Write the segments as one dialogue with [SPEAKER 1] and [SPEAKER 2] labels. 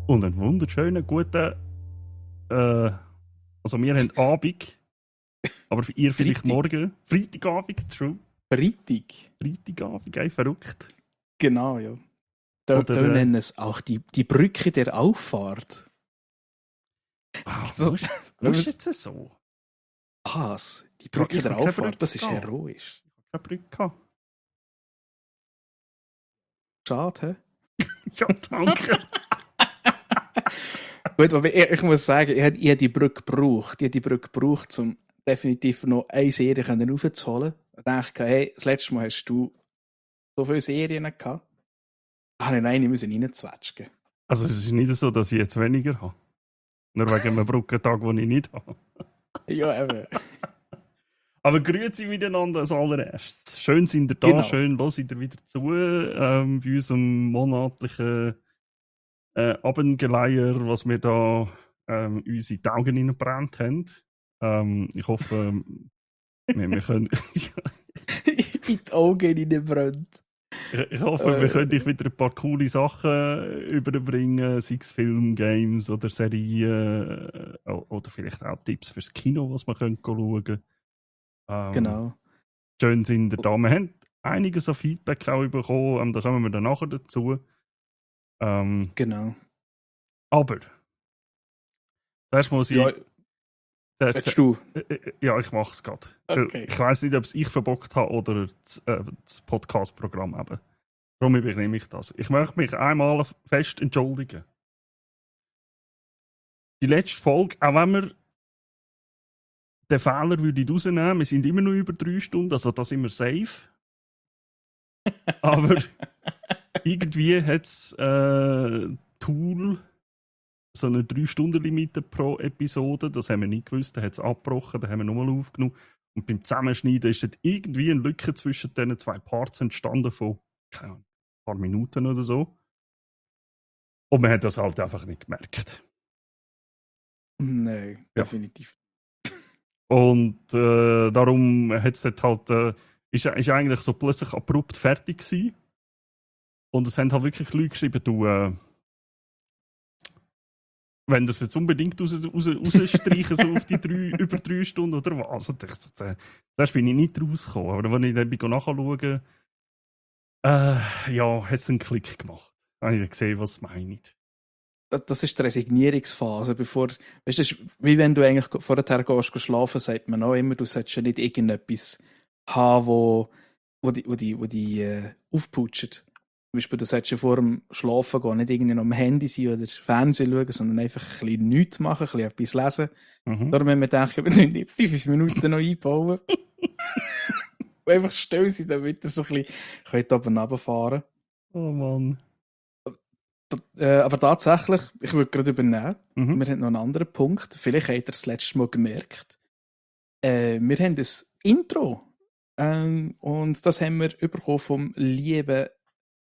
[SPEAKER 1] und einen wunderschönen, guten, also wir haben Abend, aber für ihr vielleicht morgen. Freitagabend, true. Freitagabend, verrückt.
[SPEAKER 2] Genau, ja. Da nennen es auch die Brücke der Auffahrt.
[SPEAKER 1] So, was ist jetzt so?
[SPEAKER 2] Die Brücke der Auffahrt, das ist heroisch.
[SPEAKER 1] Ich habe keine Brücke.
[SPEAKER 2] Schade, hä?
[SPEAKER 1] Ja, danke.
[SPEAKER 2] Gut, aber ich muss sagen, ich habe die Brücke gebraucht. Ich habe die Brücke gebraucht, um definitiv noch eine Serie raufzuholen. Ich dachte, hey, das letzte Mal hast du so viele Serien gehabt. Da habe ich eine reinzwetschgen.
[SPEAKER 1] Also es ist nicht so, dass ich jetzt weniger habe. Nur wegen einem Brückentag, den ich nicht habe.
[SPEAKER 2] Ja, eben.
[SPEAKER 1] Aber grüezi miteinander als allererstes. Schön sind ihr da, genau. Schön hört ihr wieder zu bei unserem monatlichen Abendgeleier, was wir da uns in die Augen hineingebrannt haben. Ich hoffe, wir können...
[SPEAKER 2] in die Augen hineingebrannt.
[SPEAKER 1] Ich hoffe, wir können dich wieder ein paar coole Sachen überbringen, sei es Film, Games oder Serien oder vielleicht auch Tipps fürs Kino, was man schauen könnte.
[SPEAKER 2] Genau.
[SPEAKER 1] Schön sind ihr da. Wir haben einiges an Feedback auch bekommen, da kommen wir dann nachher dazu.
[SPEAKER 2] Genau.
[SPEAKER 1] Aber zuerst muss ich...
[SPEAKER 2] Willst du?
[SPEAKER 1] Ja, ich mache es gerade.
[SPEAKER 2] Okay.
[SPEAKER 1] Ich weiss nicht, ob es ich verbockt habe oder das Podcast-Programm eben. Darum übernehme ich das. Ich möchte mich einmal fest entschuldigen. Die letzte Folge, auch wenn wir den Fehler würde ich rausnehmen, wir sind immer noch über 3 Stunden, also da sind wir safe. Aber irgendwie hat das Tool so eine 3-Stunden-Limite pro Episode, das haben wir nicht gewusst, da hat es abgebrochen, da haben wir nochmal aufgenommen. Und beim Zusammenschneiden ist dort irgendwie eine Lücke zwischen diesen 2 Parts entstanden von, keine Ahnung, ein paar Minuten oder so. Und man hat das halt einfach nicht gemerkt.
[SPEAKER 2] Nein, definitiv.
[SPEAKER 1] Und darum hat es dort halt, ist eigentlich so plötzlich abrupt fertig gewesen. Und es haben halt wirklich Leute geschrieben, du, wenn das jetzt unbedingt rausstreichen so auf die über 3 Stunden oder was. Also, zuerst bin ich nicht rausgekommen, aber wenn ich dann nachschaue, hat es einen Klick gemacht. Dann habe ich gesehen, was es meint.
[SPEAKER 2] Das ist die Resignierungsphase, bevor, weißt du, wie wenn du eigentlich vorher gehst schlafen, sagt man auch immer, du solltest ja nicht irgendetwas haben, wo die aufputscht. Zum Beispiel, du solltest ja vor dem Schlafen gehen, nicht irgendwie noch am Handy sein oder Fernsehen schauen, sondern einfach ein bisschen nichts machen, ein bisschen etwas lesen. Darum haben wir gedacht, wir müssen jetzt die 5 Minuten noch einbauen. Und einfach still sein, damit ihr so ein bisschen oben runterfahren könnt.
[SPEAKER 1] Oh Mann.
[SPEAKER 2] Aber tatsächlich, ich würde gerade übernehmen, wir haben noch einen anderen Punkt. Vielleicht habt ihr das letzte Mal gemerkt. Wir haben ein Intro. Und das haben wir bekommen vom lieben,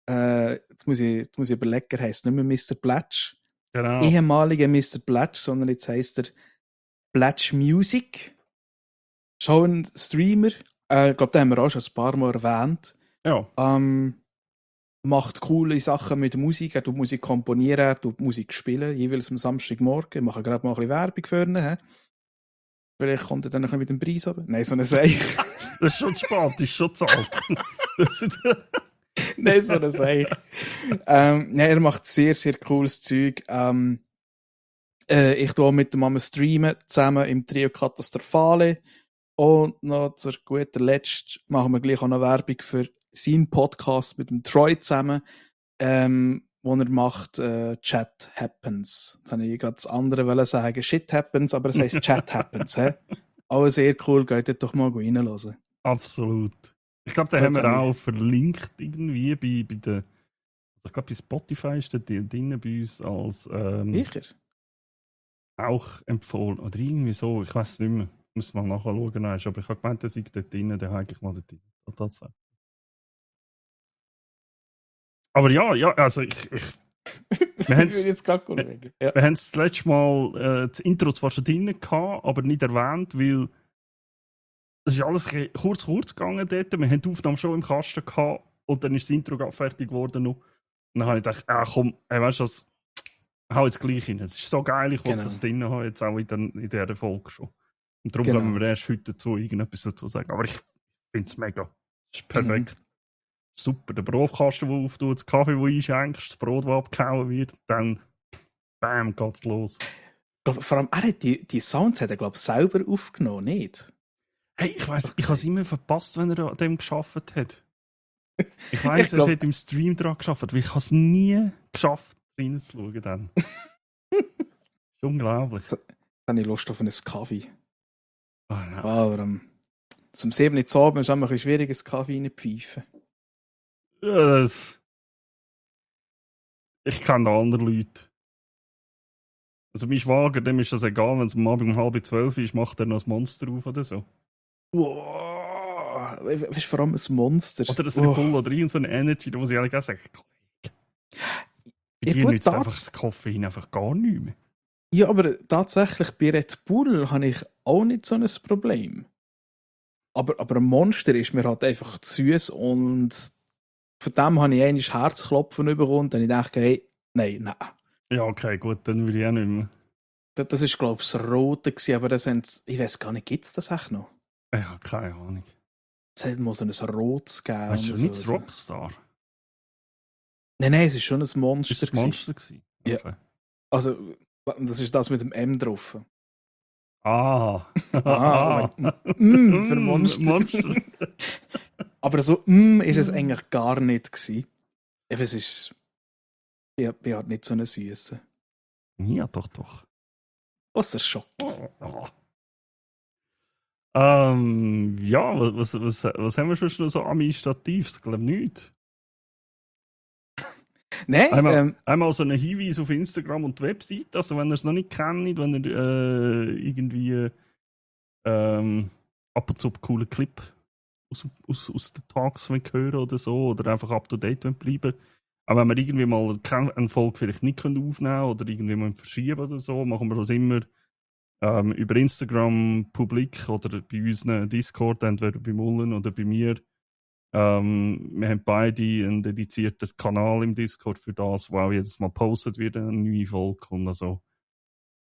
[SPEAKER 2] jetzt muss ich überlegen, er heisst nicht mehr Mr. Blatch.
[SPEAKER 1] Genau.
[SPEAKER 2] Ehemaliger Mr. Blatch, sondern jetzt heisst er Blatch Music. Schon ein Streamer. Ich glaube, den haben wir auch schon ein paar Mal erwähnt.
[SPEAKER 1] Ja.
[SPEAKER 2] Macht coole Sachen mit Musik, er tut Musik komponieren, er tut Musik spielen, jeweils am Samstagmorgen. Ich mache gerade mal ein bisschen Werbung für ihn. Vielleicht kommt er dann noch mit dem Preis runter. Nein, so eine Seich.
[SPEAKER 1] Das ist schon zu spät, das ist schon zu alt.
[SPEAKER 2] Nein, so eine Seich. Er macht sehr, sehr cooles Zeug. Ich tue mit dem Mama streamen, zusammen im Trio Katastrophale. Und noch zur guter Letzt machen wir gleich auch noch Werbung für seinen Podcast mit dem Troy zusammen, wo er macht Chat Happens. Jetzt habe ich gerade das andere sagen, Shit Happens, aber es heisst Chat Happens. Auch sehr cool, geht dort doch mal reinhören.
[SPEAKER 1] Absolut. Ich glaube, den haben wir auch verlinkt irgendwie bei der, ich glaube bei Spotify ist der drin bei uns als
[SPEAKER 2] sicher?
[SPEAKER 1] Auch empfohlen, oder irgendwie so, ich weiß nicht mehr. Muss mal nachschauen, aber ich habe gemeint, der sei dort drin, der habe ich mal dort drin. Tatsächlich. Aber ja, also wir haben es das letzte Mal das Intro zwar schon drin gehabt, aber nicht erwähnt, weil es ist alles kurz gegangen dort. Wir haben die Aufnahme schon im Kasten gehabt und dann ist das Intro fertig geworden. Und dann habe ich gedacht, komm, weißt du was, hau jetzt gleich rein. Es ist so geil, ich wollte
[SPEAKER 2] Genau.
[SPEAKER 1] das drin haben, jetzt auch in dieser Folge schon. Und darum
[SPEAKER 2] Genau.
[SPEAKER 1] können wir erst heute dazu irgendetwas dazu sagen. Aber ich finde es mega. Es ist perfekt. Super. Der Brotkasten, der auftut, das Kaffee, der einschenkst, das Brot, das abgehauen wird, dann bam, geht's los.
[SPEAKER 2] Vor allem, er hat die Sounds hat er, glaube ich, selber aufgenommen, nicht?
[SPEAKER 1] Hey, ich weiss, ich habe es immer verpasst, wenn er an dem geschafft hat. Ich weiss,
[SPEAKER 2] Ich glaub-
[SPEAKER 1] er hat im Stream dran geschafft, weil ich habe es nie geschafft, reinzuschauen dann. Das ist unglaublich.
[SPEAKER 2] Jetzt habe ich Lust auf einen Kaffee.
[SPEAKER 1] Oh, nein.
[SPEAKER 2] Aber zum 7 Uhr zu Abend ist es immer ein bisschen schwierig, einen Kaffee reinzupfeifen.
[SPEAKER 1] Ja, ich kenne da andere Leute. Also mein Schwager, dem ist das egal, wenn es am Abend um 11:30 ist, macht er noch ein Monster auf oder so.
[SPEAKER 2] Wow! Weißt du, vor allem ein Monster.
[SPEAKER 1] Oder ein Red Bull oder irgend so eine Energy, da muss ich ehrlich sagen, Kollege. Bei
[SPEAKER 2] Ja,
[SPEAKER 1] dir
[SPEAKER 2] gut,
[SPEAKER 1] nützt einfach das Koffein einfach gar nicht mehr.
[SPEAKER 2] Ja, aber tatsächlich bei Red Bull habe ich auch nicht so ein Problem. Aber ein Monster ist mir halt einfach zu süß und von dem habe ich einmal Herzklopfen bekommen und dann dachte ich, hey, nein.
[SPEAKER 1] Ja, okay, gut, dann will ich auch nicht mehr.
[SPEAKER 2] Das ist, glaube ich, das Rote gewesen, aber ich weiß gar nicht, gibt es das echt noch?
[SPEAKER 1] Ich habe keine Ahnung.
[SPEAKER 2] Es muss ein Rotes geben.
[SPEAKER 1] Weißt du
[SPEAKER 2] oder
[SPEAKER 1] nicht
[SPEAKER 2] so.
[SPEAKER 1] das Rockstar?
[SPEAKER 2] Nein, es ist schon ein Monster.
[SPEAKER 1] Ist das Monster gewesen?
[SPEAKER 2] Ja.
[SPEAKER 1] Okay.
[SPEAKER 2] Also, das ist das mit dem M drauf.
[SPEAKER 1] Ah.
[SPEAKER 2] Für ein Monster. Aber so ist es eigentlich gar nicht gewesen. Eben, es ist... Ich bin halt nicht so eine Süße.
[SPEAKER 1] Ja, doch.
[SPEAKER 2] Was der Schock.
[SPEAKER 1] Ja, was haben wir schon noch so administratives? Ich glaube nicht.
[SPEAKER 2] Nein,
[SPEAKER 1] Einmal so einen Hinweis auf Instagram und die Website. Also, wenn ihr es noch nicht kennt, wenn ihr irgendwie ab und zu einen coolen Clip aus den Tags hören oder so, oder einfach up to date bleiben. Aber wenn wir irgendwie mal eine Folge vielleicht nicht aufnehmen können oder irgendwie mal verschieben oder so, machen wir das immer über Instagram publik oder bei unseren Discord, entweder bei Mullen oder bei mir. Wir haben beide einen dedizierten Kanal im Discord für das, wo auch jedes Mal postet wird, eine neue Folge. Und also,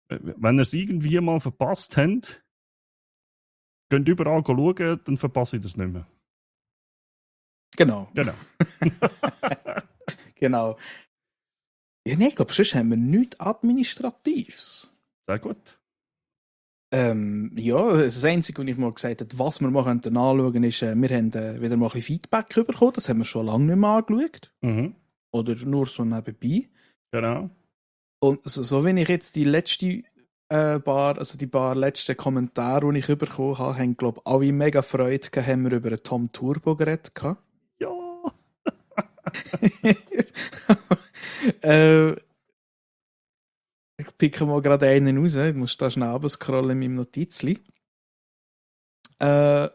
[SPEAKER 1] wenn ihr es irgendwie mal verpasst habt, geht überall schauen, dann verpasse ich das nicht mehr.
[SPEAKER 2] genau.
[SPEAKER 1] Genau.
[SPEAKER 2] Ja, nein, ich glaube, sonst haben wir nichts Administratives.
[SPEAKER 1] Sehr gut.
[SPEAKER 2] Ja, das Einzige, was ich mal gesagt habe, was wir mal anschauen könnten, ist, wir haben wieder mal ein bisschen Feedback bekommen. Das haben wir schon lange nicht mehr angeschaut.
[SPEAKER 1] Mhm.
[SPEAKER 2] Oder nur so nebenbei.
[SPEAKER 1] Genau.
[SPEAKER 2] Und so wenn ich jetzt die letzte die paar letzten Kommentare, die ich bekommen habe, haben, glaube ich, alle mega Freude gehabt, haben wir über den Tom Turbo geredet.
[SPEAKER 1] Ja.
[SPEAKER 2] Ich picke mal gerade einen raus. Ich muss da schnell runterscrollen in meinem Notizli. Mein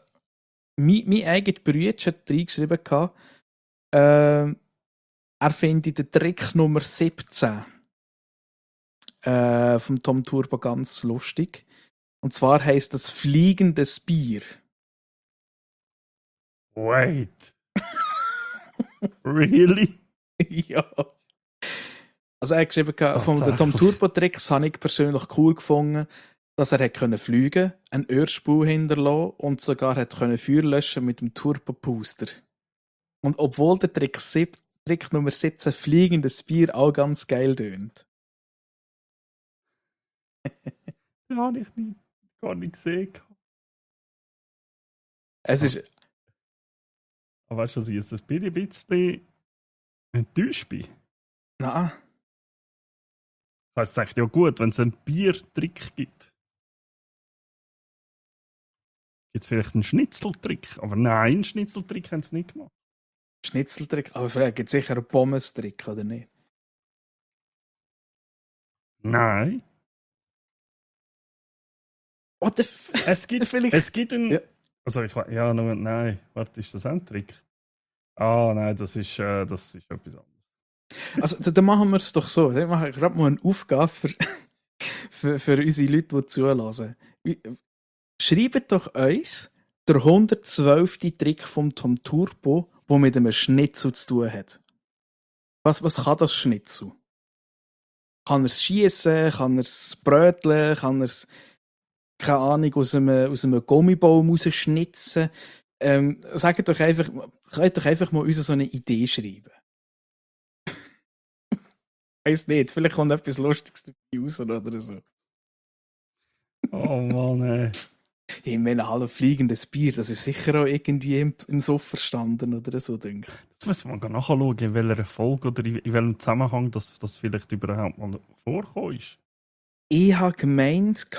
[SPEAKER 2] eigener Bruder hat reingeschrieben, er findet den Trick Nummer 17 vom Tom Turbo ganz lustig. Und zwar heisst das fliegendes Bier.
[SPEAKER 1] Wait. Really?
[SPEAKER 2] Ja. Also er hat geschrieben, von den Tom Turbo Tricks habe ich persönlich cool gefunden, dass er hat fliegen konnte, einen Öhrspul hinterlassen und sogar hat Feuer löschen mit dem Turbo Booster. Und obwohl der Trick Nummer 17 fliegendes Bier auch ganz geil tönt.
[SPEAKER 1] Den habe ich gar nicht gesehen.
[SPEAKER 2] Es ist...
[SPEAKER 1] Aber weißt du, was ich jetzt ein bisschen enttäuscht bin?
[SPEAKER 2] Nein.
[SPEAKER 1] Ich habe gedacht, ja gut, wenn es einen Biertrick gibt, gibt es vielleicht einen Schnitzeltrick. Aber nein, einen Schnitzeltrick haben sie nicht gemacht.
[SPEAKER 2] Schnitzeltrick? Aber vielleicht gibt es sicher einen Pommes-Trick, oder nicht?
[SPEAKER 1] Nein.
[SPEAKER 2] Oder
[SPEAKER 1] Es gibt einen...
[SPEAKER 2] Ja.
[SPEAKER 1] Also nein. Warte, ist das ein Trick? Ah, nein, das ist etwas anderes.
[SPEAKER 2] Also, dann machen wir es doch so. Dann mache ich gerade mal eine Aufgabe für unsere Leute, die zulassen. Schreibt doch uns der 112. Trick vom Tom Turbo, der mit einem Schnitzel zu tun hat. Was kann das Schnitzel? Kann er es schiessen, kann er es bröteln, kann er es, keine Ahnung, aus einem Gummibaum rausschnitzen. Sagt doch einfach, könnt doch einfach mal uns so eine Idee schreiben. Weiss nicht, vielleicht kommt etwas Lustiges dabei raus oder so.
[SPEAKER 1] Oh Mann, ey.
[SPEAKER 2] Ich meine, hallo, fliegendes Bier, das ist sicher auch irgendwie im Sofa verstanden oder so, denke ich.
[SPEAKER 1] Jetzt müssen wir mal nachschauen, in welcher Folge oder in welchem Zusammenhang das vielleicht überhaupt mal vorkommt.
[SPEAKER 2] Ich habe gemeint,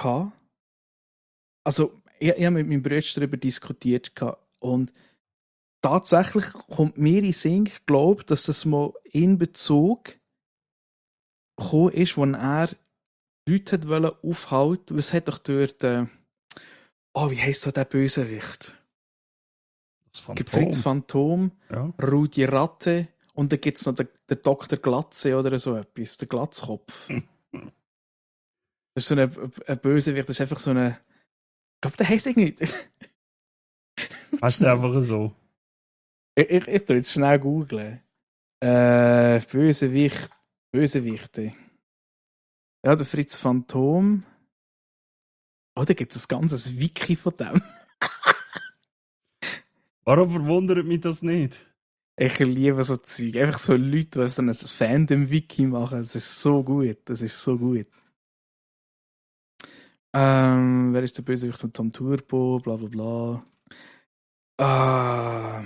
[SPEAKER 2] also ich habe mit meinem Bruder darüber diskutiert und tatsächlich kommt mir in den Sinn, ich glaube, dass das mal in Bezug gekommen ist, wo er Leute hat wollen aufhalten. Was hat doch dort, wie heisst so der Bösewicht?
[SPEAKER 1] Das
[SPEAKER 2] Es gibt Fritz
[SPEAKER 1] Phantom.
[SPEAKER 2] Phantom,
[SPEAKER 1] Ja.
[SPEAKER 2] Rudi Ratte und dann gibt es noch den Dr. Glatze oder so etwas, der Glatzkopf. Das ist so ein Bösewicht, das ist einfach so eine. Ich glaube, der heisst irgendwie.
[SPEAKER 1] Heißt der einfach so?
[SPEAKER 2] Ich tu jetzt schnell googeln. Bösewichte. Ja, der Fritz Phantom. Oh, da gibt es ein ganzes Wiki von dem.
[SPEAKER 1] Warum verwundert mich das nicht?
[SPEAKER 2] Ich liebe so Zeug. Einfach so Leute, die so ein Fandom-Wiki machen. Das ist so gut. Das ist so gut. Wer ist der Bösewicht von Tom Turbo? Bla bla bla. Ah.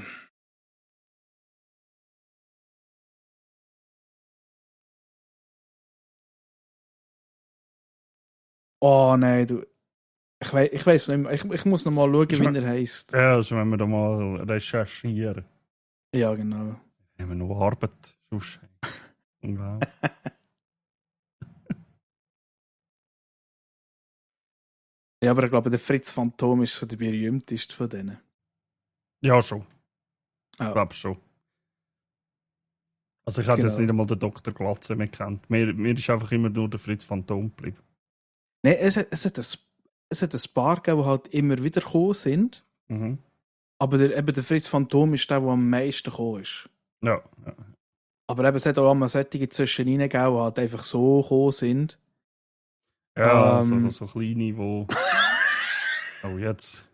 [SPEAKER 2] Oh nein, du. Ich weiß nicht mehr. Ich muss noch mal schauen, wie er heisst.
[SPEAKER 1] Ja, also wenn wir da mal recherchieren.
[SPEAKER 2] Ja, genau.
[SPEAKER 1] Haben wir noch Arbeit. Sonst. Unglaublich.
[SPEAKER 2] Ja, aber ich glaube, der Fritz Phantom ist so der berühmteste von denen.
[SPEAKER 1] Ja, schon. Ich
[SPEAKER 2] Ah,
[SPEAKER 1] glaube schon. Also ich hätte jetzt
[SPEAKER 2] genau.
[SPEAKER 1] nicht einmal den Dr. Glatze mehr gekannt. Mir ist einfach immer nur der Fritz Phantom geblieben.
[SPEAKER 2] Nein, es hat ein paar gegeben, die halt immer wieder gekommen sind.
[SPEAKER 1] Mhm.
[SPEAKER 2] Aber der Fritz Phantom ist der am meisten gekommen ist.
[SPEAKER 1] Ja, ja.
[SPEAKER 2] Aber eben, es hat auch einmal solche zwischen gegeben, die halt einfach so gekommen sind.
[SPEAKER 1] Ja, so kleine, wo. Oh, jetzt.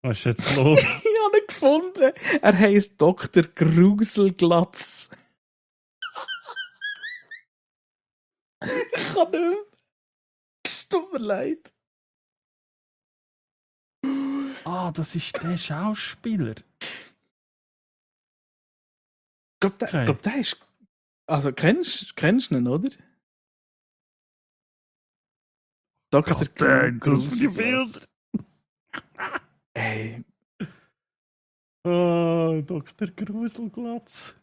[SPEAKER 1] Was ist jetzt los?
[SPEAKER 2] Ich habe ihn gefunden. Er heisst Dr. Gruselglatz. Ich kann nicht mehr. Tut mir leid.
[SPEAKER 1] Das ist der Schauspieler.
[SPEAKER 2] Ich glaube, der ist. Also, kennst du ihn, oder? Dr.
[SPEAKER 1] Das für die Bilder.
[SPEAKER 2] Ey.
[SPEAKER 1] Dr. Gruselglatz.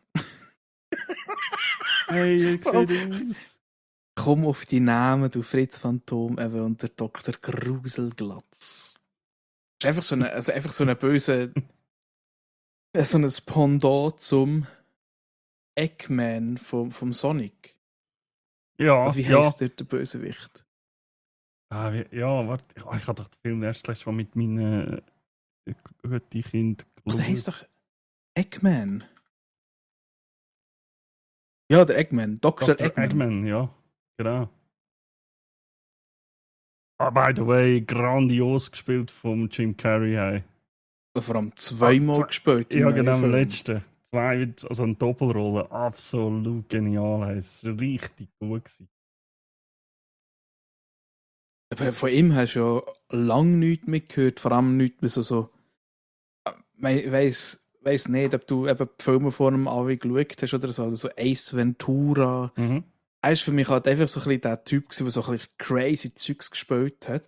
[SPEAKER 1] Hey, ich sehe aus.
[SPEAKER 2] Komm auf die Namen, du Fritz Phantom eben, und der Dr. Gruselglatz. Das ist einfach so eine böse. So ein Pendant zum Eggman vom Sonic.
[SPEAKER 1] Ja,
[SPEAKER 2] Also wie
[SPEAKER 1] ja.
[SPEAKER 2] heisst der Bösewicht?
[SPEAKER 1] Ja, warte. Ich habe doch den Film erst letztes Mal mit meinen guten Kind
[SPEAKER 2] Oh, der
[SPEAKER 1] geschaut.
[SPEAKER 2] heisst doch Eggman. Ja, der Eggman. Dr. Eggman.
[SPEAKER 1] Ja, genau. By the way, grandios gespielt vom Jim Carrey. Hey.
[SPEAKER 2] Vor allem zweimal gespielt im
[SPEAKER 1] Ja,
[SPEAKER 2] neuen
[SPEAKER 1] genau, im
[SPEAKER 2] Film.
[SPEAKER 1] letzten. Also eine Doppelrolle. Absolut genial. Hey. Es war richtig gut gewesen.
[SPEAKER 2] Aber von ihm hast du ja lange nichts mehr gehört, vor allem nichts mehr so. Ich weiss nicht, ob du eben die Filme vor einem Avi geschaut hast oder so, also so Ace Ventura.
[SPEAKER 1] Mhm.
[SPEAKER 2] Er war für mich halt einfach so ein bisschen der Typ, der so ein bisschen crazy Zeugs gespielt hat.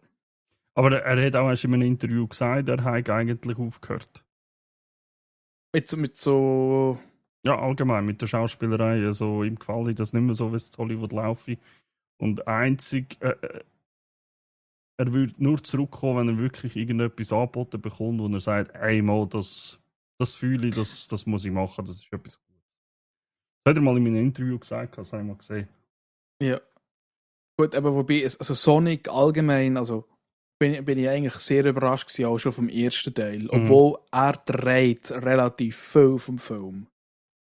[SPEAKER 1] Aber er hat auch erst in einem Interview gesagt, er hat eigentlich aufgehört.
[SPEAKER 2] Mit so.
[SPEAKER 1] Ja, allgemein mit der Schauspielerei. Also, ihm gefällt das nicht mehr so, wie es in Hollywood laufe. Und einzig, er würde nur zurückkommen, wenn er wirklich irgendetwas angeboten bekommt, wo er sagt, ey, mal, das fühle ich, das muss ich machen, das ist etwas Gutes. Das hat er mal in meinem Interview gesagt, das habe ich mal gesehen.
[SPEAKER 2] Ja. Gut, aber wobei, also Sonic allgemein, also bin ich eigentlich sehr überrascht gewesen, auch schon vom ersten Teil. Obwohl er dreht relativ viel vom Film.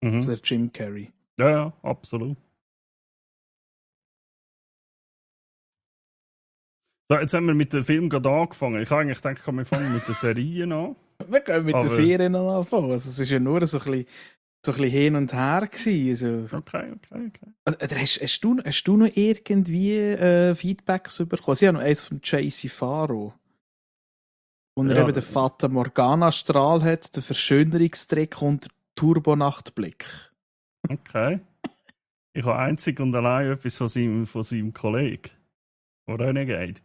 [SPEAKER 1] Mhm.
[SPEAKER 2] Also der Jim Carrey.
[SPEAKER 1] Ja, absolut. So, jetzt haben wir mit dem Film gerade angefangen. Ich habe eigentlich gedacht, wir fangen mit den Serien an.
[SPEAKER 2] Wir können mit der Serie noch anfangen. Also, es war ja nur so ein bisschen hin und her gewesen. Also.
[SPEAKER 1] Okay.
[SPEAKER 2] Hast du noch irgendwie Feedbacks bekommen? Sie haben noch eins von JC Faro. Und er eben den Fata Morgana Strahl hat, den Verschönerungstrick und den Turbo-Nachtblick.
[SPEAKER 1] Okay. Ich habe einzig und allein etwas von seinem Kollegen, der Renegade.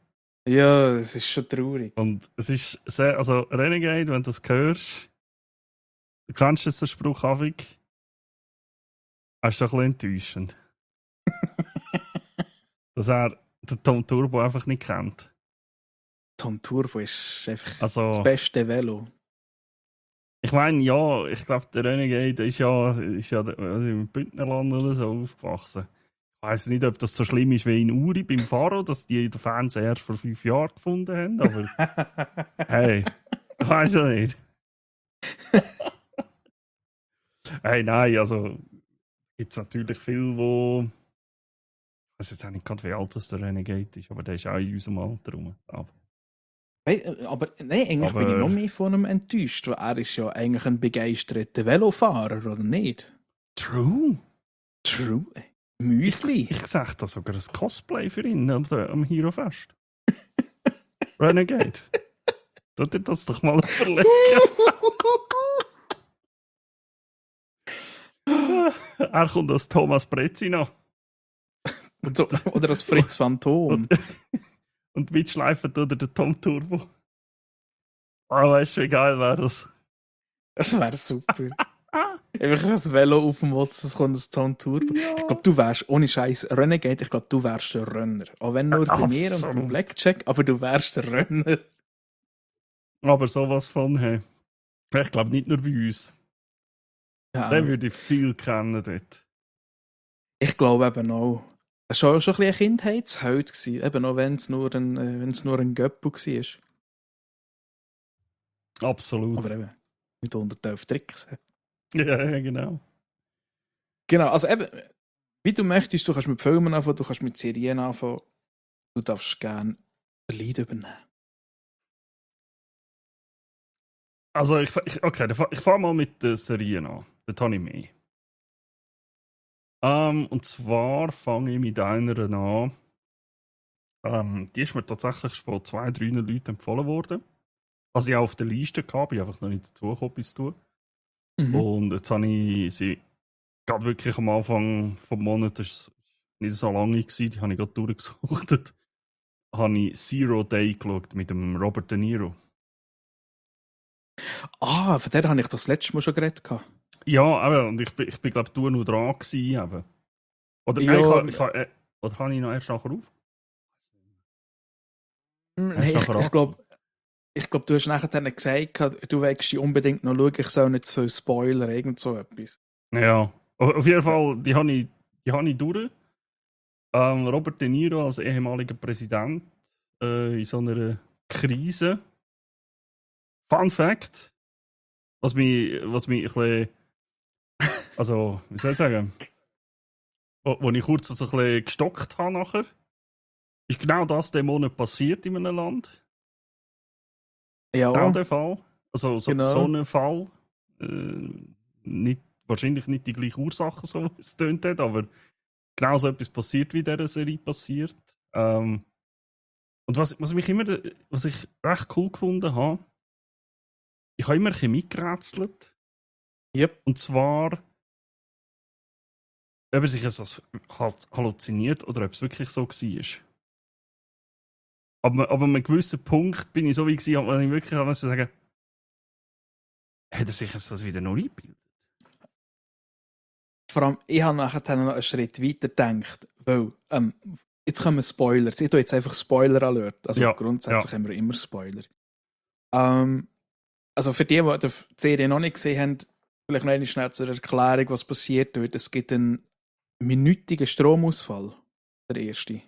[SPEAKER 2] Ja, das ist schon traurig.
[SPEAKER 1] Und es ist sehr, also Renegade, wenn du das hörst, du kennst jetzt den Spruch Avik, ist doch ein bisschen enttäuschend. Dass er den Tom Turbo einfach nicht kennt.
[SPEAKER 2] Tom Turbo ist einfach
[SPEAKER 1] das
[SPEAKER 2] beste Velo.
[SPEAKER 1] Ich meine, ja, ich glaube, der Renegade ist ja im Bündnerland oder so aufgewachsen. Ich weiss nicht, ob das so schlimm ist wie in Uri beim Faro, dass die den Fernseher erst vor 5 Jahren gefunden haben, aber hey, ich weiss ja nicht. Hey, nein, also gibt es natürlich viel, wo ich weiß jetzt auch nicht gerade, wie alt das der Renegade ist, aber der ist auch in unserem Alter rum.
[SPEAKER 2] Aber eigentlich bin ich noch mehr von ihm enttäuscht, weil er ist ja eigentlich ein begeisterter Velofahrer, oder nicht?
[SPEAKER 1] True.
[SPEAKER 2] Müsli.
[SPEAKER 1] Ich sag da sogar ein Cosplay für ihn am Hero Fest. Renegade. Tu dir das doch mal überlegen. Er kommt als Thomas Brezina.
[SPEAKER 2] Oder als Fritz Phantom.
[SPEAKER 1] Und mitschleifen oder der Tom Turbo. Weißt du, wie geil wäre das?
[SPEAKER 2] Das wäre super. Einfach ein Velo auf dem Motz, es kommt ein Tom Turbo. Ja. Ich glaube, du wärst, ohne Scheiß Renegade, ich glaube, du wärst der Renner. Auch wenn nur bei mir und beim Blackjack, aber du wärst der Renner.
[SPEAKER 1] Aber sowas von, hey. Ich glaube nicht nur bei uns. Ja. Den würde ich viel kennen dort.
[SPEAKER 2] Ich glaube eben auch. Es war schon ein bisschen ein Kindheitsheld gewesen, eben auch wenn es nur ein Göppel war.
[SPEAKER 1] Absolut.
[SPEAKER 2] Aber eben, mit 111 Tricks.
[SPEAKER 1] Ja, genau.
[SPEAKER 2] Genau, also eben, wie du möchtest, du kannst mit Filmen anfangen, du kannst mit Serien anfangen. Du darfst gerne ein Lied übernehmen.
[SPEAKER 1] Also, ich fange mal mit der Serie an. Das habe ich mehr. Und zwar fange ich mit einer an. Die ist mir tatsächlich von 2-3 Leuten empfohlen worden. Was ich auch auf der Liste hatte, ich einfach noch nicht dazu gekommen, bis zu tun. Und jetzt habe ich sie gerade wirklich am Anfang des Monats, das war nicht so lange, die habe ich gerade durchgesucht, habe ich Zero Day geschaut mit dem Robert De Niro.
[SPEAKER 2] Von der habe ich das letzte Mal schon geredet.
[SPEAKER 1] Ja, aber und ich bin glaube ich, nur dran gewesen. Eben. Oder
[SPEAKER 2] ja,
[SPEAKER 1] nein, oder habe ich noch erst nachher auf?
[SPEAKER 2] Nein, ich glaube, du hast nachher dann gesagt, du willst sie unbedingt noch schauen, ich soll nicht zu viel spoilern, irgend so etwas.
[SPEAKER 1] Ja, auf jeden Fall, die habe ich durch. Robert De Niro als ehemaliger Präsident in so einer Krise. Fun Fact, was mich ein bisschen, also, wie soll ich sagen, wo ich kurz so ein bisschen gestockt habe nachher, ist genau das diesen Monat passiert in einem Land.
[SPEAKER 2] Ja.
[SPEAKER 1] Genau der Fall. Also so ein Fall. Wahrscheinlich nicht die gleiche Ursache, so wie es tönt hat, aber genau so etwas passiert, wie in dieser Serie passiert. Und was ich recht cool gefunden habe, ich habe immer ein bisschen mitgerätselt.
[SPEAKER 2] Yep.
[SPEAKER 1] Und zwar, ob er sich das halluziniert oder ob es wirklich so war. Aber an einem gewissen Punkt bin ich so wie gewesen, wenn ich wirklich sagen, hat er sich das wieder noch eingebildet?
[SPEAKER 2] Vor allem, ich habe nachher noch einen Schritt weiter gedacht, weil, jetzt kommen Spoilers. Ich tue jetzt einfach Spoiler-Alert. Also grundsätzlich haben wir immer Spoiler. Also für die die Serie noch nicht gesehen haben, vielleicht noch eine schnell zur Erklärung, was passiert wird. Es gibt einen minütigen Stromausfall, der erste.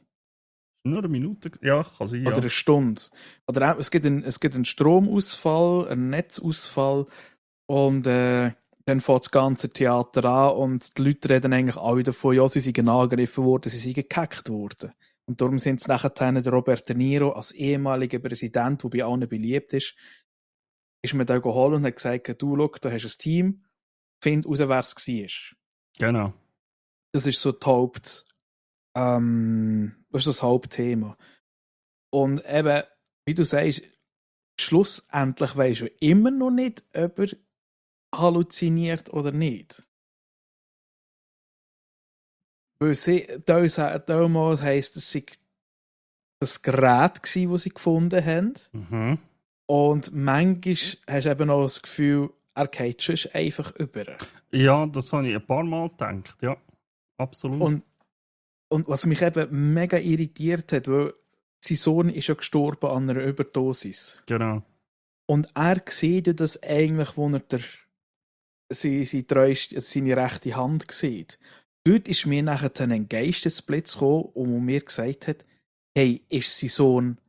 [SPEAKER 1] Nur eine Minute? Ja, kann sein,
[SPEAKER 2] Oder eine Stunde. Oder auch, es gibt einen Stromausfall, einen Netzausfall und dann fängt das ganze Theater an und die Leute reden eigentlich alle davon, ja, sie seien angegriffen worden, sie seien gehackt worden. Und darum sind es nachher der Robert De Niro als ehemaliger Präsident, der bei allen beliebt ist mir da geholt und hat gesagt, du, schau, da hast du ein Team, find raus, wer es war.
[SPEAKER 1] Genau.
[SPEAKER 2] Das ist so das das ist das Hauptthema. Und eben, wie du sagst, schlussendlich weisst du immer noch nicht, ob er halluziniert oder nicht. Weil damals heisst, es sei das Gerät gsi, das sie gefunden haben.
[SPEAKER 1] Mhm.
[SPEAKER 2] Und manchmal hast du eben auch das Gefühl, er geht schon einfach über.
[SPEAKER 1] Ja, das habe ich ein paar Mal gedacht, ja. Absolut.
[SPEAKER 2] Und was mich eben mega irritiert hat, weil sein Sohn ist ja gestorben an einer Überdosis.
[SPEAKER 1] Genau.
[SPEAKER 2] Und er sieht ja das eigentlich, wo er seine rechte Hand sieht. Dort ist mir nachher ein Geistesblitz gekommen, wo mir gesagt hat, hey, ist sein Sohn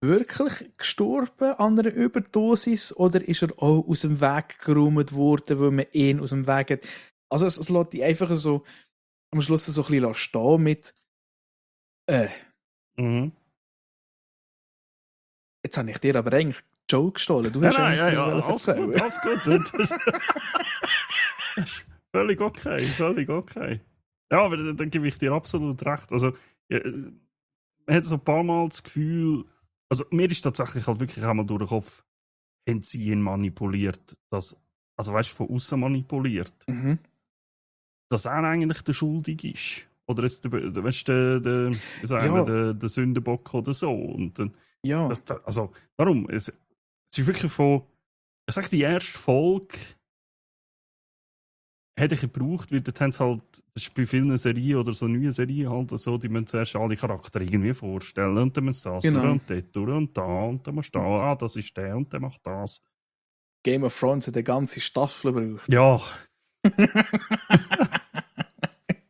[SPEAKER 2] wirklich gestorben an einer Überdosis oder ist er auch aus dem Weg geräumt worden, weil man ihn aus dem Weg hat? Also es lässt dich einfach so am Schluss so ein bisschen stehen mit
[SPEAKER 1] Mhm.
[SPEAKER 2] jetzt habe ich dir aber eigentlich Joe gestohlen. Du hast
[SPEAKER 1] Nein,
[SPEAKER 2] eigentlich
[SPEAKER 1] ja,
[SPEAKER 2] alles
[SPEAKER 1] gut, alles gut. Das ist völlig okay, völlig okay. Ja, aber da gebe ich dir absolut recht. Also, ja, man hat so ein paar Mal das Gefühl, also mir ist tatsächlich halt wirklich einmal durch den Kopf, haben sie ihn manipuliert, also weißt du, von außen manipuliert,
[SPEAKER 2] Mhm.
[SPEAKER 1] dass er eigentlich der Schuldige ist. Oder jetzt weißt du, der Sündenbock oder so. Und dann,
[SPEAKER 2] Ja.
[SPEAKER 1] also, darum, es ist wirklich von, ich sage, die erste Folge hätte ich gebraucht, weil dort haben sie halt, das ist bei vielen Serien oder so neuen Serien halt so, die müssen zuerst alle Charakter irgendwie vorstellen und dann müssen sie das
[SPEAKER 2] Genau.
[SPEAKER 1] und dort und da und dann musst du da, das ist der und der macht das.
[SPEAKER 2] Game of Thrones hat eine ganze Staffel gebraucht.
[SPEAKER 1] Ja.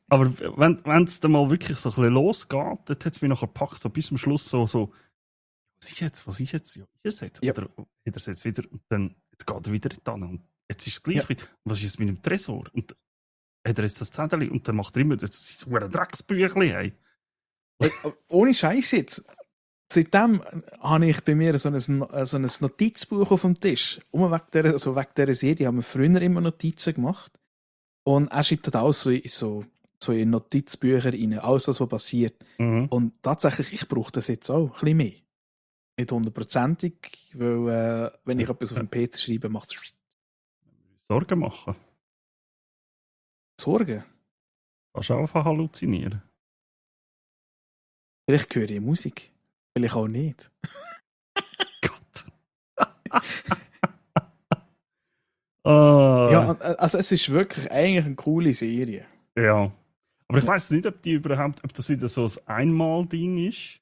[SPEAKER 1] Aber wenn es dann mal wirklich so ein bisschen losgeht, dann hat es mich nachher gepackt, so bis zum Schluss so, was ist jetzt, ja, ist es jetzt?
[SPEAKER 2] Ja.
[SPEAKER 1] Oder hat er es jetzt wieder, und dann, jetzt geht er wieder dran und jetzt ist es gleich
[SPEAKER 2] Ja.
[SPEAKER 1] wieder, was ist jetzt mit dem Tresor? Und hat er jetzt das Zettel und dann macht er immer, das ist so ein Drecksbüchlein, hey.
[SPEAKER 2] Ohne Scheiß jetzt. Seitdem habe ich bei mir so ein Notizbuch auf dem Tisch. Wegen dieser Serie haben wir früher immer Notizen gemacht. Und er schreibt das alles so in Notizbücher rein. Alles, was passiert.
[SPEAKER 1] Mhm.
[SPEAKER 2] Und tatsächlich, ich brauche das jetzt auch ein bisschen mehr. Nicht hundertprozentig, weil wenn ich etwas auf dem PC schreibe, macht es
[SPEAKER 1] Sorgen machen.
[SPEAKER 2] Sorgen.
[SPEAKER 1] Kannst du einfach halluzinieren.
[SPEAKER 2] Vielleicht höre ich Musik. Vielleicht auch nicht.
[SPEAKER 1] Gott.
[SPEAKER 2] Ja, also es ist wirklich eigentlich eine coole Serie.
[SPEAKER 1] Ja. Aber ich weiß nicht, ob das wieder so ein Einmal-Ding ist.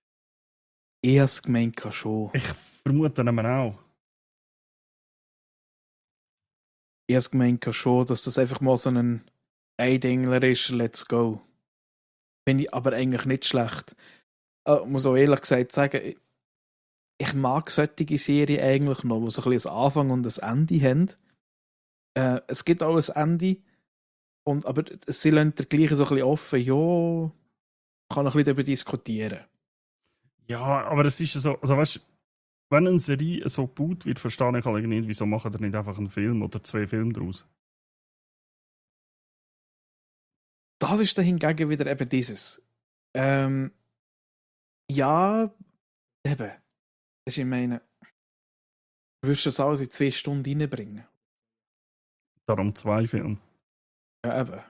[SPEAKER 2] Ich habe es gemeint schon.
[SPEAKER 1] Ich vermute aber auch.
[SPEAKER 2] Ich habe es gemeint schon, dass das einfach mal so ein Eindingler ist, let's go. Finde ich aber eigentlich nicht schlecht. Muss auch ehrlich gesagt sagen, ich mag solche Serien eigentlich noch, die so ein bisschen einen Anfang und ein Ende haben. Es gibt auch ein Ende, aber sie lassen der gleiche so ein bisschen offen, ja, kann ein bisschen darüber diskutieren.
[SPEAKER 1] Ja, aber es ist so, also weißt du, wenn eine Serie so gebaut wird, verstehe ich halt nicht, wieso machen die nicht einfach einen Film oder 2 Filme daraus?
[SPEAKER 2] Das ist dann hingegen wieder eben dieses. Ja, eben. Das ist, ich meine, du würdest das alles in 2 Stunden reinbringen.
[SPEAKER 1] Darum 2 Filme.
[SPEAKER 2] Ja, eben.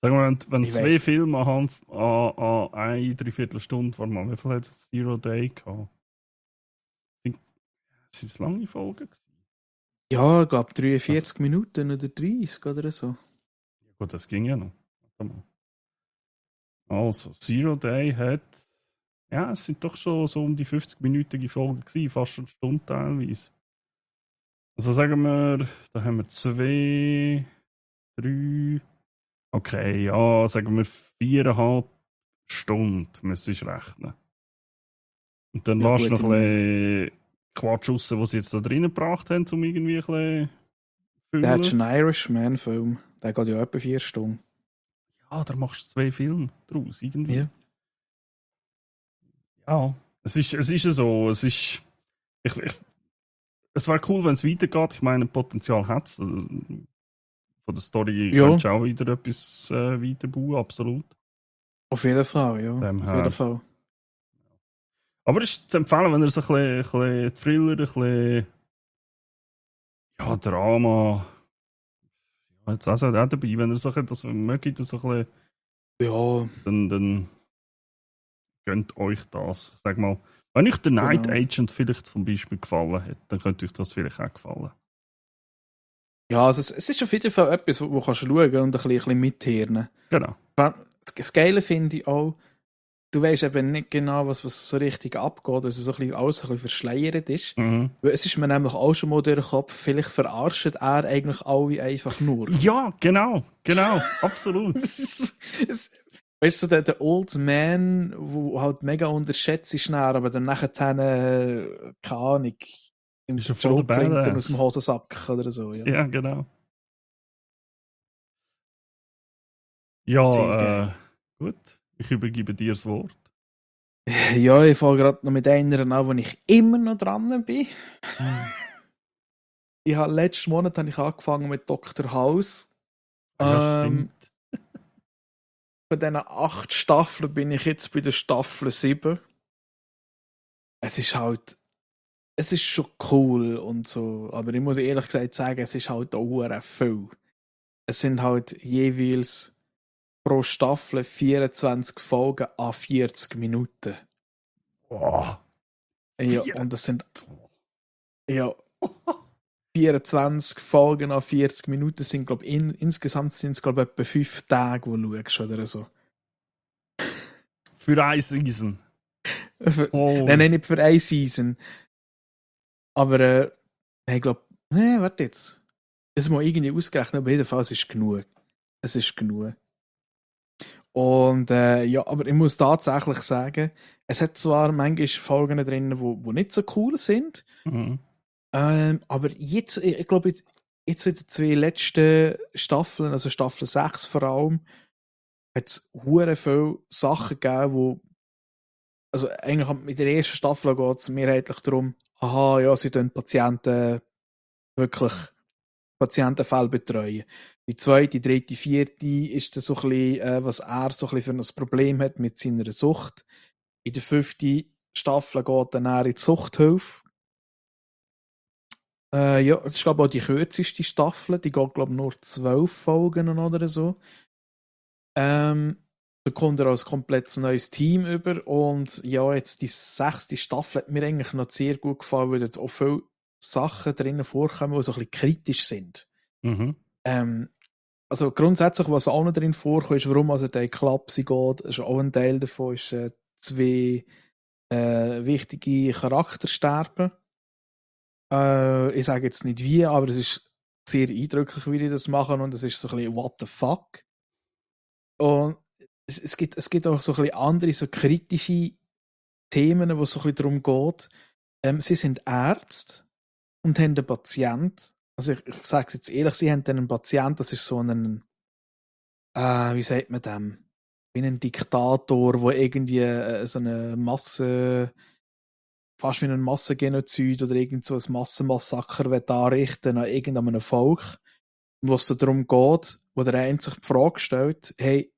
[SPEAKER 1] Sagen wir, wenn
[SPEAKER 2] Ich
[SPEAKER 1] 2
[SPEAKER 2] weiss.
[SPEAKER 1] Filme an 1 Dreiviertelstunde, warte mal, wie viel hat es Zero Day gehabt? Sind es lange Folgen gewesen?
[SPEAKER 2] Ja, ich glaube 43 Minuten oder 30 oder so.
[SPEAKER 1] Ja, gut, das ging ja noch. Warte mal. Also, Zero Day hat, ja, es sind doch schon so um die 50-minütige Folgen gewesen, fast eine Stunde teilweise. Also sagen wir, da haben wir 2, 3, okay, ja, sagen wir 4,5 Stunden müsste ich rechnen. Und dann
[SPEAKER 2] Ja,
[SPEAKER 1] lässt du
[SPEAKER 2] gut,
[SPEAKER 1] noch ein bisschen Quatsch raus, was sie jetzt da drinnen gebracht haben, um irgendwie ein bisschen
[SPEAKER 2] der hat
[SPEAKER 1] füllen.
[SPEAKER 2] einen Irishman-Film. Der geht ja etwa 4 Stunden.
[SPEAKER 1] Ja, da machst du 2 Filme draus, irgendwie.
[SPEAKER 2] Ja.
[SPEAKER 1] Ja, es ist ja so, es wäre cool, wenn es weitergeht. Ich meine, Potenzial hat es. Also, von der Story
[SPEAKER 2] Ja,
[SPEAKER 1] könntest du auch wieder etwas weiterbauen, absolut.
[SPEAKER 2] auf jeden Fall, ja.
[SPEAKER 1] Dem
[SPEAKER 2] Auf jeden
[SPEAKER 1] her.
[SPEAKER 2] Fall.
[SPEAKER 1] Aber es ist zu empfehlen, wenn ihr so ein bisschen Thriller, ein bisschen ja, Drama, ja, jetzt auch dabei, wenn ihr so das mögt, so ein bisschen,
[SPEAKER 2] Ja,
[SPEAKER 1] dann gönnt euch das. Ich sag mal, wenn euch der Night
[SPEAKER 2] genau.
[SPEAKER 1] Agent vielleicht zum Beispiel gefallen hat, dann könnte euch das vielleicht auch gefallen.
[SPEAKER 2] Ja, also es ist auf jeden Fall etwas, wo du kannst schauen und ein bisschen mithirnen.
[SPEAKER 1] Genau.
[SPEAKER 2] Das Geile finde ich auch, du weißt eben nicht genau, was so richtig abgeht, also so ein bisschen, alles ein bisschen verschleiert ist.
[SPEAKER 1] Mhm.
[SPEAKER 2] Weil es ist mir nämlich auch schon mal durch den Kopf, vielleicht verarscht er eigentlich alle einfach nur.
[SPEAKER 1] Ja, genau, absolut.
[SPEAKER 2] es, weißt du, der Old Man, der halt mega unterschätzt ist, aber dann nachher, keine Ahnung, im
[SPEAKER 1] Ist ja voll der
[SPEAKER 2] Schrotflinten aus dem
[SPEAKER 1] Badass.
[SPEAKER 2] Hosensack oder so. Ja.
[SPEAKER 1] Ja, genau.
[SPEAKER 2] Sehr
[SPEAKER 1] Ja,
[SPEAKER 2] geil.
[SPEAKER 1] gut. Ich übergebe dir das Wort.
[SPEAKER 2] Ja, ich fange gerade noch mit einer an, wo ich immer noch dran bin. Letzten Monat habe ich angefangen mit Dr. House.
[SPEAKER 1] Ja,
[SPEAKER 2] Ähm,
[SPEAKER 1] stimmt.
[SPEAKER 2] Von diesen 8 Staffeln bin ich jetzt bei der Staffel 7. Es ist halt, es ist schon cool und so, aber ich muss ehrlich gesagt sagen, es ist halt auch viel. Es sind halt jeweils pro Staffel 24 Folgen an 40 Minuten.
[SPEAKER 1] Oh,
[SPEAKER 2] Ja,
[SPEAKER 1] 4.
[SPEAKER 2] und das sind, ja, 24 Folgen an 40 Minuten sind, glaube ich, insgesamt sind es, glaube ich, etwa 5 Tage, wo du schaust oder so.
[SPEAKER 1] Für ein Season.
[SPEAKER 2] Nein,
[SPEAKER 1] Holy.
[SPEAKER 2] nein, nicht für eine Season. Aber, ich glaube, nee, warte jetzt. Es mal irgendwie ausgerechnet, aber jedenfalls ist es genug. Es ist genug. Und ja, aber ich muss tatsächlich sagen, es hat zwar manchmal Folgen drin, wo nicht so cool sind,
[SPEAKER 1] Mhm.
[SPEAKER 2] aber jetzt, ich glaube, jetzt in den 2 letzten Staffeln, also Staffel 6 vor allem, hat es hure viele Sachen gegeben, wo, also eigentlich mit der ersten Staffel geht es mehrheitlich darum, aha, ja, sie tun Patienten wirklich Patientenfälle betreuen. Die zweite, dritte, vierte ist dann so ein bisschen, was er so ein bisschen für ein Problem hat mit seiner Sucht. In der 5. Staffel geht dann er in die Suchthilfe. Ja, das ist glaube ich auch die kürzeste Staffel. Die geht glaube ich nur 12 Folgen oder so. Da kommt er als komplett neues Team über und ja, jetzt die 6. Staffel hat mir eigentlich noch sehr gut gefallen, weil dort auch viele Sachen drinnen vorkommen, die so ein bisschen kritisch sind.
[SPEAKER 1] Mhm.
[SPEAKER 2] Ähm, Also grundsätzlich, was auch noch drin vorkommt, ist, warum also der in die Klapse geht. Ist auch ein Teil davon ist 2 wichtige Charaktersterben. Ich sage jetzt nicht wie, aber es ist sehr eindrücklich, wie die das machen und es ist so ein bisschen what the fuck. Und es gibt auch so ein bisschen andere, so kritische Themen, wo es so ein bisschen darum geht. Sie sind Ärzte und haben einen Patient. Also ich sage es jetzt ehrlich, sie haben dann einen Patient, das ist so ein wie sagt man dem? Wie ein Diktator, wo irgendwie so eine Masse, fast wie ein Massengenozid oder irgend so ein Massenmassaker anrichten an irgendeinem Volk. Und was es darum geht, wo der eine sich die Frage stellt, hey,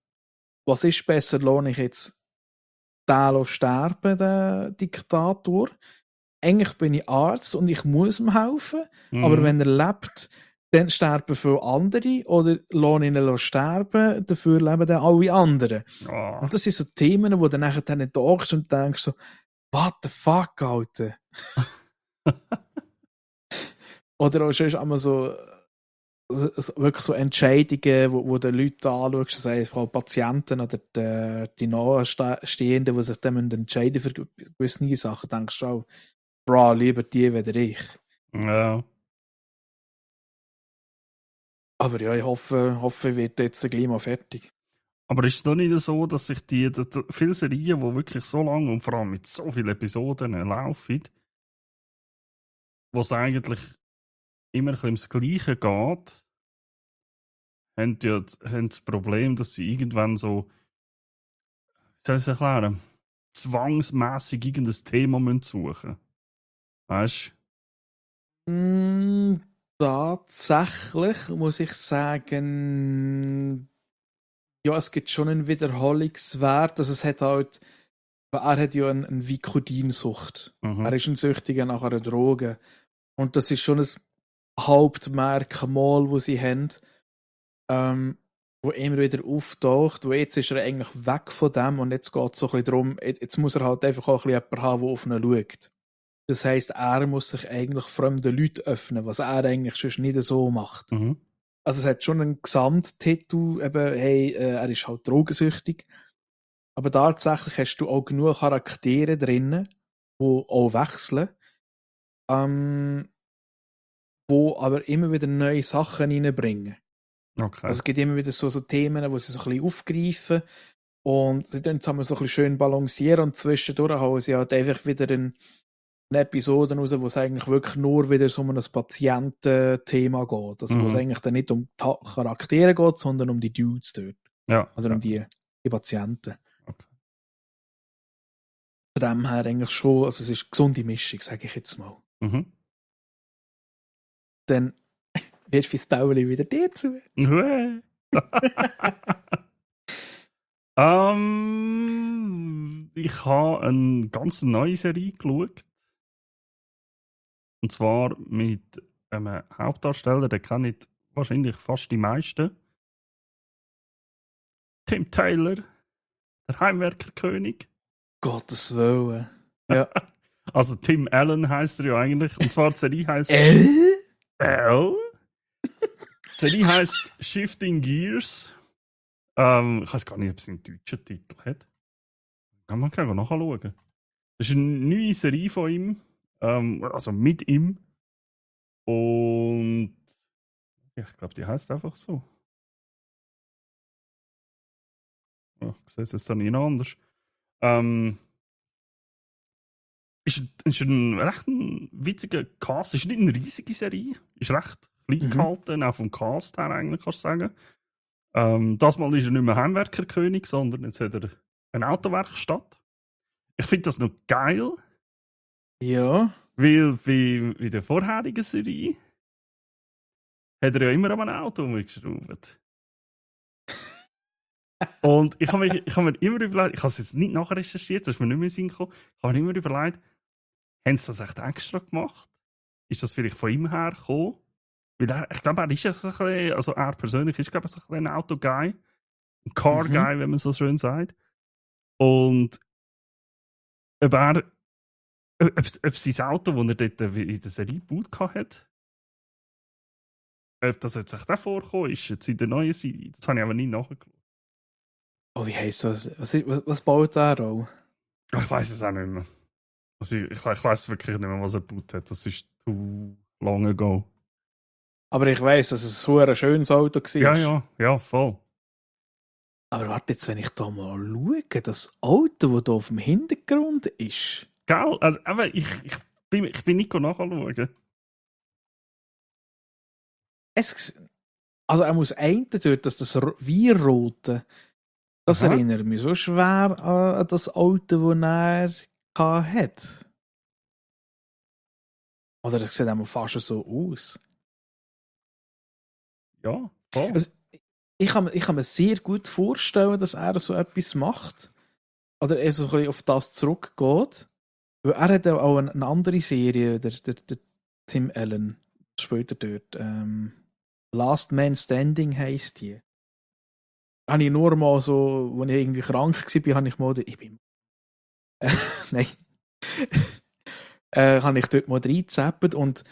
[SPEAKER 2] was ist besser, lohne ich jetzt den sterben, den Diktator? Eigentlich bin ich Arzt und ich muss ihm helfen, aber
[SPEAKER 1] Mhm.
[SPEAKER 2] wenn er lebt, dann sterben viele andere oder lohne ihn sterben, dafür leben dann alle anderen.
[SPEAKER 1] Oh.
[SPEAKER 2] Und das sind so Themen, wo du nachher dann tagst und denkst so, what the fuck, Alter? Oder auch schon einmal wirklich so Entscheidungen, wo du Leute anschaust, sei es Frau Patienten oder die Nahestehenden, die sich dann entscheiden für gewisse Sachen, denkst du auch, bro, lieber die weder ich.
[SPEAKER 1] Ja.
[SPEAKER 2] Aber ja, ich hoffe, ich werde jetzt gleich mal fertig.
[SPEAKER 1] Aber ist es doch nicht so, dass sich viele Serien, die wirklich so lang und vor allem mit so vielen Episoden laufen, wo es eigentlich immer ein bisschen ums Gleiche geht, haben das Problem, dass sie irgendwann so, wie soll ich es erklären? zwangsmässig irgendein Thema suchen müssen. Weißt
[SPEAKER 2] du? Tatsächlich muss ich sagen, ja, es gibt schon einen Wiederholungswert. Also es hat halt, er hat ja eine Vicodinsucht. Er ist ein Süchtiger nach einer Droge. Und das ist schon ein Hauptmerkmal, das sie haben, wo immer wieder auftaucht. Wo jetzt ist er eigentlich weg von dem und jetzt geht es so ein bisschen darum, jetzt muss er halt einfach auch ein bisschen jemanden haben, der auf ihn schaut. Das heisst, er muss sich eigentlich fremden Leuten öffnen, was er eigentlich sonst nicht so macht.
[SPEAKER 1] Mhm.
[SPEAKER 2] Also es hat schon einen Gesamttitel, eben, hey, er ist halt drogensüchtig. Aber tatsächlich hast du auch genug Charaktere drinnen, die auch wechseln, wo aber immer wieder neue Sachen reinbringen.
[SPEAKER 1] Okay.
[SPEAKER 2] Also es gibt immer wieder so Themen, wo sie so ein bisschen aufgreifen und sie dann zusammen so ein bisschen schön balancieren und zwischendurch hauen sie halt einfach wieder eine Episode raus, wo es eigentlich wirklich nur wieder so um ein Patiententhema geht. Also wo es eigentlich dann nicht um die Charaktere geht, sondern um die Dudes dort.
[SPEAKER 1] Ja.
[SPEAKER 2] Oder um die Patienten.
[SPEAKER 1] Okay.
[SPEAKER 2] Von dem her eigentlich schon, also es ist eine gesunde Mischung, sage ich jetzt mal.
[SPEAKER 1] Mhm.
[SPEAKER 2] Dann wirst du das Bauli wieder dir zu.
[SPEAKER 1] Ich habe eine ganz neue Serie geschaut. Und zwar mit einem Hauptdarsteller, den kenne ich wahrscheinlich fast die meisten. Tim Taylor, der Heimwerkerkönig.
[SPEAKER 2] Gottes Willen. Ja.
[SPEAKER 1] Also Tim Allen heisst er ja eigentlich. Und zwar die Serie heisst... Die Serie heisst Shifting Gears. Ich weiß gar nicht, ob es einen deutschen Titel hat. Kann man gleich nachschauen. Das ist eine neue Serie von ihm. Also mit ihm. Und ich glaube, die heißt einfach so. Oh, ich sehe es jetzt dann nicht anders. Ist ein recht witziger Cast. Ist nicht eine riesige Serie. Ist recht klein gehalten, auch vom Cast her eigentlich, kannst du sagen. Das Mal ist er nicht mehr Heimwerkerkönig, sondern jetzt hat er eine Autowerkstatt. Ich finde das noch geil.
[SPEAKER 2] Ja.
[SPEAKER 1] Weil wie der vorherigen Serie hat er ja immer an einem Auto umgeschraubt. Und ich habe mir immer überlegt, ich habe es jetzt nicht nachrecherchiert, das ist mir nicht mehr in den Sinn gekommen, ich habe mir immer überlegt, haben sie das echt extra gemacht? Ist das vielleicht von ihm her gekommen? Weil ich glaube, er ist ja so ein bisschen, also er persönlich ist, glaube ich, so ein bisschen ein Auto-Guy. Ein Car-Guy, wenn man so schön sagt. Und ob sein Auto, das er dort in der Serie gebaut hat, ob das jetzt echt auch vorgekommen ist, jetzt in der neuen Serie, das habe ich aber nie nachgeschaut.
[SPEAKER 2] Oh, wie heisst das? Was baut er auch?
[SPEAKER 1] Ich weiß es auch nicht mehr. Also ich weiß wirklich nicht mehr, was er gebaut hat. Das ist too long ago.
[SPEAKER 2] Aber ich weiss, dass es ein schönes Auto war.
[SPEAKER 1] Ja, voll.
[SPEAKER 2] Aber warte jetzt, wenn ich da mal schaue, das Auto, das hier auf dem Hintergrund ist.
[SPEAKER 1] Gell? Also, aber ich bin nicht nachschauen.
[SPEAKER 2] Also er muss einen dort, dass das Weinrote, das erinnert mich so schwer an das Auto, das er hatte. Oder das sieht einmal fast so aus.
[SPEAKER 1] Ja, voll.
[SPEAKER 2] Also, ich kann mir sehr gut vorstellen, dass er so etwas macht. Oder er so ein bisschen auf das zurückgeht. Weil er hat ja auch eine andere Serie, der Tim Allen, später dort. Last Man Standing heisst die. Habe ich nur mal so, als ich irgendwie krank war, habe ich mal, nein. Habe ich dort mal reingezappt und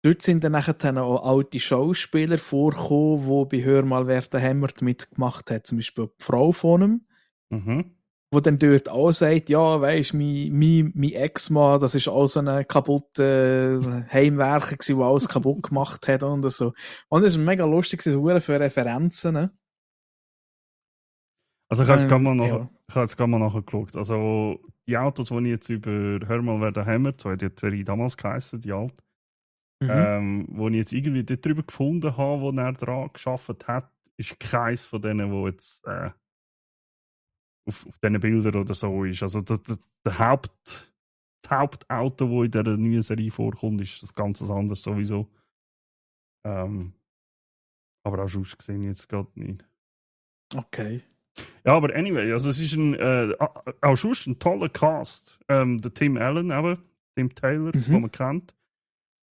[SPEAKER 2] dort sind dann nachher auch alte Schauspieler vorgekommen, die bei Hör mal, wer den hämmert mitgemacht hat. Zum Beispiel die Frau von ihm. Wo dann dort auch sagt, ja, weisst, mein Ex-Mann, das ist auch so ein kaputter Heimwerker gewesen, der alles kaputt gemacht hat und so. Und das ist mega lustig, so für Referenzen. Ne?
[SPEAKER 1] Also ich habe jetzt gerade mal nachgeschaut. Also die Autos, die ich jetzt über Hör mal, wer da hämmert, so hat die Serie damals geheißen, die alte, wo ich jetzt irgendwie dort drüber gefunden habe, wo er dran gearbeitet hat, ist keins von denen, wo jetzt auf diesen Bildern oder so ist. Also das Hauptauto, das in dieser neuen Serie vorkommt, ist das ganz anderes sowieso. Aber auch sonst gesehen jetzt gerade nicht.
[SPEAKER 2] Okay.
[SPEAKER 1] Ja, aber anyway, also es ist auch sonst ein toller Cast. Der Tim Allen, aber Tim Taylor, den man kennt.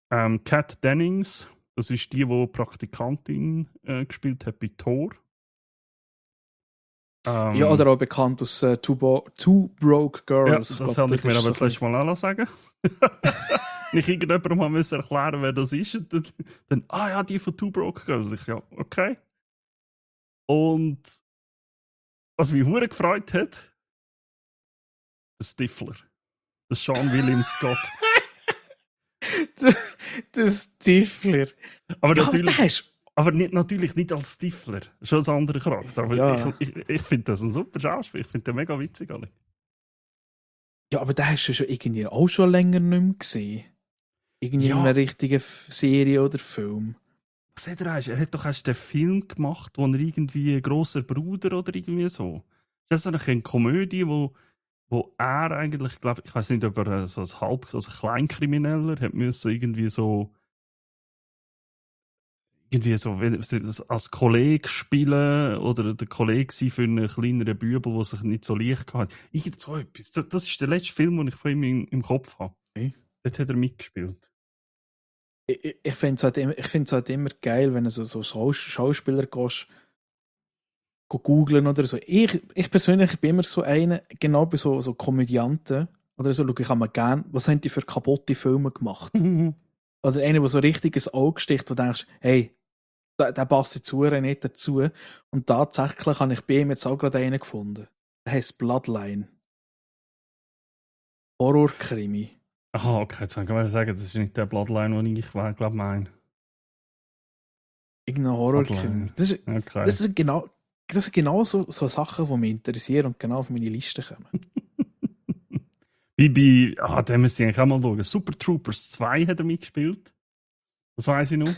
[SPEAKER 1] Kat Dennings, das ist die Praktikantin gespielt hat bei Thor.
[SPEAKER 2] Ja, oder auch bekannt aus Two Broke Girls.
[SPEAKER 1] Ja, das habe ich mir aber das letzte Mal auch sagen. Nicht irgendjemandem mal müssen erklären, wer das ist. Dann, ja, die von Two Broke Girls. Ich, ja, okay. Und was mich hure gefreut hat, der Stifler. Der Sean William Scott.
[SPEAKER 2] der Stifler.
[SPEAKER 1] Aber
[SPEAKER 2] ja,
[SPEAKER 1] natürlich, aber natürlich nicht als Stifler. Schon ein anderer Charakter. Aber
[SPEAKER 2] ja.
[SPEAKER 1] ich finde das ein super Schauspiel. Ich finde den mega witzig. Alle.
[SPEAKER 2] Ja, aber den hast du schon irgendwie auch schon länger nicht mehr gesehen. Irgendwie in einer richtigen Serie oder Film.
[SPEAKER 1] Was hat er? Er hat doch erst den Film gemacht, wo er irgendwie ein grosser Bruder oder irgendwie so. Das ist eine Komödie, wo er eigentlich, glaube ich, weiß nicht, ob er so ein Kleinkrimineller hat müssen irgendwie so als Kollege spielen oder der Kollege sein für einen kleineren Bübel, der sich nicht so leicht hat. Irgend so etwas. Das ist der letzte Film, den ich von ihm im Kopf habe. Okay. Dort hat er mitgespielt.
[SPEAKER 2] Ich finde es halt immer geil, wenn du so Schauspieler gehst, googlen oder so. Ich persönlich bin immer so einer, genau bei so Komödianten oder so, schaue ich immer gerne, was haben die für kaputte Filme gemacht? Also einer, der so richtig ins Auge sticht, wo du denkst, hey, der passt jetzt nicht dazu. Und tatsächlich habe ich bei ihm jetzt auch gerade einen gefunden. Der heisst Bloodline. Horrorkrimi.
[SPEAKER 1] Aha, okay, jetzt kann ich sagen, das ist nicht der Bloodline, den ich glaube meine.
[SPEAKER 2] Irgendein Horrorkrimi. Das sind genau so Sachen, die mich interessieren und genau auf meine Liste kommen.
[SPEAKER 1] Den müsste ich eigentlich auch mal schauen. Super Troopers 2 hat er mitgespielt. Das weiß ich noch.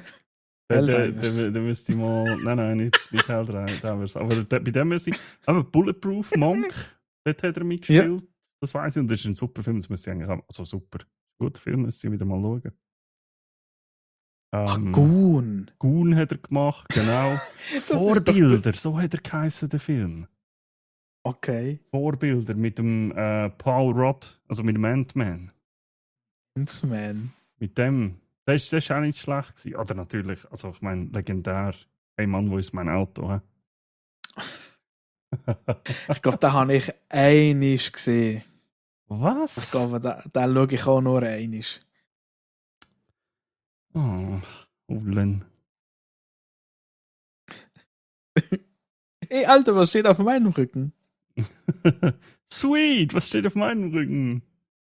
[SPEAKER 1] Den müsste ich mal. Nein, nicht Helldivers. Aber bei dem müsste ich. Aber Bulletproof Monk, dort hat er mitgespielt. Ja. Das weiß ich. Und das ist ein super Film. Das müsste ich eigentlich auch. Also super. Guter Film, müsste ich wieder mal schauen.
[SPEAKER 2] Goon.
[SPEAKER 1] Goon hat er gemacht, genau. Vorbilder, so hat er geheißen, der Film.
[SPEAKER 2] Okay.
[SPEAKER 1] Vorbilder mit dem Paul Rudd, also mit dem Ant-Man.
[SPEAKER 2] Ant-Man.
[SPEAKER 1] Mit dem. Das war auch nicht schlecht gewesen. Oder natürlich, also ich meine, legendär. Hey Mann, wo ist mein Auto?
[SPEAKER 2] Ich glaube, den habe ich einmal gesehen.
[SPEAKER 1] Was?
[SPEAKER 2] Ich glaube, den schaue ich auch nur einmal.
[SPEAKER 1] Oh, Ulen.
[SPEAKER 2] Ey, Alter, was steht auf meinem Rücken?
[SPEAKER 1] Sweet, was steht auf meinem Rücken?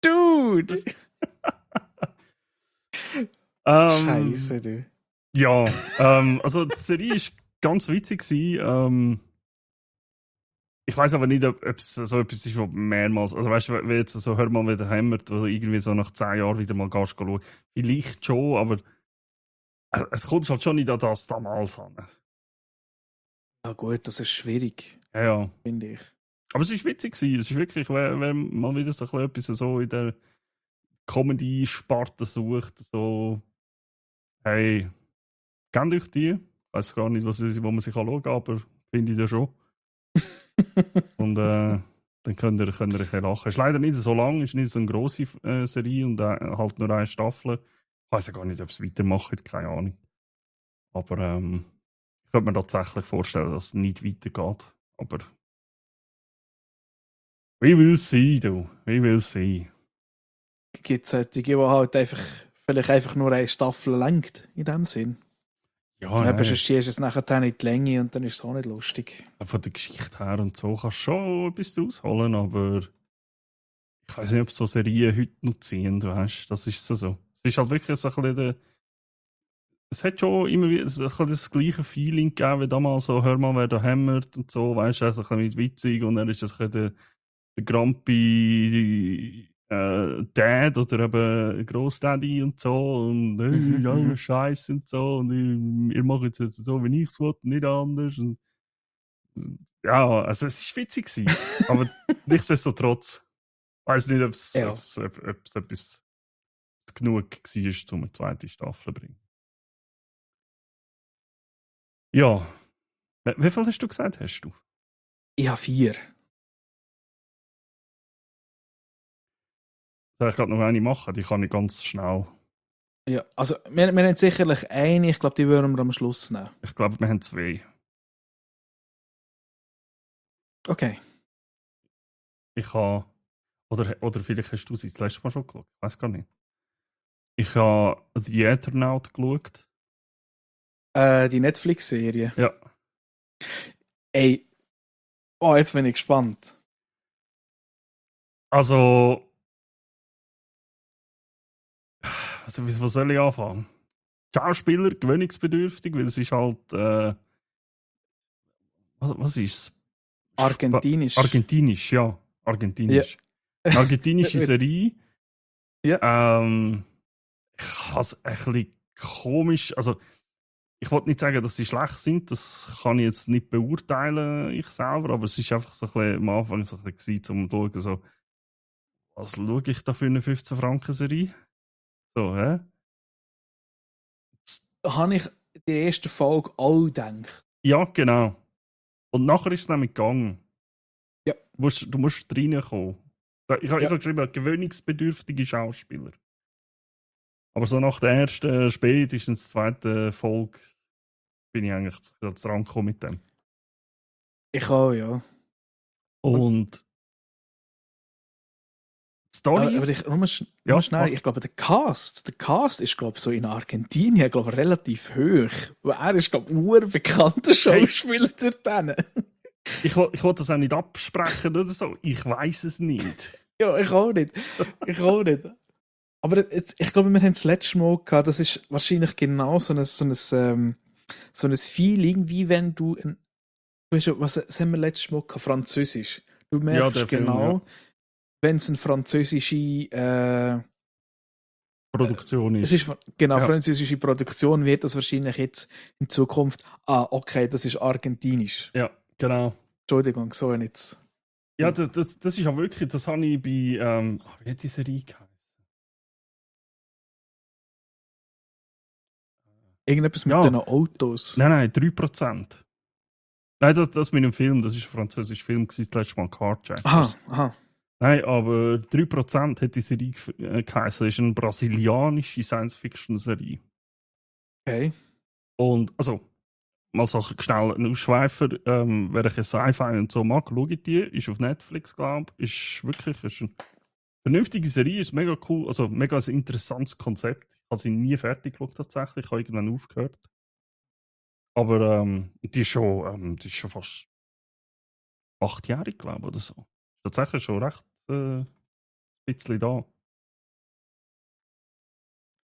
[SPEAKER 2] Dude! Scheiße, du.
[SPEAKER 1] Ja, also die Serie war ganz witzig. Ich weiß aber nicht, ob es so etwas ist, was mehrmals. Also weißt du, wenn jetzt so hör mal wieder hämmert, wo du irgendwie so nach 10 Jahren wieder mal gehst schauen. Vielleicht schon, aber es kommt halt schon nicht an das damals an.
[SPEAKER 2] Ja gut, das ist schwierig.
[SPEAKER 1] Ja.
[SPEAKER 2] Finde ich.
[SPEAKER 1] Aber es war witzig. Es ist wirklich, wenn man wieder so etwas so in der Comedy-Sparte sucht, so hey, kennt euch die? Ich weiß gar nicht, wo man sich schauen kann, aber finde ich ja schon. Und dann könnt ihr ein bisschen lachen. Ist leider nicht so lang, ist nicht so eine grosse Serie und halt nur eine Staffel. Ich weiß ja gar nicht, ob es weitermacht, keine Ahnung. Aber ich könnte mir tatsächlich vorstellen, dass es nicht weitergeht. Aber wie will es sein, du? Wie will es sein?
[SPEAKER 2] Gibt es solche, die halt vielleicht einfach nur eine Staffel lenkt, in dem Sinn.
[SPEAKER 1] Ja,
[SPEAKER 2] aber sonst ist es nachher nicht die Länge und dann ist es auch nicht lustig.
[SPEAKER 1] Von der Geschichte her und so kannst du schon etwas ausholen, aber ich weiß nicht, ob so Serien heute noch ziehen, du weißt. Das ist so. Es ist halt wirklich so ein bisschen es hat schon immer wieder das gleiche Feeling gegeben, wie damals so, hör mal, wer da hämmert und so, weißt du, also ein bisschen witzig und dann ist das ein bisschen der Grumpy Dad oder eben Grossdaddy und so und ja, Scheiße und so und ihr macht jetzt so, wie ich es will, nicht anders und Ja, also es war witzig gewesen, aber nichtsdestotrotz weiß nicht, ob es
[SPEAKER 2] Ja.
[SPEAKER 1] etwas genug war, um eine zweite Staffel zu bringen. Ja. Wie viel hast du gesagt, hast du?
[SPEAKER 2] Ich habe 4.
[SPEAKER 1] Soll ich gerade noch eine machen? Die kann ich ganz schnell.
[SPEAKER 2] Ja, also wir haben sicherlich eine, ich glaube, die würden wir am Schluss nehmen.
[SPEAKER 1] Ich glaube, wir haben 2.
[SPEAKER 2] Okay.
[SPEAKER 1] Ich habe. Oder vielleicht hast du sie das letzte Mal schon geschaut. Ich weiß gar nicht. Ich habe The Eternaut geschaut.
[SPEAKER 2] Die Netflix-Serie.
[SPEAKER 1] Ja.
[SPEAKER 2] Ey, oh, jetzt bin ich gespannt.
[SPEAKER 1] Also wo soll ich anfangen? Schauspieler, gewöhnungsbedürftig, weil es ist halt. Was ist es?
[SPEAKER 2] Argentinisch.
[SPEAKER 1] Argentinisch, ja. Argentinisch. Eine argentinische Serie.
[SPEAKER 2] Ja.
[SPEAKER 1] Ich habe es ein bisschen komisch. Also, ich wollte nicht sagen, dass sie schlecht sind. Das kann ich jetzt nicht beurteilen, ich selber. Aber es ist einfach so ein bisschen, am Anfang so ein bisschen um zu schauen, so, was schaue ich da für eine 15-Franken-Serie? So, hä?
[SPEAKER 2] Habe ich die erste Folge auch gedacht.
[SPEAKER 1] Ja, genau. Und nachher ist es nämlich gegangen.
[SPEAKER 2] Ja.
[SPEAKER 1] Du musst reinkommen. Ich habe
[SPEAKER 2] Ja.
[SPEAKER 1] geschrieben, gewöhnungsbedürftige Schauspieler. Aber so nach der ersten, spätestens zweiten Folge bin ich eigentlich zu rangekommen mit dem.
[SPEAKER 2] Ich auch, ja.
[SPEAKER 1] Und die Story.
[SPEAKER 2] Aber nur schnell, ich glaube, der Cast ist, glaube ich, so in Argentinien, glaube ich, relativ hoch. Weil er ist, glaube ich, ein urbekannter Schauspieler dort.
[SPEAKER 1] Ich wollte das auch nicht absprechen oder so. Ich weiß es nicht.
[SPEAKER 2] Ja, ich auch nicht. Aber ich glaube, wir haben das letzte Mal gehabt, das ist wahrscheinlich genau so ein Feeling, wie wenn du weißt du, was haben wir letztes Mal gehabt? Französisch. Du merkst
[SPEAKER 1] der Film,
[SPEAKER 2] genau,
[SPEAKER 1] ja.
[SPEAKER 2] wenn es eine französische
[SPEAKER 1] Produktion ist.
[SPEAKER 2] es ist genau, französische Produktion wird das wahrscheinlich jetzt in Zukunft. Okay, das ist argentinisch.
[SPEAKER 1] Ja, genau.
[SPEAKER 2] Entschuldigung, so jetzt.
[SPEAKER 1] Ja, das ist ja wirklich, das habe ich bei, wie hat die Serie geheißen?
[SPEAKER 2] Irgendetwas mit den Autos.
[SPEAKER 1] Nein, 3%. Nein, das mit dem Film, das ist ein französischer Film, das letzte Mal Carjackers.
[SPEAKER 2] Aha.
[SPEAKER 1] Nein, aber 3% hat die Serie geheißen. Das ist eine brasilianische Science-Fiction-Serie.
[SPEAKER 2] Okay.
[SPEAKER 1] Und, also, mal so schnell ein Ausschweifer, wer ich Sci-Fi und so mag, schaue die. Ist auf Netflix, glaube ich. Ist eine vernünftige Serie, ist mega cool, also mega ein interessantes Konzept. Ich habe sie nie fertig geschaut, tatsächlich. Ich habe irgendwann aufgehört. Aber die ist schon fast 8-jährig, glaube ich, oder so. Tatsächlich schon recht ein bisschen da.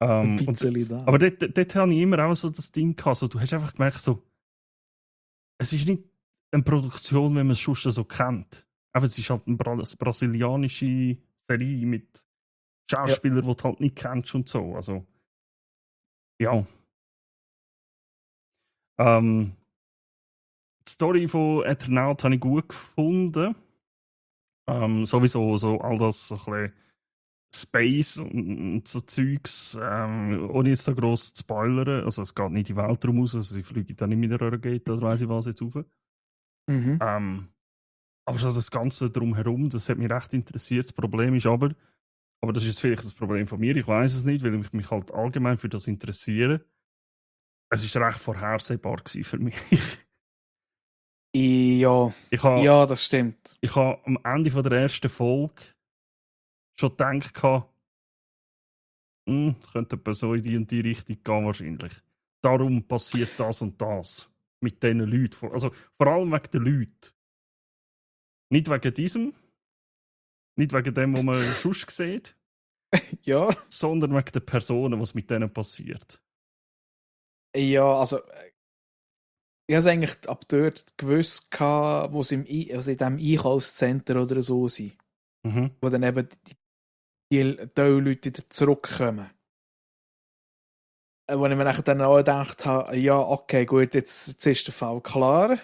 [SPEAKER 2] Ein bisschen da.
[SPEAKER 1] Aber dort habe ich immer auch so das Ding gehabt, so, du hast einfach gemerkt, so, es ist nicht eine Produktion, wie man es schon so kennt. Aber es ist halt eine brasilianische Serie mit Schauspielern, die du halt nicht kennst und so. Also, ja. Die Story von Eternaut habe ich gut gefunden. Sowieso so all das so ein bisschen Space und so Zeugs, ohne jetzt so gross zu spoilern. Also es geht nicht in die Weltraum raus, also sie fliegen dann nicht mit der Rakete oder weiss ich was jetzt rauf.
[SPEAKER 2] Mhm.
[SPEAKER 1] Aber so das Ganze drumherum, das hat mich recht interessiert. Das Problem ist aber das ist jetzt vielleicht das Problem von mir, ich weiß es nicht, weil ich mich halt allgemein für das interessiere. Es war recht vorhersehbar für mich.
[SPEAKER 2] Ja, das stimmt.
[SPEAKER 1] Ich habe am Ende von der ersten Folge schon gedacht, das könnte etwa so in die und die Richtung gehen wahrscheinlich. Darum passiert das und das mit diesen Leuten. Also vor allem wegen den Leuten. Nicht wegen diesem, nicht wegen dem, was man sonst sieht,
[SPEAKER 2] Ja.
[SPEAKER 1] sondern wegen den Personen, was mit denen passiert.
[SPEAKER 2] Ja, also ich habe es eigentlich ab dort gewusst, wo sie in diesem Einkaufscenter oder so sind.
[SPEAKER 1] Mhm.
[SPEAKER 2] Wo dann eben die Leute wieder zurückkommen. Wo ich mir dann auch gedacht habe, ja, okay, gut, jetzt ist der Fall klar.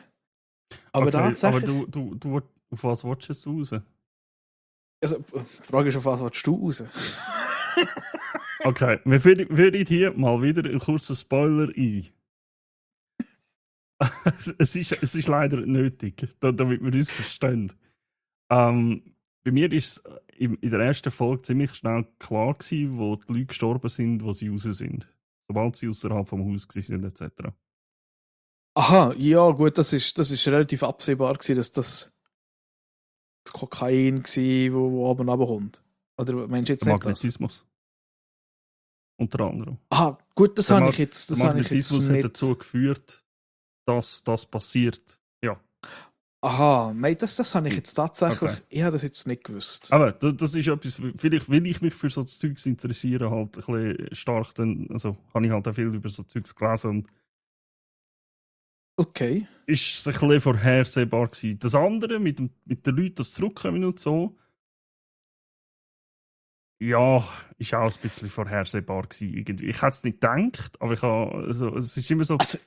[SPEAKER 2] Aber
[SPEAKER 1] Okay, aber
[SPEAKER 2] tatsächlich,
[SPEAKER 1] du auf was willst du jetzt raus?
[SPEAKER 2] also, die Frage ist, auf was willst du raus?
[SPEAKER 1] Okay, wir führen hier mal wieder einen kurzen Spoiler ein. Es ist leider nötig, damit wir uns verstehen. Bei mir ist es in der ersten Folge ziemlich schnell klar gewesen, wo die Leute gestorben sind, wo sie raus sind. Sobald sie außerhalb vom Haus waren, etc.
[SPEAKER 2] Aha, ja, gut, das ist relativ absehbar gewesen, dass das Kokain war, wo oben runterkommt. Oder meinst du jetzt
[SPEAKER 1] Der
[SPEAKER 2] nicht das?
[SPEAKER 1] Magnetismus, unter anderem.
[SPEAKER 2] Aha, gut, das
[SPEAKER 1] Der,
[SPEAKER 2] habe
[SPEAKER 1] Mag
[SPEAKER 2] ich jetzt,
[SPEAKER 1] der
[SPEAKER 2] das habe ich jetzt
[SPEAKER 1] Magnetismus hat
[SPEAKER 2] nicht.
[SPEAKER 1] dazu geführt, dass das passiert. Ja,
[SPEAKER 2] Aha, nein, das habe ich jetzt tatsächlich,
[SPEAKER 1] okay.
[SPEAKER 2] ich habe das jetzt nicht gewusst.
[SPEAKER 1] Aber das ist etwas, vielleicht will ich mich für so Zeugs interessieren, halt ein bisschen stark, dann, also habe ich halt auch viel über so Zeugs gelesen und
[SPEAKER 2] Okay.
[SPEAKER 1] ist es ein bisschen vorhersehbar gewesen. Das andere mit den Leuten, das zurückkommen und so, ja, ist auch ein bisschen vorhersehbar gewesen, irgendwie. Ich hätte es nicht gedacht, aber also, es ist immer so,
[SPEAKER 2] Also,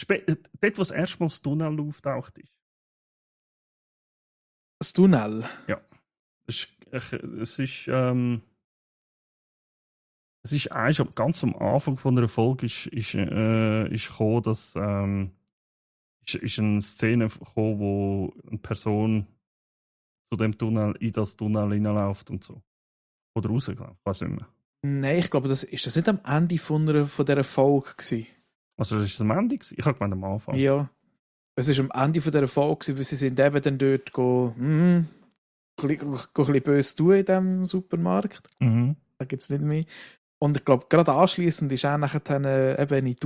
[SPEAKER 1] dort, wo es erstmals das Tunnel auftaucht ist.
[SPEAKER 2] das Tunnel.
[SPEAKER 1] Ja, es ist eigentlich ganz am Anfang von der Folge ist gekommen, dass ist eine Szene gekommen, wo eine Person zu dem Tunnel, in das Tunnel hineinläuft und so. Oder rausgelaufen, weiß nicht mehr.
[SPEAKER 2] Nein, ich glaube, ist das nicht am Ende von dieser Folge gewesen?
[SPEAKER 1] Also, das ist am Ende gewesen? Ich habe gemeint am Anfang.
[SPEAKER 2] Ja. Es ist am Ende von dieser Folge gewesen, weil sie sind eben dann dort ein bisschen böse tun in diesem Supermarkt.
[SPEAKER 1] Mhm.
[SPEAKER 2] Da gibt es nicht mehr. Und ich glaube, gerade anschliessend ist er nachher dann, eben ins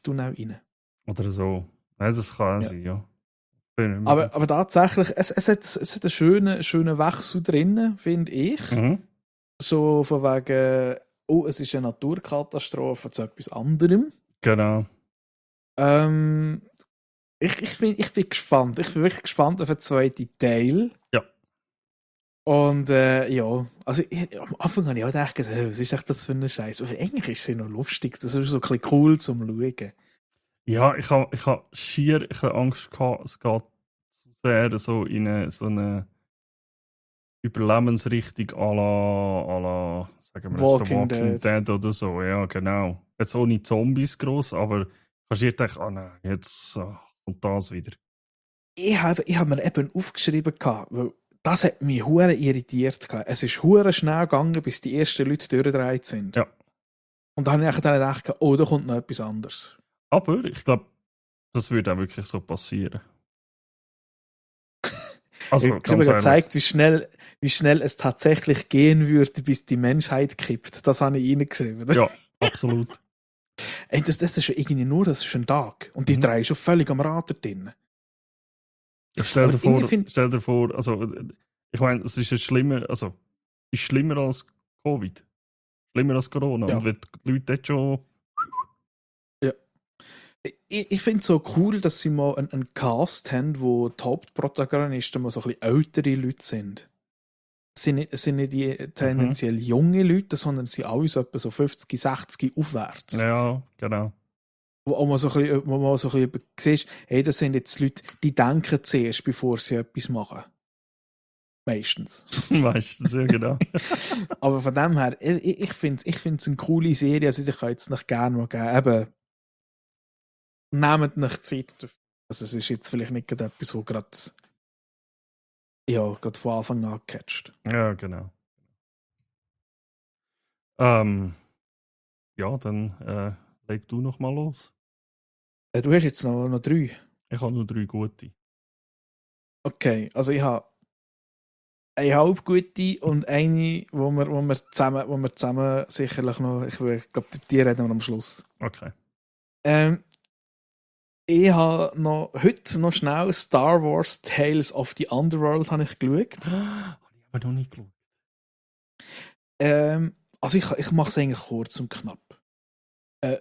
[SPEAKER 2] Tunnel rein.
[SPEAKER 1] Oder so. Ja, das kann
[SPEAKER 2] Ja.
[SPEAKER 1] sein, ja. Bin nicht mehr ganz
[SPEAKER 2] Aber tatsächlich, es hat einen schönen Wechsel drin, finde ich.
[SPEAKER 1] mhm.
[SPEAKER 2] So von wegen, oh, es ist eine Naturkatastrophe zu etwas anderem.
[SPEAKER 1] Genau.
[SPEAKER 2] Ich bin gespannt. Ich bin wirklich gespannt auf den zweiten Teil.
[SPEAKER 1] Ja.
[SPEAKER 2] Und ja, also am Anfang habe ich auch gedacht, was ist echt das für ein Scheiß? Aber eigentlich ist es ja noch lustig. Das ist so ein bisschen cool zum Schauen.
[SPEAKER 1] Ja, ich ha schier ich ha Angst gehabt, es geht zu sehr so in so eine Überlebensrichtung à la, sagen wir es, The
[SPEAKER 2] Walking
[SPEAKER 1] Walking
[SPEAKER 2] Dead.
[SPEAKER 1] Dead oder so, ja, genau. Jetzt ohne Zombies groß, aber kannst du dir denken, ah nein, jetzt kommt das wieder.
[SPEAKER 2] Ich habe mir eben aufgeschrieben gehabt, weil das hat mich hure irritiert gehabt. Es ist hure schnell gegangen, bis die ersten Leute durchgedreht sind.
[SPEAKER 1] Ja.
[SPEAKER 2] Und dann habe ich dann gedacht, oh, da kommt noch etwas anderes.
[SPEAKER 1] Aber ich glaube, das würde auch wirklich so passieren. Also,
[SPEAKER 2] Ich habe
[SPEAKER 1] ganz
[SPEAKER 2] mir
[SPEAKER 1] ehrlich.
[SPEAKER 2] gezeigt, wie schnell es tatsächlich gehen würde, bis die Menschheit kippt. Das habe ich reingeschrieben.
[SPEAKER 1] Ja, absolut.
[SPEAKER 2] Ey, das ist schon irgendwie nur, das ist ein Tag. Und die drei schon völlig am Rad da drin.
[SPEAKER 1] Ja,
[SPEAKER 2] Aber irgendwie
[SPEAKER 1] stell dir vor, also, ich meine, es ist ist schlimmer als Covid. Schlimmer als Corona.
[SPEAKER 2] Ja.
[SPEAKER 1] Und wenn die Leute dort schon.
[SPEAKER 2] Ja. Ich finde es so cool, dass sie mal einen Cast haben, wo die Hauptprotagonisten mal so ein bisschen ältere Leute sind. Es sind nicht die tendenziell junge Leute, sondern sie alle so etwa so 50, 60 aufwärts.
[SPEAKER 1] Ja, genau.
[SPEAKER 2] Wo man so ein bisschen siehst, hey, das sind jetzt Leute, die denken zuerst, bevor sie etwas machen. Meistens.
[SPEAKER 1] Meistens, ja, genau.
[SPEAKER 2] Aber von dem her, ich finde es eine coole Serie, also ich kann jetzt noch gerne mal geben. Eben, nehmt nicht Zeit dafür. Also es ist jetzt vielleicht nicht gerade etwas, wo gerade von Anfang an gecatcht.
[SPEAKER 1] Ja, genau. Ja, dann leg du noch mal los.
[SPEAKER 2] Du hast jetzt noch 3.
[SPEAKER 1] Ich habe nur 3 gute.
[SPEAKER 2] Okay, also ich habe eine halbgute und eine, wo wir zusammen sicherlich noch, ich glaube, die reden wir am Schluss.
[SPEAKER 1] Okay.
[SPEAKER 2] Ich habe heute noch schnell Star Wars Tales of the Underworld habe ich geschaut.
[SPEAKER 1] Habe ich aber noch nicht geschaut.
[SPEAKER 2] Also ich mache es eigentlich kurz und knapp.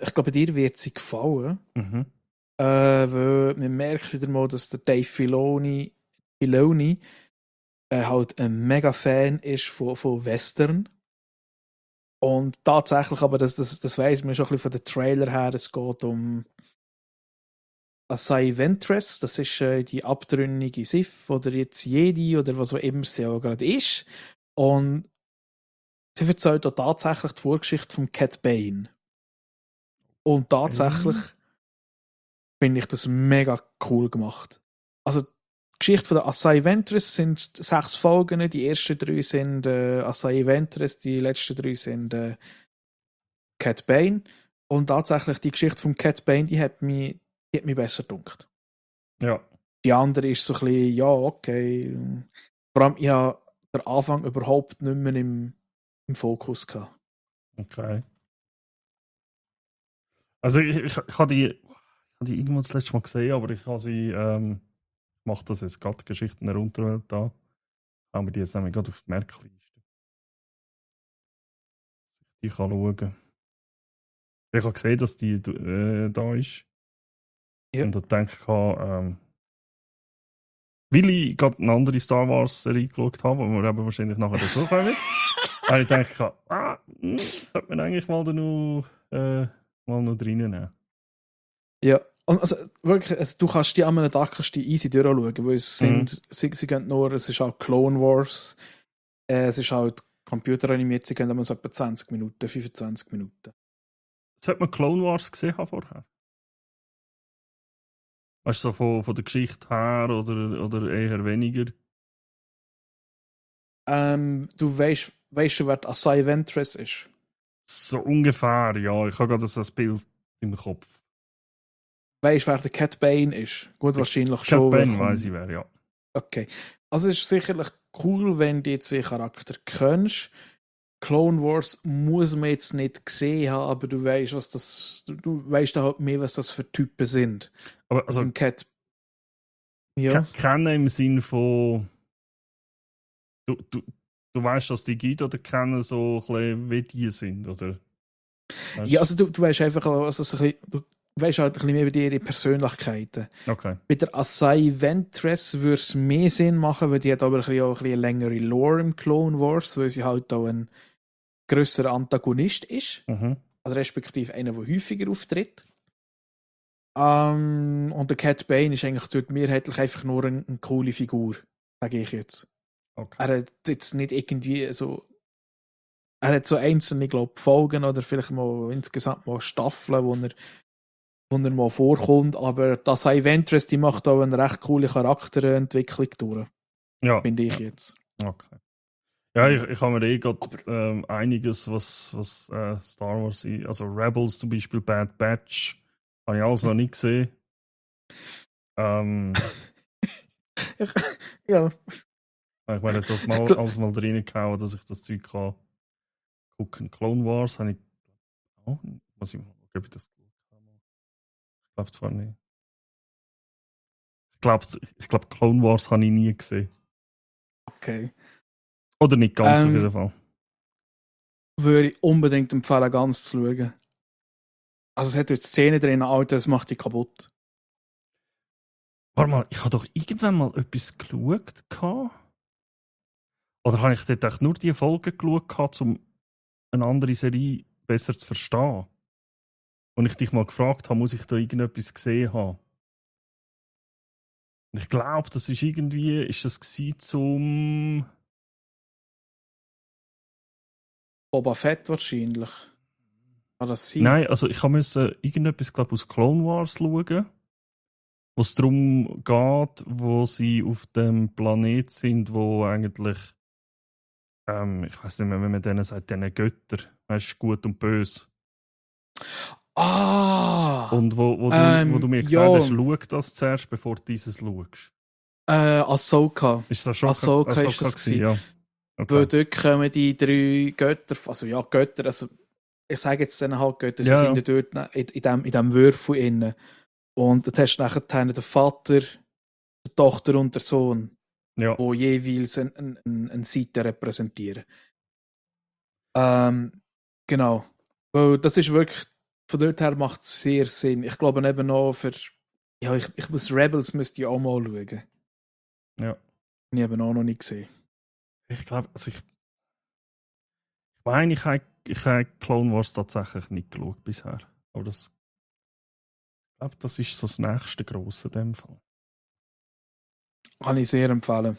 [SPEAKER 2] Ich glaube, dir wird sie gefallen.
[SPEAKER 1] Mhm.
[SPEAKER 2] Weil man merkt wieder mal, dass der Dave Filoni halt ein mega Fan ist von Western. Und tatsächlich, aber das weiss man schon ein bisschen von den Trailer her, es geht um Asai Ventress, das ist die abtrünnige Sith oder jetzt Jedi oder was auch immer sie auch gerade ist. Und sie erzählt auch tatsächlich die Vorgeschichte von Cat Bane. Und tatsächlich finde ich das mega cool gemacht. Also die Geschichte von der Asai Ventress sind 6 Folgen, die ersten 3 sind Asai Ventress, die letzten 3 sind Cat Bane. Und tatsächlich die Geschichte von Cat Bane, die hat mich besser gedunkt.
[SPEAKER 1] Ja.
[SPEAKER 2] Die andere ist so ein bisschen, ja, okay. Vor allem, ich habe den Anfang überhaupt nicht mehr im Fokus gehabt.
[SPEAKER 1] Okay. Also ich habe die irgendwo das letzte Mal gesehen, aber ich habe sie, ich mache das jetzt gerade, Geschichten der Unterwelt da. Aber die jetzt nämlich gerade auf die Merkliste. Die kann schauen. Ich habe gesehen, dass die da ist.
[SPEAKER 2] Ja.
[SPEAKER 1] Und da denke ich, weil ich gerade eine andere Star Wars Serie geschaut habe, wo wir eben wahrscheinlich nachher dazu kommen, habe ich gedacht, könnte man eigentlich mal noch reinnehmen.
[SPEAKER 2] Ja. Und also wirklich, also, du kannst die an einem Tag easy durchschauen, weil es sind, sie gehen nur, es ist auch Clone Wars, es ist halt computeranimiert, sie gehen immer so etwa 20 Minuten, 25 Minuten.
[SPEAKER 1] Sollte man Clone Wars gesehen haben vorher? Weißt du, so von der Geschichte her oder eher weniger?
[SPEAKER 2] Du weißt schon, wer die Asai Ventress ist?
[SPEAKER 1] So ungefähr, ja. Ich habe gerade so ein Bild im Kopf.
[SPEAKER 2] Weißt du, wer der Cat Bane ist? Gut, wahrscheinlich
[SPEAKER 1] Cat
[SPEAKER 2] schon.
[SPEAKER 1] Bane weiss ich wer, ja.
[SPEAKER 2] Okay. Also es ist sicherlich cool, wenn du die 2 Charakter kennst. Clone Wars muss man jetzt nicht gesehen haben, aber du weißt, was das. Du weißt halt mehr, was das für Typen sind.
[SPEAKER 1] Aber also
[SPEAKER 2] Cat. Ja.
[SPEAKER 1] kennen im Sinn von du weißt, dass die gibt oder kennen so ein bisschen, wie die sind, oder? Weißt?
[SPEAKER 2] Ja, also du weißt einfach, also so ein bisschen, du weißt halt ein bisschen mehr über ihre Persönlichkeiten.
[SPEAKER 1] Okay.
[SPEAKER 2] Bei der Asai Ventress würde es mehr Sinn machen, weil die hat aber auch ein bisschen längere Lore im Clone Wars, weil sie halt auch ein grösserer Antagonist ist.
[SPEAKER 1] Mhm.
[SPEAKER 2] Also respektive einer, der häufiger auftritt. Und der Cat Bane ist eigentlich dort mehrheitlich einfach nur eine coole Figur, sage ich jetzt.
[SPEAKER 1] Okay.
[SPEAKER 2] Er hat jetzt nicht irgendwie so. Er hat so einzelne, glaube Folgen oder vielleicht mal insgesamt mal Staffeln, wo er mal vorkommt, aber das Ventress, die macht auch eine recht coole Charakterentwicklung durch.
[SPEAKER 1] Ja.
[SPEAKER 2] Finde ich jetzt.
[SPEAKER 1] Okay. Ja, ich habe mir gerade einiges, was Star Wars, also Rebels zum Beispiel, Bad Batch, habe ich alles noch nicht gesehen.
[SPEAKER 2] Ja.
[SPEAKER 1] Ich meine, jetzt alles mal reingehauen, dass ich das Zeug kann gucken. Clone Wars habe ich. Oh, muss ich mal gucken, ob ich das geschaut habe. Ich glaube zwar nicht. Ich glaube, Clone Wars habe ich nie gesehen.
[SPEAKER 2] Okay.
[SPEAKER 1] Oder nicht ganz auf jeden Fall.
[SPEAKER 2] Würde ich unbedingt empfehlen, ganz zu schauen. Also es hat jetzt Szenen drin, Alter, das macht die kaputt.
[SPEAKER 1] Warte mal, ich habe doch irgendwann mal etwas geschaut. Oder habe ich dort echt nur die Folge geschaut, um eine andere Serie besser zu verstehen? Und ich dich mal gefragt habe, muss ich da irgendetwas gesehen haben? Und ich glaube, das ist irgendwie, ist das zum...
[SPEAKER 2] Boba Fett wahrscheinlich. Kann das sein?
[SPEAKER 1] Nein, also ich musste irgendetwas, glaube aus Clone Wars schauen, wo es darum geht, wo sie auf dem Planet sind, wo eigentlich, ich weiß nicht mehr, wie man denen sagt, diesen Götter, weißt du, gut und böse.
[SPEAKER 2] Ah!
[SPEAKER 1] Und wo du mir gesagt
[SPEAKER 2] ja.
[SPEAKER 1] hast, schau das zuerst, bevor du dieses schaust.
[SPEAKER 2] Ahsoka.
[SPEAKER 1] Ist das schon
[SPEAKER 2] Ahsoka ist das
[SPEAKER 1] gewesen? Ja. Okay.
[SPEAKER 2] Weil dort kommen die 3 Götter, also ja, Götter, also ich sage jetzt dann halt Götter, sie
[SPEAKER 1] Ja,
[SPEAKER 2] sind ja dort in dem Würfel innen. Und dann hast du nachher den Vater, die Tochter und der Sohn,
[SPEAKER 1] ja.
[SPEAKER 2] wo jeweils eine Seite repräsentieren. Genau. Weil das ist wirklich, von dort her macht es sehr Sinn. Ich glaube eben auch ja, ich muss Rebels müsste ich auch mal schauen.
[SPEAKER 1] Ja.
[SPEAKER 2] Ich habe auch noch nicht gesehen.
[SPEAKER 1] Ich glaube, also ich meine, ich habe Clone Wars tatsächlich nicht geschaut bisher. Aber das glaube, das ist so das nächste Grosse in dem Fall.
[SPEAKER 2] Kann ich sehr empfehlen.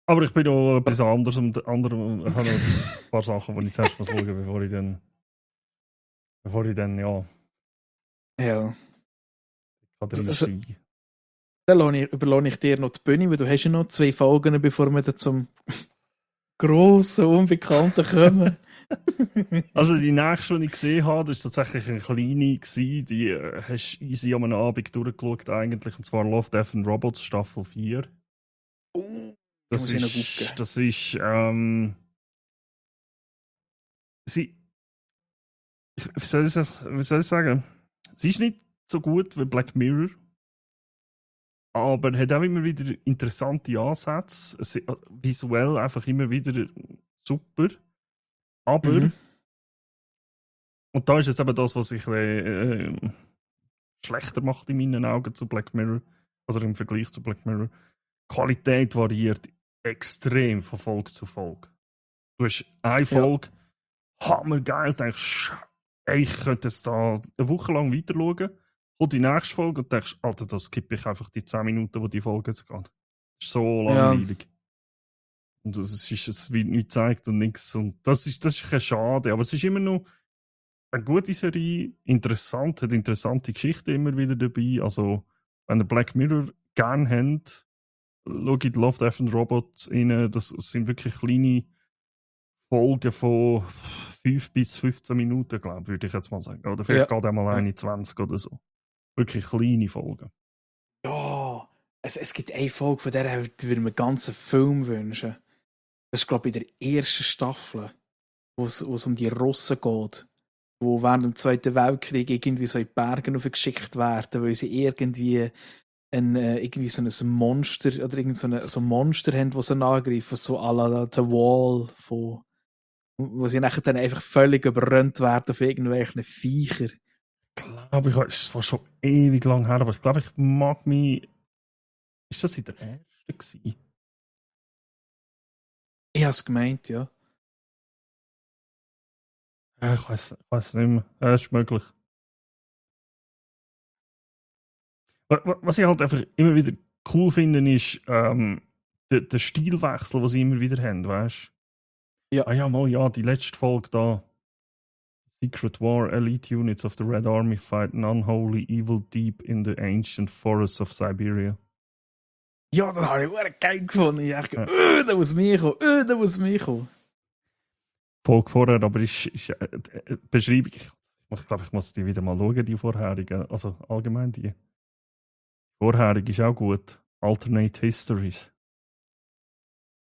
[SPEAKER 1] Aber ich bin noch etwas anderes und ich habe noch ein paar Sachen, die ich zuerst muss schauen, bevor ich dann ja
[SPEAKER 2] Ja. Also,
[SPEAKER 1] reinsteige.
[SPEAKER 2] dann überlasse ich dir noch die Bühne, weil du hast ja noch 2 Folgen, bevor wir dann zum grossen Unbekannten kommen.
[SPEAKER 1] Also die nächste, die ich gesehen habe, das war tatsächlich eine kleine gewesen. Die hast du easy am Abend durchgeschaut eigentlich. Und zwar Love, Death and Robots Staffel 4. Das
[SPEAKER 2] muss ich noch gucken.
[SPEAKER 1] ist, wie soll ich sagen? Sie ist nicht so gut wie Black Mirror, aber hat auch immer wieder interessante Ansätze. Visuell einfach immer wieder super. Aber, und da ist jetzt eben das, was sich schlechter macht in meinen Augen zu Black Mirror, also im Vergleich zu Black Mirror. Die Qualität variiert extrem von Folge zu Folge. Du hast eine Folge, hammergeil, denkst, ey, ich könnte jetzt da eine Woche lang weiter schauen. Und die nächste Folge und denkst, Alter, das skippe ich einfach die 10 Minuten, wo die Folge jetzt geht. Das ist so langweilig. Und es wird nichts gezeigt und nichts. Und das ist kein Schade, aber es ist immer noch eine gute Serie, interessant, hat interessante Geschichten immer wieder dabei. Also, wenn ihr Black Mirror gerne habt, schaut Love, Death and Robots rein. Das sind wirklich kleine Folgen von 5 bis 15 Minuten, glaube ich, würde ich jetzt mal sagen. Oder vielleicht geht auch mal eine 20 oder so. Wirklich kleine Folgen.
[SPEAKER 2] Ja, es gibt eine Folge, von der würde ich mir einen ganzen Film wünschen. Das ist, glaube ich, in der ersten Staffel, wo es um die Russen geht, wo während dem Zweiten Weltkrieg irgendwie so in die Berge geschickt werden, weil sie irgendwie so ein Monster oder irgend so ein Monster haben, das sie angreifen, so à la The Wall, wo sie nachher dann einfach völlig überrannt werden von irgendwelchen Viechern.
[SPEAKER 1] Ich glaube, es war schon ewig lang her, aber ich glaube, ich mag mich. Ist das in der ersten gewesen?
[SPEAKER 2] Ich habe es gemeint, ja.
[SPEAKER 1] Ich weiß nicht mehr. Das ist möglich. Was ich halt einfach immer wieder cool finde, ist der Stilwechsel, den sie immer wieder haben, weißt du?
[SPEAKER 2] Ja.
[SPEAKER 1] Ah ja, die letzte Folge da. Secret War, Elite Units of the Red Army fight an unholy evil deep in the ancient forests of Siberia.
[SPEAKER 2] Ja, das habe ich auch geil gefunden. Ich dachte, da muss mehr kommen.
[SPEAKER 1] Folge vorher, aber ist Beschreibung. Ich glaube, ich muss die wieder mal schauen, die vorherigen. Also allgemein die. Vorherige ist auch gut. Alternate Histories.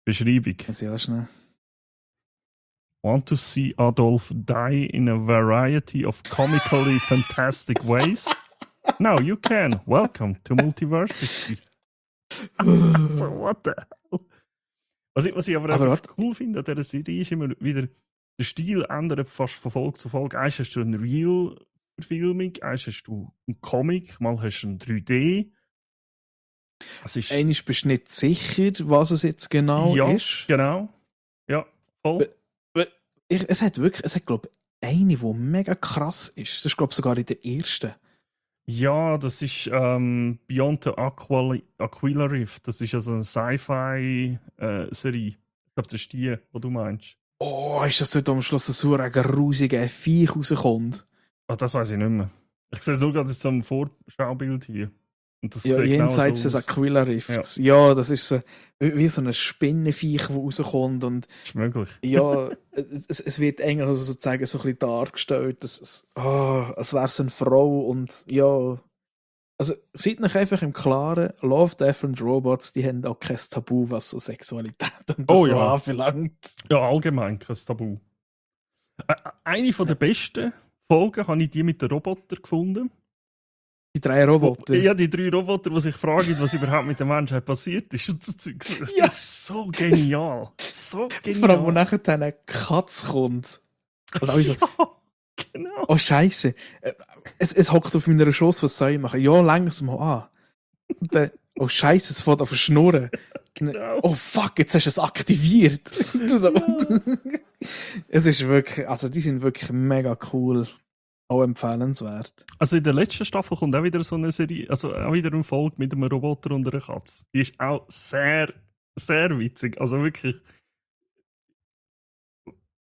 [SPEAKER 1] Beschreibung.
[SPEAKER 2] Das ist ja schnell.
[SPEAKER 1] Want to see Adolf die in a variety of comically fantastic ways? Now you can. Welcome to Multiversity. So, what the hell? Was ich aber einfach cool finde an dieser Serie ist immer wieder, der Stil ändert fast von Folge zu Folge. Eins hast du eine Real-Verfilmung, eins hast du einen Comic, mal hast du ein 3D.
[SPEAKER 2] Einmal bist du nicht sicher, was es jetzt genau ist.
[SPEAKER 1] Ja, genau. Ja, voll.
[SPEAKER 2] Es hat, glaube ich, eine, die mega krass ist. Das ist, glaube ich, sogar in der ersten.
[SPEAKER 1] Ja, das ist Beyond the Aquila Rift. Das ist also eine Sci-Fi-Serie. Ich glaube, das ist die, die du meinst.
[SPEAKER 2] Oh, ist das dort am Schluss so ein grusiger Viech rauskommt?
[SPEAKER 1] Ah, das weiß ich nicht mehr. Ich sehe sogar, das ist so ein Vorschaubild hier. Und das
[SPEAKER 2] ja, jenseits des Aquila Rifts. Ja, das ist so wie so ein Spinnenviech, das rauskommt. Und
[SPEAKER 1] das ist möglich.
[SPEAKER 2] Ja, es wird eigentlich sozusagen so ein bisschen dargestellt, es wäre so eine Frau und ja. Also seid euch einfach im Klaren, Love, Death and Robots, die haben auch kein Tabu, was so Sexualität und das so anbelangt.
[SPEAKER 1] Ja, allgemein kein Tabu. Eine von der besten Folgen habe ich die mit den Robotern gefunden.
[SPEAKER 2] Die 3 Roboter?
[SPEAKER 1] Ja, die 3 Roboter, die sich fragen, was überhaupt mit der Menschheit passiert ist. Das ist so genial. So genial.
[SPEAKER 2] Vor allem, wo nachher eine Katze kommt. Und alle so,
[SPEAKER 1] genau.
[SPEAKER 2] Oh, Scheiße. Es hockt auf meiner Schoß, was soll ich machen? Ja, langsam mal an. Und dann, oh, Scheiße, es fährt auf den Schnurren. Genau. Oh, fuck, jetzt hast du es aktiviert. Du so. Es ist wirklich, also die sind wirklich mega cool. Auch empfehlenswert.
[SPEAKER 1] Also in der letzten Staffel kommt auch wieder so eine Serie, also auch wieder eine Folge mit einem Roboter und einer Katze. Die ist auch sehr, sehr witzig. Also wirklich,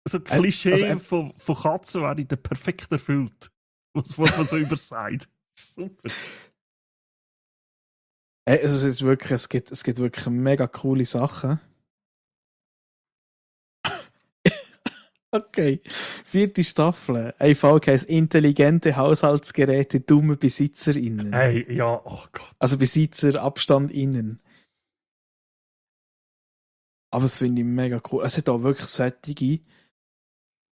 [SPEAKER 1] so
[SPEAKER 2] Also,
[SPEAKER 1] Klischee von Katzen wäre der perfekt erfüllt. Was man so übersagt. Super.
[SPEAKER 2] es gibt wirklich mega coole Sachen. Okay. 4. Staffel. Eine Folge heisst intelligente Haushaltsgeräte, dumme BesitzerInnen.
[SPEAKER 1] Hey, ja, oh Gott.
[SPEAKER 2] Also BesitzerAbstandInnen. Aber das finde ich mega cool. Es hat auch wirklich solche,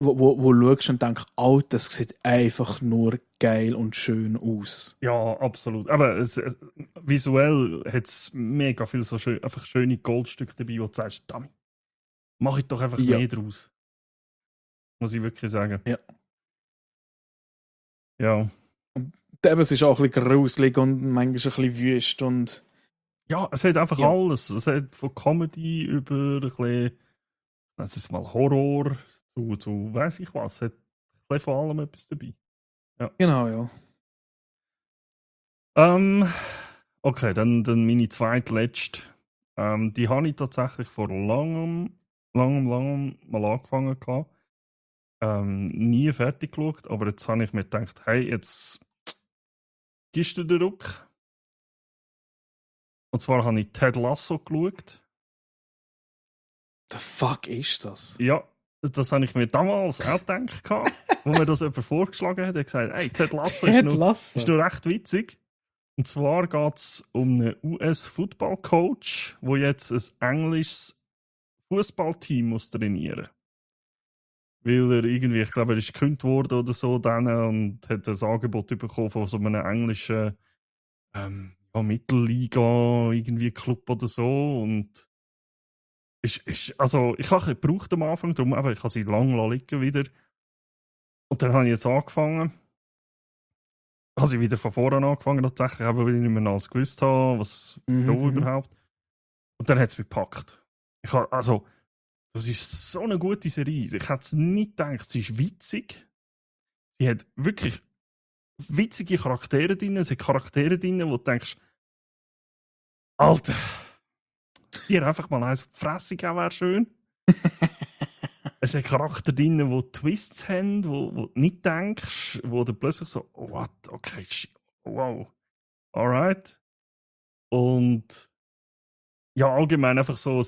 [SPEAKER 2] wo du schaust und denkst, oh, das sieht einfach nur geil und schön aus.
[SPEAKER 1] Ja, absolut. Aber visuell hat es mega viel so schön, einfach schöne Goldstücke dabei, wo du sagst, damit mach ich doch einfach
[SPEAKER 2] Ja.
[SPEAKER 1] mehr draus. Muss ich wirklich sagen.
[SPEAKER 2] Ja.
[SPEAKER 1] Ja.
[SPEAKER 2] Eben, es ist auch ein bisschen gruselig und manchmal ein bisschen wüst und
[SPEAKER 1] Ja, es hat einfach
[SPEAKER 2] Ja.
[SPEAKER 1] alles. Es hat von Comedy über ein bisschen, es ist mal Horror zu weiss ich was. Es hat ein bisschen von allem etwas dabei. Ja.
[SPEAKER 2] genau, ja.
[SPEAKER 1] Okay, dann meine zweitletzte. Die habe ich tatsächlich vor langem mal angefangen gehabt. Nie fertig geschaut, aber jetzt habe ich mir gedacht, hey, jetzt gibst du den Ruck. Und zwar habe ich Ted Lasso geschaut.
[SPEAKER 2] The fuck ist das?
[SPEAKER 1] Ja, das habe ich mir damals auch gedacht, wo mir das jemand vorgeschlagen hat. Er hat gesagt, hey, Ted Lasso ist nur recht witzig. Und zwar geht es um einen US-Football-Coach, der jetzt ein englisches Fußballteam muss trainieren. Weil er irgendwie, ich glaube, er ist gekündigt worden oder so dann und hat ein Angebot bekommen von so einem englischen Mittelliga irgendwie Club oder so. Und also ich habe ein bisschen gebraucht am Anfang, darum eben, ich habe sie lange liegen wieder. Und dann habe ich jetzt angefangen. Habe ich wieder von vorne angefangen tatsächlich, auch weil ich nicht mehr alles gewusst habe, was überhaupt. Und dann hat es mich gepackt. Also, das ist so eine gute Serie. Ich hätte es nicht gedacht, sie ist witzig. Sie hat wirklich witzige Charaktere drin. Es hat Charaktere drin, wo du denkst, Alter, hier einfach mal eins auf die Fresse geben wäre schön. Es hat Charaktere drin, die Twists haben, wo du nicht denkst, wo du plötzlich so, what, okay, wow, alright. Und ja, allgemein einfach so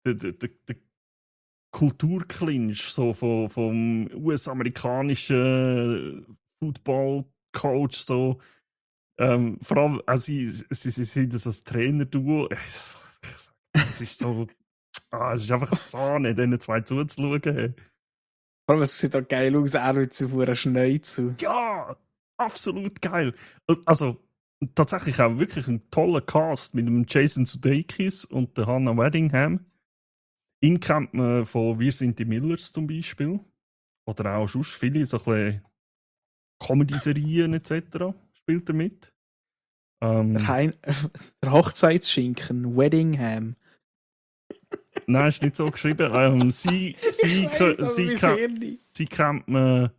[SPEAKER 1] der Kulturclinch so vom US-amerikanischen Football-Coach so. Vor allem, also sie sind so das Trainer-Duo. Es ist so. Es ist einfach Sahne, diesen zwei zuzuschauen.
[SPEAKER 2] Vor allem, es sieht auch geil aus, er mit so einer Schneuze.
[SPEAKER 1] Ja, absolut geil. Also, tatsächlich auch wirklich ein toller Cast mit dem Jason Sudeikis und der Hannah Waddingham. Ihn kennt man von Wir sind die Millers zum Beispiel. Oder auch sonst viele, so ein bisschen Comedy-Serien etc. spielt er mit.
[SPEAKER 2] Der Hochzeitsschinken, Weddingham.
[SPEAKER 1] Nein, ist nicht so geschrieben. Sie kennt man.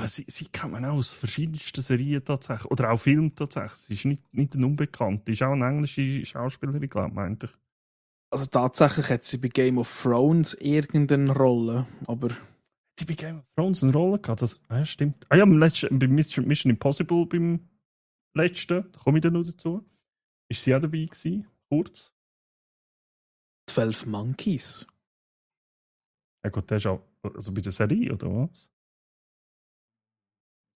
[SPEAKER 1] Sie kennt man auch aus verschiedensten Serien tatsächlich. Oder auch Filmen tatsächlich. Sie ist nicht ein Unbekannte. Sie ist auch eine englische Schauspielerin, glaube ich, meinte ich.
[SPEAKER 2] Also tatsächlich hat sie bei Game of Thrones irgendeine Rolle, aber...
[SPEAKER 1] Sie bei Game of Thrones eine Rolle gehabt? Ja, stimmt. Ah ja, bei Mission Impossible beim letzten, da komme ich dann noch dazu. Ist sie auch dabei gewesen? Kurz?
[SPEAKER 2] 12 Monkeys.
[SPEAKER 1] Ja gut, der ist auch also bei der Serie, oder was?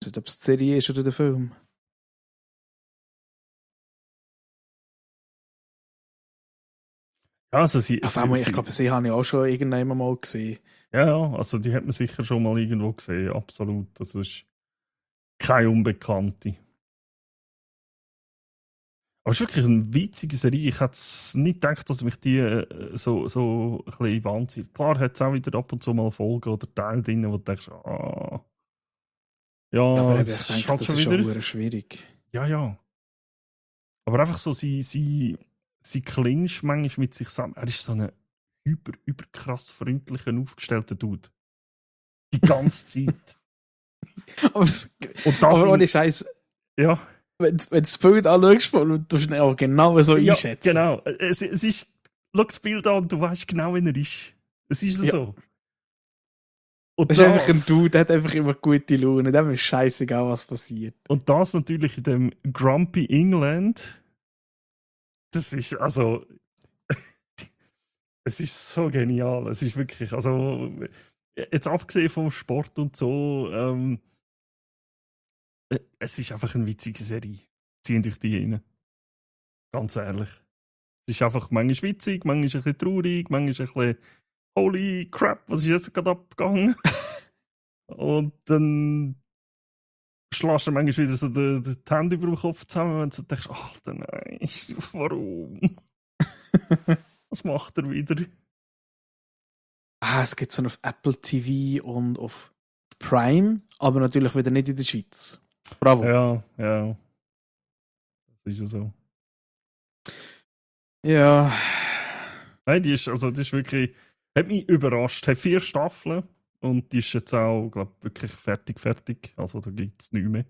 [SPEAKER 2] Ich weiß nicht, ob es die Serie ist oder der Film.
[SPEAKER 1] Ja, also
[SPEAKER 2] Ich glaube, sie habe ich auch schon irgendwann mal gesehen.
[SPEAKER 1] Ja, also die hat man sicher schon mal irgendwo gesehen, absolut. Das ist keine Unbekannte. Aber es ist wirklich eine witzige Serie. Ich hätte nicht gedacht, dass mich die so ein bisschen in den Wahn zieht. Klar hat es auch wieder ab und zu mal Folgen oder Teile drin, wo du denkst, ja,
[SPEAKER 2] Aber ich
[SPEAKER 1] es
[SPEAKER 2] denke,
[SPEAKER 1] halt
[SPEAKER 2] das
[SPEAKER 1] schon
[SPEAKER 2] ist
[SPEAKER 1] wieder.
[SPEAKER 2] auch schwierig.
[SPEAKER 1] Ja. Aber einfach so, sie clincht manchmal mit sich zusammen. Er ist so ein über krass freundlicher, aufgestellter Dude. Die ganze Zeit.
[SPEAKER 2] aber
[SPEAKER 1] Und das
[SPEAKER 2] aber ohne Scheiß,
[SPEAKER 1] ja.
[SPEAKER 2] wenn du das Bild anschaust und du schnell auch genau so
[SPEAKER 1] Ja,
[SPEAKER 2] einschätzen.
[SPEAKER 1] genau. Es ist, schau das Bild an und du weißt genau, wer er ist. Es ist
[SPEAKER 2] Ja.
[SPEAKER 1] so. Und
[SPEAKER 2] Das ist einfach ein Dude, der hat einfach immer gute Laune. Dem ist scheißegal, was passiert.
[SPEAKER 1] Und das natürlich in dem Grumpy England. Das ist, also, es ist so genial. Es ist wirklich, also, jetzt abgesehen vom Sport und so, es ist einfach eine witzige Serie. Ziehen durch die rein. Ganz ehrlich. Es ist einfach manchmal witzig, manchmal ein bisschen traurig, manchmal ein bisschen holy crap, was ist jetzt gerade abgegangen? Und dann schlägst du manchmal wieder so die Hände über den Kopf zusammen und du denkst, Alter, nein, warum? Was macht er wieder?
[SPEAKER 2] Es gibt es auf Apple TV und auf Prime, aber natürlich wieder nicht in der Schweiz. Bravo.
[SPEAKER 1] Ja. Das ist ja so.
[SPEAKER 2] Ja.
[SPEAKER 1] Nein, die ist wirklich, hat mich überrascht. Hat 4 Staffeln und die ist jetzt auch, glaube ich, wirklich fertig. Also da gibt es nichts mehr.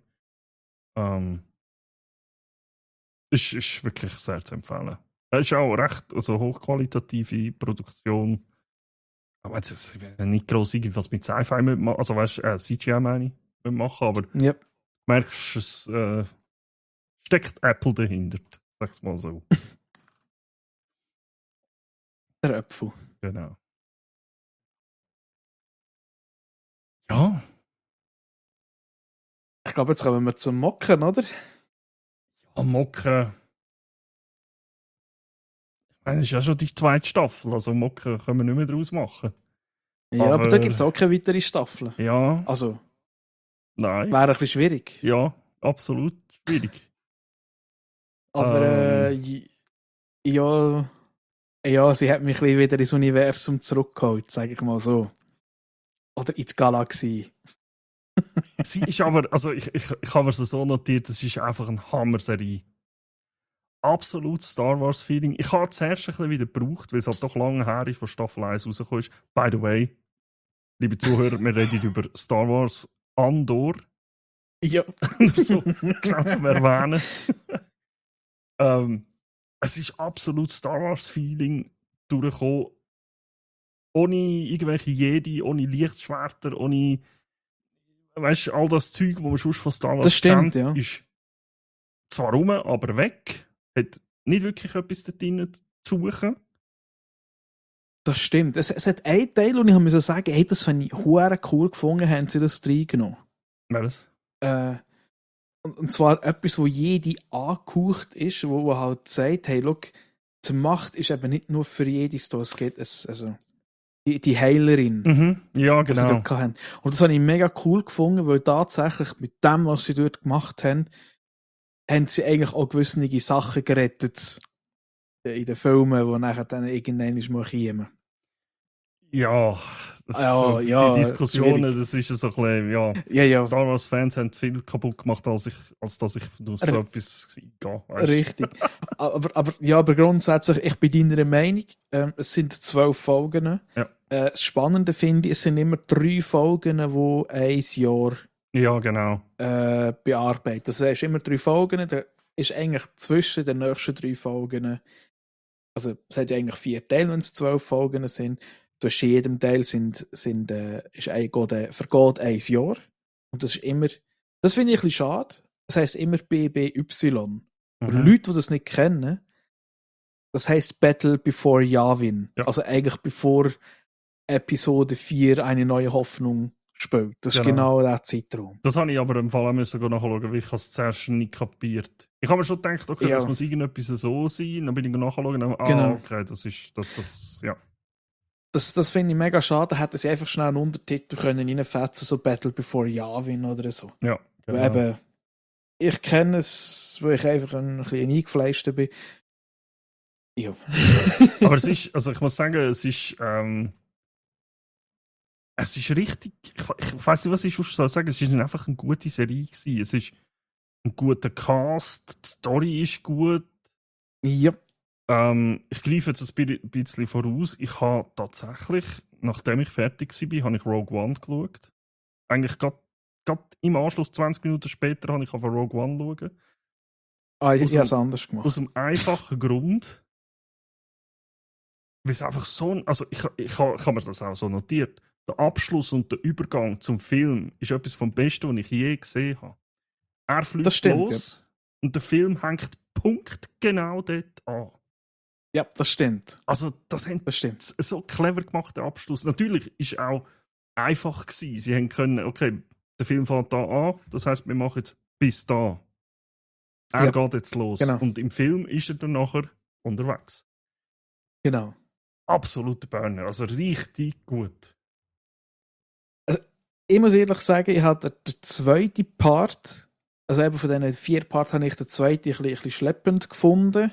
[SPEAKER 1] Ist wirklich sehr zu empfehlen. Es ist auch recht hochqualitative Produktion. Aber es wäre nicht gross irgendwas mit Sci-Fi machen. Also weißt du, CGI meine ich, machen, aber
[SPEAKER 2] Yep.
[SPEAKER 1] du merkst, es steckt Apple dahinter. Sag's mal so.
[SPEAKER 2] Der Apfel.
[SPEAKER 1] Genau. Ja.
[SPEAKER 2] Ich glaube, jetzt kommen wir zum Mocken, oder?
[SPEAKER 1] Ja, Mocken. Ich meine, das ist ja schon die 2. Staffel. Also Mocken können wir nicht mehr draus machen.
[SPEAKER 2] Ja, aber da gibt es auch keine weitere Staffel.
[SPEAKER 1] Ja.
[SPEAKER 2] Also,
[SPEAKER 1] Nein.
[SPEAKER 2] wäre ein bisschen schwierig.
[SPEAKER 1] Ja, absolut schwierig.
[SPEAKER 2] Aber ja, sie hat mich ein bisschen wieder ins Universum zurückgeholt, sage ich mal so. Oder in die Galaxie.
[SPEAKER 1] Sie ist aber, also ich habe es so notiert, es ist einfach eine Hammer-Serie. Absolut Star Wars-Feeling. Ich habe zuerst ein bisschen wieder gebraucht, weil es halt doch lange her ist, von Staffel 1 rausgekommen ist. By the way, liebe Zuhörer, wir reden über Star Wars Andor.
[SPEAKER 2] Ja.
[SPEAKER 1] Nur so schnell zum Erwähnen. Es ist absolut Star Wars-Feeling durchgekommen. Ohne irgendwelche Jedi, ohne Lichtschwerter, ohne, weißt du, all das Zeug, das man sonst von Star Wars
[SPEAKER 2] Das stimmt,
[SPEAKER 1] kennt,
[SPEAKER 2] ja.
[SPEAKER 1] ist zwar rum, aber weg. Hat nicht wirklich etwas da drin zu suchen.
[SPEAKER 2] Das stimmt. Es hat einen Teil, und ich muss sagen, hey, das fand ich hure cool gefunden, haben sie das reingenommen.
[SPEAKER 1] Was?
[SPEAKER 2] Und zwar etwas, wo jede angehaucht ist, wo halt sagt, hey, look, die Macht ist eben nicht nur für jede da, es geht, also die Heilerin,
[SPEAKER 1] Ja,
[SPEAKER 2] die sie
[SPEAKER 1] genau.
[SPEAKER 2] dort hatten. Und das habe ich mega cool gefunden, weil tatsächlich mit dem, was sie dort gemacht haben, haben sie eigentlich auch gewisse Sachen gerettet in den Filmen, die nachher dann irgendwann mal kommen.
[SPEAKER 1] Ja,
[SPEAKER 2] Ja,
[SPEAKER 1] die Diskussionen,
[SPEAKER 2] schwierig.
[SPEAKER 1] das ist so ein bisschen, ja.
[SPEAKER 2] Ja.
[SPEAKER 1] Star Wars-Fans haben viel kaputt gemacht, als dass ich durch so etwas gehe.
[SPEAKER 2] Richtig. aber grundsätzlich, ich bin deiner Meinung, es sind 12 Folgen.
[SPEAKER 1] Ja.
[SPEAKER 2] Das Spannende finde ich, es sind immer 3 Folgen, die ein Jahr
[SPEAKER 1] Ja, genau.
[SPEAKER 2] bearbeiten. Das heißt, immer 3 Folgen, da ist eigentlich zwischen den nächsten 3 Folgen, also es hat ja eigentlich 4 Teile, wenn es 12 Folgen sind. Zwischen jedem Teil vergeht ein Jahr. Und das ist immer, das finde ich ein bisschen schade. Das heisst immer BBY. Für Leute, die das nicht kennen, das heisst Battle Before Yavin.
[SPEAKER 1] Ja.
[SPEAKER 2] Also eigentlich bevor Episode 4 eine neue Hoffnung spielt. Das ist genau der Zeitraum.
[SPEAKER 1] Das habe ich aber im Fall auch nachschauen, weil ich es zuerst nicht kapiert. Ich habe mir schon gedacht, okay, das muss irgendetwas so sein. Dann bin ich nachschauen und
[SPEAKER 2] genau.
[SPEAKER 1] Okay, das ist das, ja.
[SPEAKER 2] Das finde ich mega schade. Da hätten sie einfach schnell einen Untertitel können reinfetzen, so Battle Before Yavin oder so.
[SPEAKER 1] Ja, genau.
[SPEAKER 2] Weil eben, ich kenne es, weil ich einfach ein bisschen eingefleischter bin. Ja.
[SPEAKER 1] Aber es ist, also ich muss sagen, es ist richtig, ich weiß nicht, was ich schon sagen soll. Es ist einfach eine gute Serie gewesen. Es ist ein guter Cast, die Story ist gut.
[SPEAKER 2] Ja.
[SPEAKER 1] Ich greife jetzt ein bisschen voraus. Ich habe tatsächlich, nachdem ich fertig war, habe ich Rogue One geschaut. Eigentlich gerade gerade im Anschluss, 20 Minuten später, habe ich auf Rogue One schauen.
[SPEAKER 2] Ich habe es anders gemacht.
[SPEAKER 1] Aus dem einfachen Grund, weil es einfach so... Also ich habe mir das auch so notiert. Der Abschluss und der Übergang zum Film ist etwas vom Besten, was ich je gesehen habe. Er
[SPEAKER 2] Das
[SPEAKER 1] fliegt
[SPEAKER 2] stimmt,
[SPEAKER 1] los und der Film hängt punktgenau dort an.
[SPEAKER 2] Ja, das stimmt.
[SPEAKER 1] Also das haben
[SPEAKER 2] Das stimmt.
[SPEAKER 1] so clever gemacht, der Abschluss. Natürlich ist auch einfach gewesen. Sie haben können, okay, der Film fängt da an, das heisst, wir machen jetzt bis da. Er geht jetzt los.
[SPEAKER 2] Genau.
[SPEAKER 1] Und im Film ist er dann nachher unterwegs.
[SPEAKER 2] Genau.
[SPEAKER 1] Absoluter Burner, also richtig gut.
[SPEAKER 2] Ich muss ehrlich sagen, ich habe den zweiten Part, also eben von diesen 4 Parts, habe ich den zweiten ein bisschen schleppend gefunden.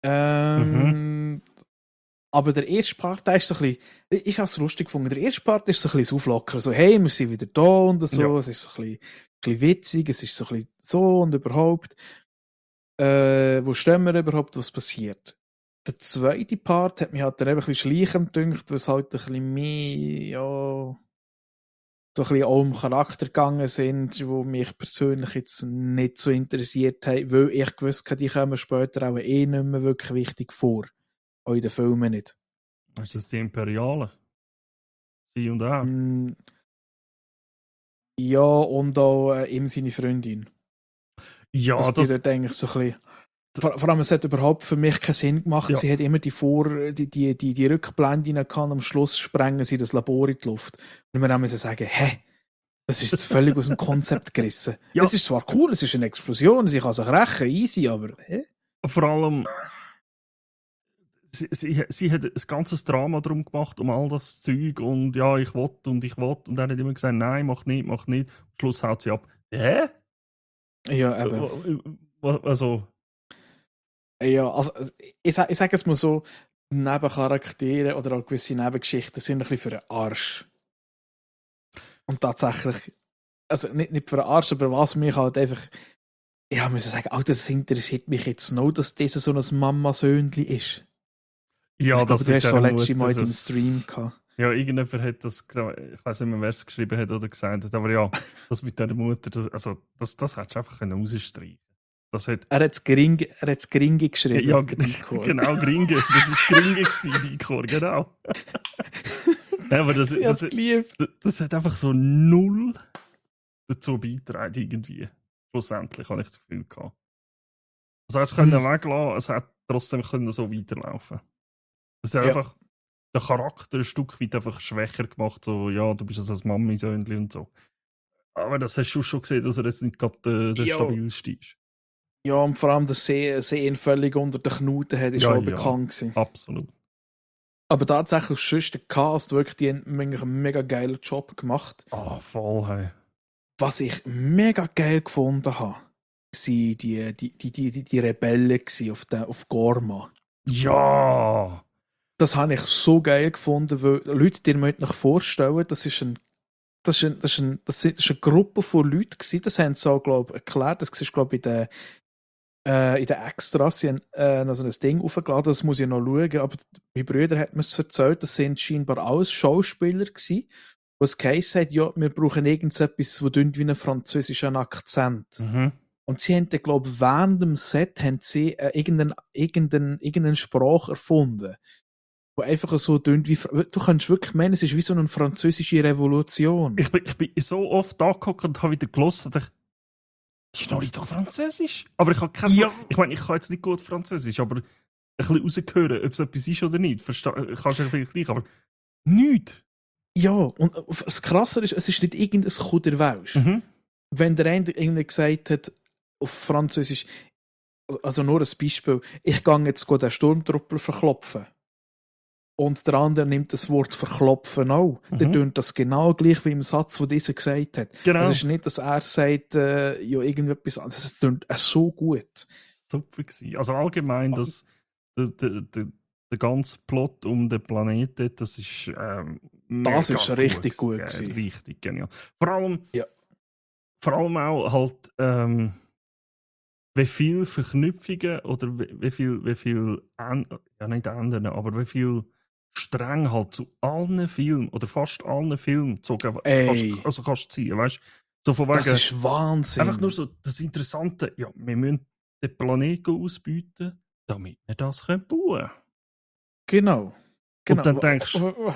[SPEAKER 2] Aber der erste Part, der ist so ein bisschen, ich habe es lustig gefunden, der erste Part ist so ein bisschen auflockern, so hey, wir sind wieder da und so,
[SPEAKER 1] Ja.
[SPEAKER 2] es ist so ein bisschen witzig, es ist so ein bisschen so und überhaupt, wo stehen wir überhaupt, was passiert. Der zweite Part hat mich halt dann eben ein bisschen schleichend gedacht, weil es halt ein bisschen mehr, ja, so ein bisschen auch um Charakter gegangen sind, die mich persönlich jetzt nicht so interessiert haben, weil ich gewusst habe, die kommen später auch nicht mehr wirklich wichtig vor. Auch in den Filmen nicht.
[SPEAKER 1] Ist das die Imperiale? Sie und er?
[SPEAKER 2] Ja, und auch ihm seine Freundin.
[SPEAKER 1] Ja,
[SPEAKER 2] Dass die dort eigentlich so ein bisschen... Vor allem, es hat überhaupt für mich keinen Sinn gemacht.
[SPEAKER 1] Ja.
[SPEAKER 2] Sie hat immer die Rückblenden gehabt, am Schluss sprengen sie das Labor in die Luft. Und wir müssen sagen, das ist jetzt völlig aus dem Konzept gerissen.
[SPEAKER 1] Ja.
[SPEAKER 2] Es ist zwar cool, es ist eine Explosion, sie kann sich rächen, easy, aber
[SPEAKER 1] Vor allem, sie hat ein ganzes Drama drum gemacht, um all das Zeug und ja, ich will und er hat immer gesagt, nein, mach nicht. Am Schluss haut sie ab. Hä?
[SPEAKER 2] Ja, eben.
[SPEAKER 1] Also...
[SPEAKER 2] Ja, also ich sage es mal so, Nebencharaktere oder auch gewisse Nebengeschichten sind ein bisschen für den Arsch. Und tatsächlich, also nicht für den Arsch, aber was mich halt einfach, ich muss sagen, das interessiert mich jetzt noch, dass dieser so ein Mama-Söhnli ist.
[SPEAKER 1] Ja,
[SPEAKER 2] ich glaube, du hast so letztes Mal in deinem
[SPEAKER 1] das...
[SPEAKER 2] Stream gehabt.
[SPEAKER 1] Ja, irgendjemand hat das, ich weiß nicht mehr, wer es geschrieben hat oder gesagt hat, aber ja, das mit dieser Mutter, das hättest du einfach rausstreichen. Das hat...
[SPEAKER 2] Er hat es Gringe geschrieben.
[SPEAKER 1] Ja, genau, Gringe. Das war Gringe gewesen, Dicor, genau. Ja, aber das hat einfach so null dazu beigetragen, irgendwie. Schlussendlich habe ich das Gefühl gehabt. Also, es können weglassen, es hat trotzdem können so weiterlaufen. Es ist einfach der Charakter ein Stück weit einfach schwächer gemacht, so, ja, du bist also ein Mami-Söhnchen und so. Aber das hast du schon gesehen, dass er jetzt nicht gerade der stabilste ist.
[SPEAKER 2] Ja, und vor allem, dass sie ihn völlig unter den Knuten hat, ist auch bekannt gewesen.
[SPEAKER 1] Absolut. Aber
[SPEAKER 2] tatsächlich sonst der Cast wirklich, die haben einen mega geilen Job gemacht.
[SPEAKER 1] Voll, hey.
[SPEAKER 2] Was ich mega geil gefunden habe, waren die Rebellen auf Gorma.
[SPEAKER 1] Ja!
[SPEAKER 2] Das habe ich so geil gefunden, weil Leute, die müssen sich vorstellen, das ist eine Gruppe von Leuten gewesen, das haben sie auch, glaube ich, erklärt, das ist, glaube ich, in den Extras, sie haben noch so ein Ding aufgeladen, das muss ich noch schauen, aber mein Bruder hat mir es erzählt, das sind scheinbar alles Schauspieler gewesen, was geheißen hat, ja, wir brauchen irgendetwas, das wie einen französischen Akzent.
[SPEAKER 1] Mhm.
[SPEAKER 2] Und sie haben dann, glaube ich, während dem Set haben sie irgendeine Sprache erfunden, wo einfach so tönt wie, du kannst wirklich meinen, es ist wie so eine französische Revolution.
[SPEAKER 1] Ich bin so oft da gehockt und habe wieder gehört und dachte, die Schnurri doch Französisch. Aber ich habe keine ich meine, ich kann jetzt nicht gut Französisch, aber ein bisschen rausgehören, ob es etwas ist oder nicht. Kannst du ja vielleicht gleich, aber nichts.
[SPEAKER 2] Ja, und das Krasse ist, es ist nicht irgendein Kuderwelsch.
[SPEAKER 1] Mhm.
[SPEAKER 2] Wenn der eine irgendwie gesagt hat, auf Französisch, also nur ein Beispiel, ich gehe jetzt den Sturmtruppler verklopfen. Und der andere nimmt das Wort verklopfen auch. Der tönt das genau gleich wie im Satz, den dieser gesagt hat.
[SPEAKER 1] Genau.
[SPEAKER 2] Es ist nicht, dass er sagt, ja, irgendetwas anderes. Es tönt so gut.
[SPEAKER 1] Super gewesen. Also allgemein, der ganze Plot um den Planeten, das ist
[SPEAKER 2] das ist richtig gut gewesen.
[SPEAKER 1] Richtig genial. Vor allem auch halt, wie viele Verknüpfungen oder wie viel ja nicht ändern, aber wie viel streng halt zu allen Filmen oder fast allen Filmen gezogen.
[SPEAKER 2] Ey.
[SPEAKER 1] Kannst du ziehen, weißt du? So von
[SPEAKER 2] Das
[SPEAKER 1] wegen,
[SPEAKER 2] ist Wahnsinn.
[SPEAKER 1] einfach nur so das Interessante, ja, wir müssen den Planeten ausbieten, damit wir das bauen können.
[SPEAKER 2] Genau.
[SPEAKER 1] Und dann denkst du,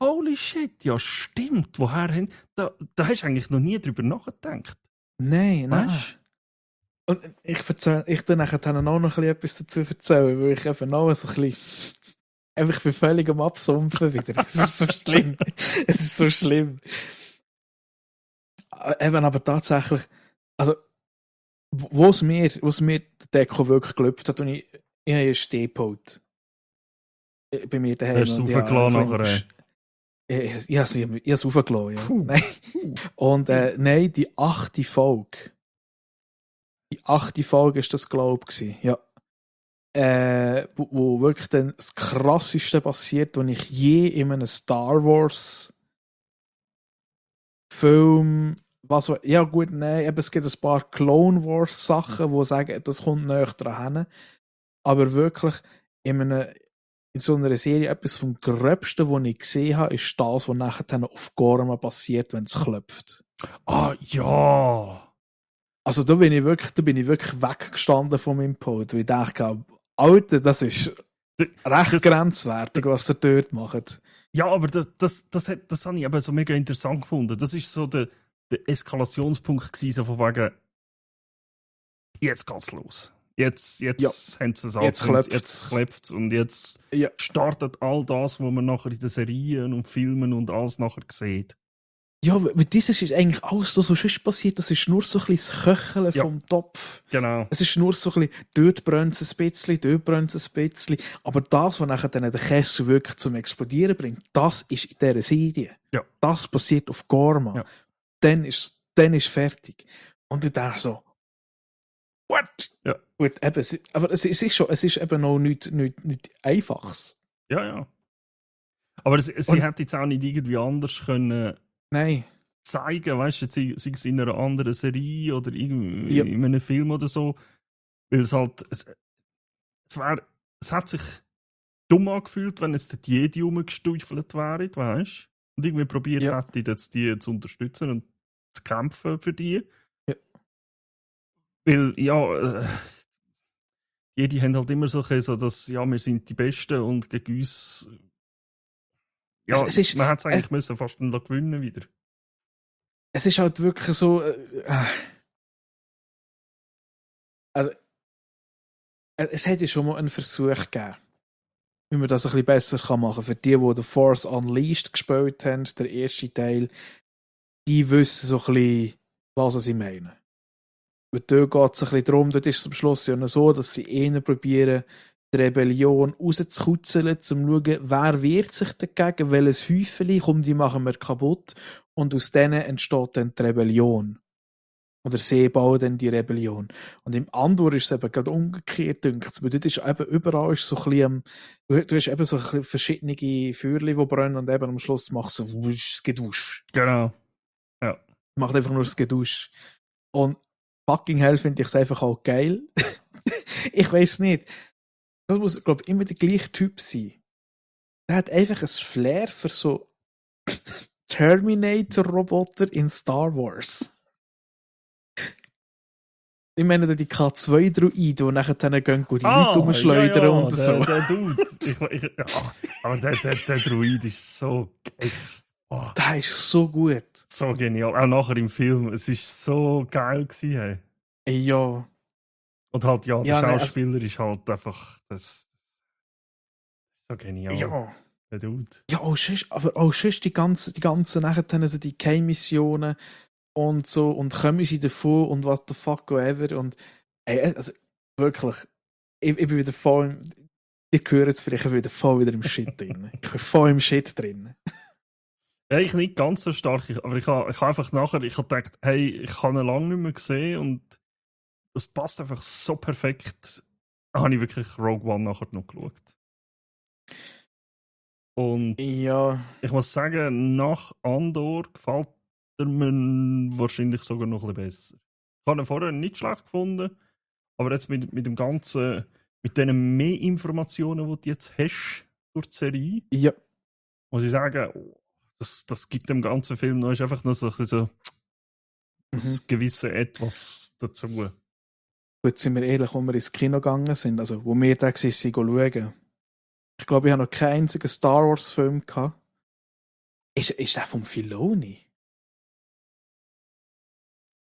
[SPEAKER 1] holy shit, ja stimmt, woher hin? Da hast du eigentlich noch nie drüber nachgedacht.
[SPEAKER 2] Nein.
[SPEAKER 1] Weißt?
[SPEAKER 2] Und ich dann nachher auch noch ein bisschen etwas dazu erzählen, weil ich eben auch so ein bisschen einfach bin völlig am Absumpfen wieder. Es ist so schlimm. Es ist so schlimm. Eben aber tatsächlich, also was mir der Deko wirklich gelöpft hat, und ich habe einen Stehpult bei mir daheim.
[SPEAKER 1] Hast du es raufgelassen nachher?
[SPEAKER 2] Ich habe es raufgelassen, ja.
[SPEAKER 1] Puh.
[SPEAKER 2] Nein. Und nein, die 8. Folge. Die 8. Folge ist das, glaube ich, ja. Wo wirklich dann das Krasseste passiert, was ich je in einem Star Wars Film, ja gut, nein, eben, es gibt ein paar Clone Wars Sachen, die sagen, das kommt näher dran, aber wirklich in so einer Serie etwas vom Gröbsten, was ich gesehen habe, ist das, was nachher auf Gorma passiert, wenn es klopft.
[SPEAKER 1] Ah, ja!
[SPEAKER 2] Also da bin ich wirklich weggestanden von meinem Pult, weil ich dachte, Alter, das ist recht grenzwertig, was ihr dort macht.
[SPEAKER 1] Ja, aber das habe ich eben so mega interessant gefunden. Das ist so der Eskalationspunkt gewesen, so von wegen, jetzt geht's los. Jetzt haben sie es jetzt klopft und jetzt startet all das, was man nachher in den Serien und Filmen und alles nachher sieht.
[SPEAKER 2] Ja, weil dieses ist eigentlich alles das, was sonst passiert. Das ist nur so ein bisschen das Köcheln vom Topf.
[SPEAKER 1] Genau.
[SPEAKER 2] Es ist nur so ein bisschen, dort brennt es ein bisschen, dort brennt es ein bisschen. Aber das, was nachher dann den Kessel wirklich zum Explodieren bringt, das ist in dieser Serie.
[SPEAKER 1] Ja.
[SPEAKER 2] Das passiert auf Gorma.
[SPEAKER 1] Ja.
[SPEAKER 2] Dann ist fertig. Und ich denke so, what?
[SPEAKER 1] Ja.
[SPEAKER 2] Gut, eben, aber es ist eben noch nichts Einfaches.
[SPEAKER 1] Ja. Aber sie hätte jetzt auch nicht irgendwie anders können zeigen, weißt du, sei es in einer anderen Serie oder in einem Film oder so. Weil es halt, es hat sich dumm angefühlt, wenn es die Jedi rumgesteufelt wären, weißt du? Und irgendwie probiert hätte, jetzt die zu unterstützen und zu kämpfen für die.
[SPEAKER 2] Ja.
[SPEAKER 1] Weil, Jedi haben halt immer so, dass, wir sind die Besten und gegen uns. Ja, man hätte es eigentlich müssen fast gewinnen wieder.
[SPEAKER 2] Es ist halt wirklich so. Also, es hätte schon mal einen Versuch gegeben, wie man das ein bisschen besser machen kann. Für die The Force Unleashed gespielt haben, der erste Teil, die wissen so ein bisschen, was sie meinen. Und dort geht es ein bisschen darum, dort ist es am Schluss ja so, dass sie eher probieren, die Rebellion rauszukutzeln, um zu schauen, wer wehrt sich dagegen, welches Häufchen, die machen wir kaputt. Und aus denen entsteht dann die Rebellion. Oder sie bauen dann die Rebellion. Und im Andor ist es eben gerade umgekehrt, denke ich. Weil dort ist eben überall ist so ein bisschen, du hast eben so ein bisschen verschiedene Feuerchen, die brennen, und eben am Schluss machst du so das Gedusch.
[SPEAKER 1] Genau. Ja.
[SPEAKER 2] Macht einfach nur das Gedusch. Und fucking hell finde ich es einfach auch geil. Ich weiß nicht. Das muss, glaube ich, immer der gleiche Typ sein. Der hat einfach ein Flair für so Terminator-Roboter in Star Wars. Ich meine, die K2-Droiden, die nachher dann gehen, die Leute umschleudern und so.
[SPEAKER 1] Der Dude. Aber der Droid ist so geil.
[SPEAKER 2] Oh. Der ist so gut.
[SPEAKER 1] So genial. Auch nachher im Film. Es war so geil gewesen, hey.
[SPEAKER 2] Ja.
[SPEAKER 1] Und halt, der Schauspieler ist halt einfach das so genial.
[SPEAKER 2] Ja.
[SPEAKER 1] Der Dude.
[SPEAKER 2] Ja, aber auch sonst die ganzen nachher dann so die K-Missionen und so, und kommen sie davon und what the fuck ever. Und also wirklich, ich bin wieder voll ihr hört es vielleicht wieder voll wieder im Shit drin. Ich bin voll im Shit drin.
[SPEAKER 1] Ja, ich nicht ganz so stark, aber ich habe einfach nachher, ich habe gedacht, hey, ich habe ihn lange nicht mehr gesehen und das passt einfach so perfekt. Da habe ich wirklich Rogue One nachher noch geschaut. Und ich muss sagen, nach Andor gefällt er mir wahrscheinlich sogar noch ein bisschen besser. Ich habe ihn vorher nicht schlecht gefunden, aber jetzt mit dem Ganzen, mit diesen mehr Informationen, die du jetzt hast, durch die Serie.
[SPEAKER 2] Ja.
[SPEAKER 1] Muss ich sagen, das gibt dem ganzen Film noch, ist einfach noch so das gewisse Etwas dazu.
[SPEAKER 2] Gut, sind wir ehrlich, wo wir ins Kino gegangen sind, also wo wir da waren, schauen. Ich glaube, ich habe noch keinen einzigen Star Wars Film gehabt. Ist der vom Filoni?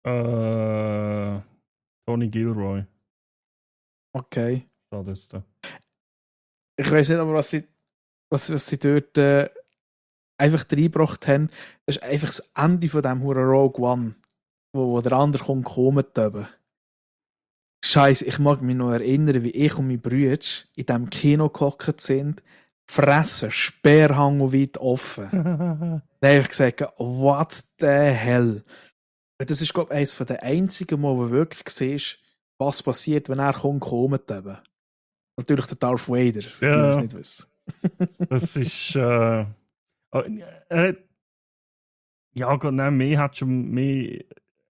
[SPEAKER 1] Tony Gilroy.
[SPEAKER 2] Okay.
[SPEAKER 1] Das ist da.
[SPEAKER 2] Ich weiß nicht, aber was sie dort einfach reingebracht haben, das ist einfach das Ende von dem Huren Rogue One, wo der andere kommt eben. Scheiße, ich mag mich noch erinnern, wie ich und mein Bruder in diesem Kino gehockt sind, Fresse, Sperrhang weit offen. Dann habe ich gesagt, what the hell? Das ist, glaube ich, eines der einzigen Mal, wo du wirklich siehst, was passiert, wenn er kommt eben. Natürlich der Darth Vader, für die, die es nicht wissen.
[SPEAKER 1] Das ist ja, nein, er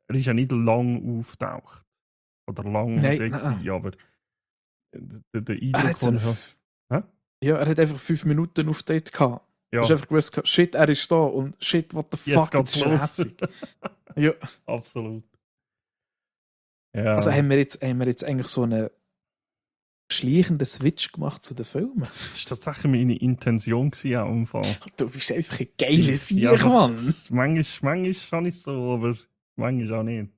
[SPEAKER 1] ist ja nicht lang auftaucht. Oder lang gewesen, aber der Eindruck von
[SPEAKER 2] ja, er hat einfach 5 Minuten Auftritt gehabt.
[SPEAKER 1] Ja.
[SPEAKER 2] Du hast einfach gewusst, shit, er ist da und shit, what the fuck,
[SPEAKER 1] jetzt geht's los.
[SPEAKER 2] Ja.
[SPEAKER 1] Absolut. Ja.
[SPEAKER 2] Also haben wir jetzt eigentlich so einen schleichenden Switch gemacht zu den Filmen?
[SPEAKER 1] Das war tatsächlich meine Intention auch im Fall.
[SPEAKER 2] Du bist einfach ein geiler Sieg, Mann.
[SPEAKER 1] Manchmal habe ich so, aber manchmal auch nicht.